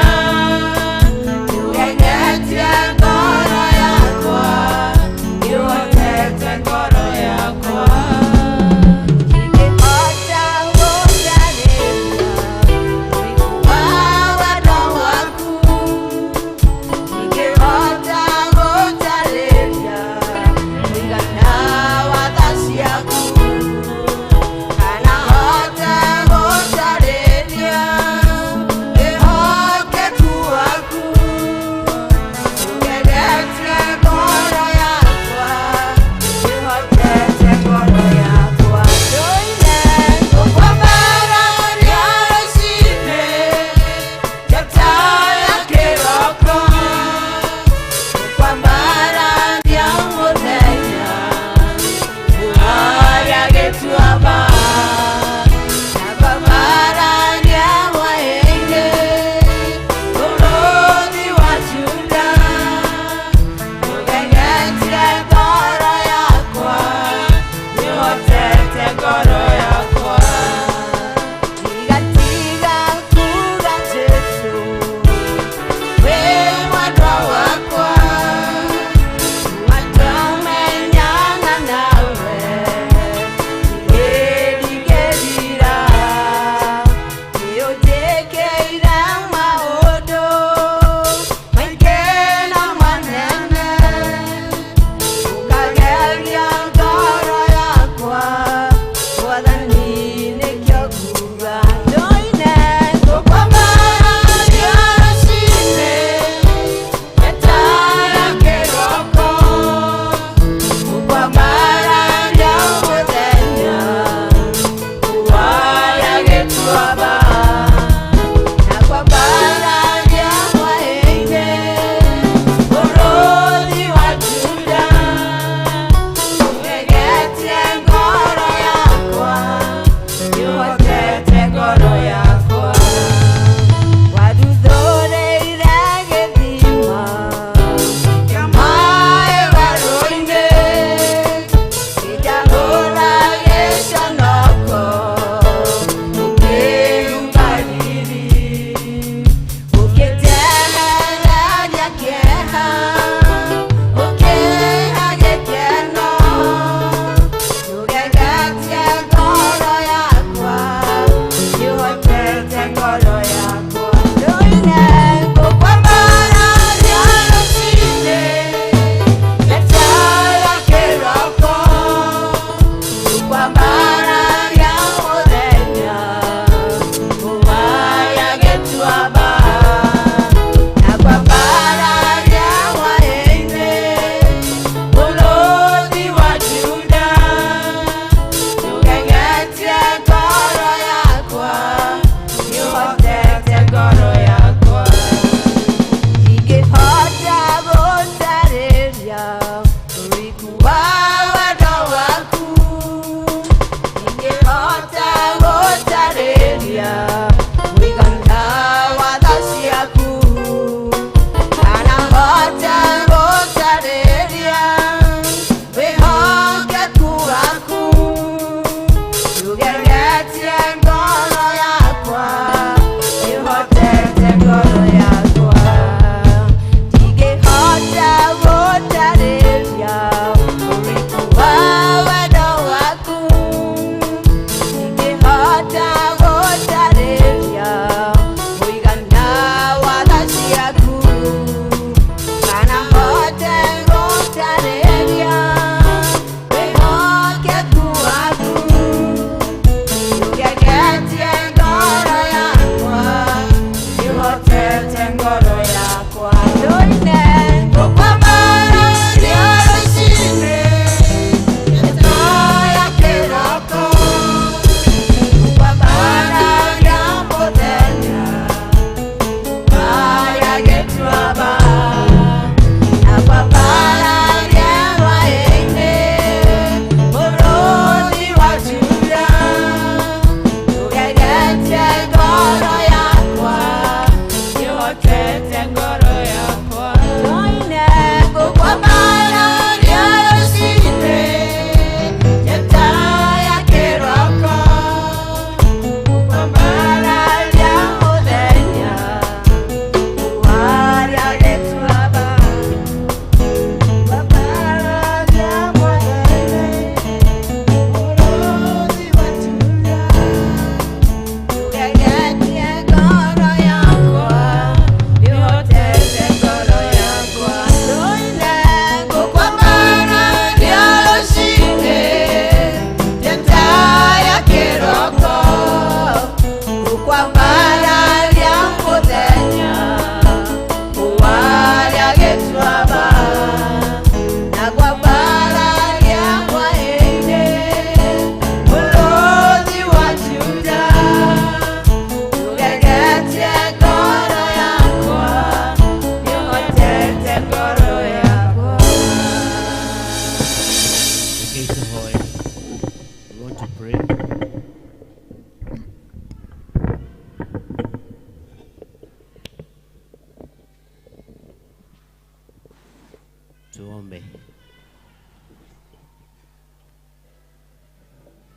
Tuombe.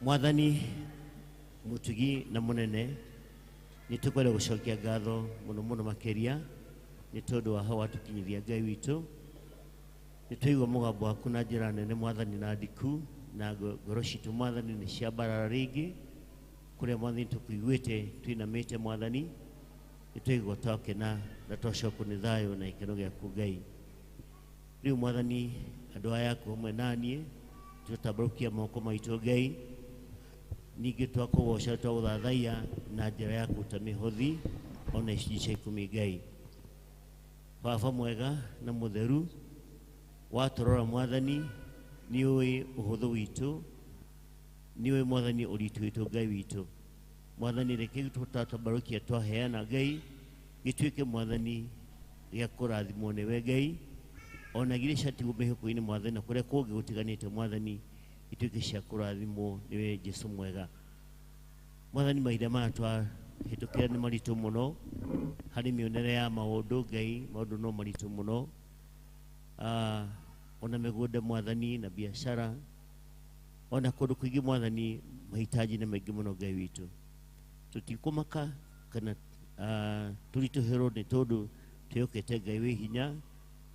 Mwathani mutugi na munene, nitukwenda gucokia ngatho muno muno makiria ni tondu wa hau watukinyithia Ngai witu. Nitwaigua mugambo waku na njira nene Mwathani na ndiku, na ngoro citũ Mwathani nĩ ciambarara rĩngĩ kũrĩa Mwathani tũkũiguĩte twinamĩte Mwathani, nĩtwaigua twakena na twacokwo nĩ thayũ na gĩkeno gĩaku Ngai. Rĩu Mwathani, andũ aya aku hamwe na niĩ tũtambũrũkia moko maitũ Ngai, ningĩ twakũgoca twagũthathaiya na njĩra ya kũruta mĩhothi ona icunjĩ cia ikũmi Ngai. Baba mwega na mũtheru, watũrora Mwathani, nĩũĩ ũhũthũ witũ, nĩũĩ Mwathani ũritũ witũ Ngai witũ. Mwathani, reke tũtatambarũkia twaheana Ngai, gĩtuĩke Mwathani gĩa kũrathimwo nĩwe Ngai, ona iria ciatigwo mĩhuko-inĩ Mwathani na kũrĩa kũngĩ gũtiganĩte Mwathani, ituĩke cia kũrathimwo nĩwe Jesũ mwega. Mwathani, mahinda maya twahĩtũkĩra nĩ maritũ mũno harĩ mĩonere ya maũndũ Ngai, maũndũ no maritũ mũno. Ona mĩgũnda Mwathani na biacara, ona kũndũ kũingĩ Mwathani, mahitaji nĩ maingĩ mũno Ngai witũ. Tũtikũmaka kana tũritũhĩrwo nĩ tondũ twĩhokete Ngai wĩ hinya,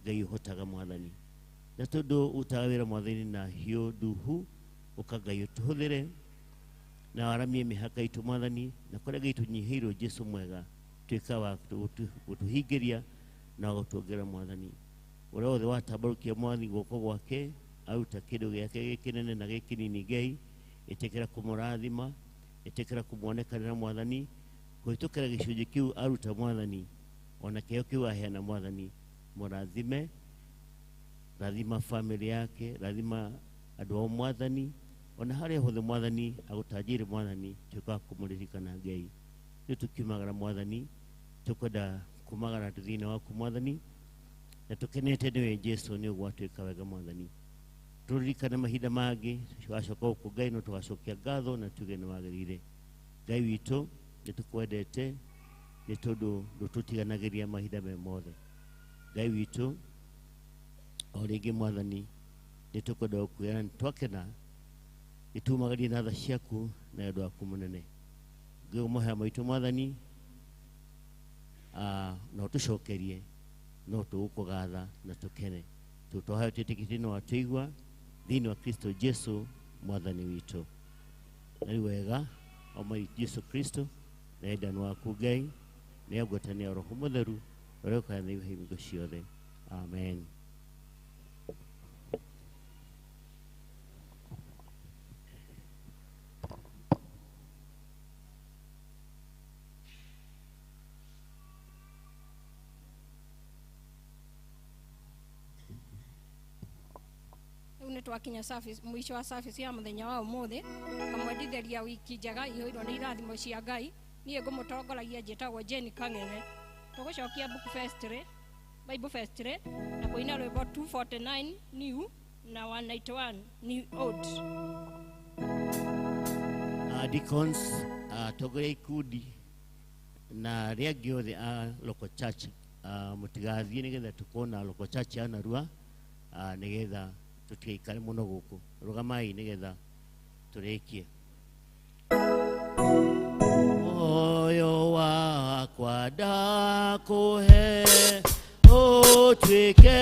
Ngai ũhotaga Mwathani. Na tondũ ũrutaga wĩra Mwathani na hiũ nduhu, ũka Ngai ũtũhũthĩre na waramie mĩhaka itũ Mwathani, na kũrĩa Ngai tũnyihĩirwo Jesũ mwega, tuĩka wa gũtũhingĩria na gũtuongerera Mwathani. Ũrĩa wothe watambũrũkia Mwathani guoko gwake, aruta kĩndũ gĩake gĩkĩnene na gĩkĩnini Ngai, ĩtĩkĩra kũmũrathima, ĩtĩkĩra kũmuonekanĩra Mwathani, kũhĩtũkĩra gĩcunjĩ kĩu aruta Mwathani, ona kĩheo kĩu aheana Mwathani, mũrathime, rathima famĩlĩ yake, rathima andũ ao Mwathani, ona harĩa hothe Mwathani agũtanjĩire Mwathani, tuĩka wa kũmũririkana Ngai. Rĩu tũkiumagara Mwathani, tũkwenda kumagara thĩinĩ waku Mwathani, na tũkenete nĩwe Jesũ nĩ ũguo watuĩka wega Mwathani. Tũririkane mahinda mangĩ, tũgacoka gũkũ Ngai, no tũgacokia ngatho na tuge nĩ wagĩrĩire. Ngai witũ, nĩ tũkwendete nĩ tondũ ndũtũtiganagĩria mahinda me mothe. Ngai witũ, o rĩngĩ Mwathani, nĩ tũkwenda gũkwĩra nĩ twakena, nĩtumagarie na tha ciaku na wendo waku mũnene. Ngai mahoya maitũ Mwathani, na ũtũcokerie, no tũgũkũgatha na tũkene. Tũtwahayo twĩtĩkĩtie no watũigua thĩinĩ wa Kristo Jesu Mwathani witũ. Na rĩu wega wa Mwathani Jesu Kristo na wendani waku Ngai na ngwatanĩro ya Roho Mũtheru ũrĩa ũkaga thĩinĩ wa hingo ciothe. Amen. Rĩu nĩ twakinya service, mũico wa service ya mũthenya wa ũmũthĩ, ngamwendithĩria wiki njega ihũirwo nĩ irathimo cia Ngai. Niĩ ngũmũtongoragia njĩtagwo Jane Kang'eng'e. Tũgũcokia book fest rĩ, Bible fest rĩ, na kũina rwĩmbo 249 new na 191 new old. Deacons, atongoria ikundi na arĩa angĩ othe a local church, mũtigathiĩ nĩgetha tũkona local church ya narua, nĩgetha tũtigaikare mũno gũkũ. Rũgamai nĩgetha tũrĩkie. Moyo wakwa ndakũhe ũtuĩke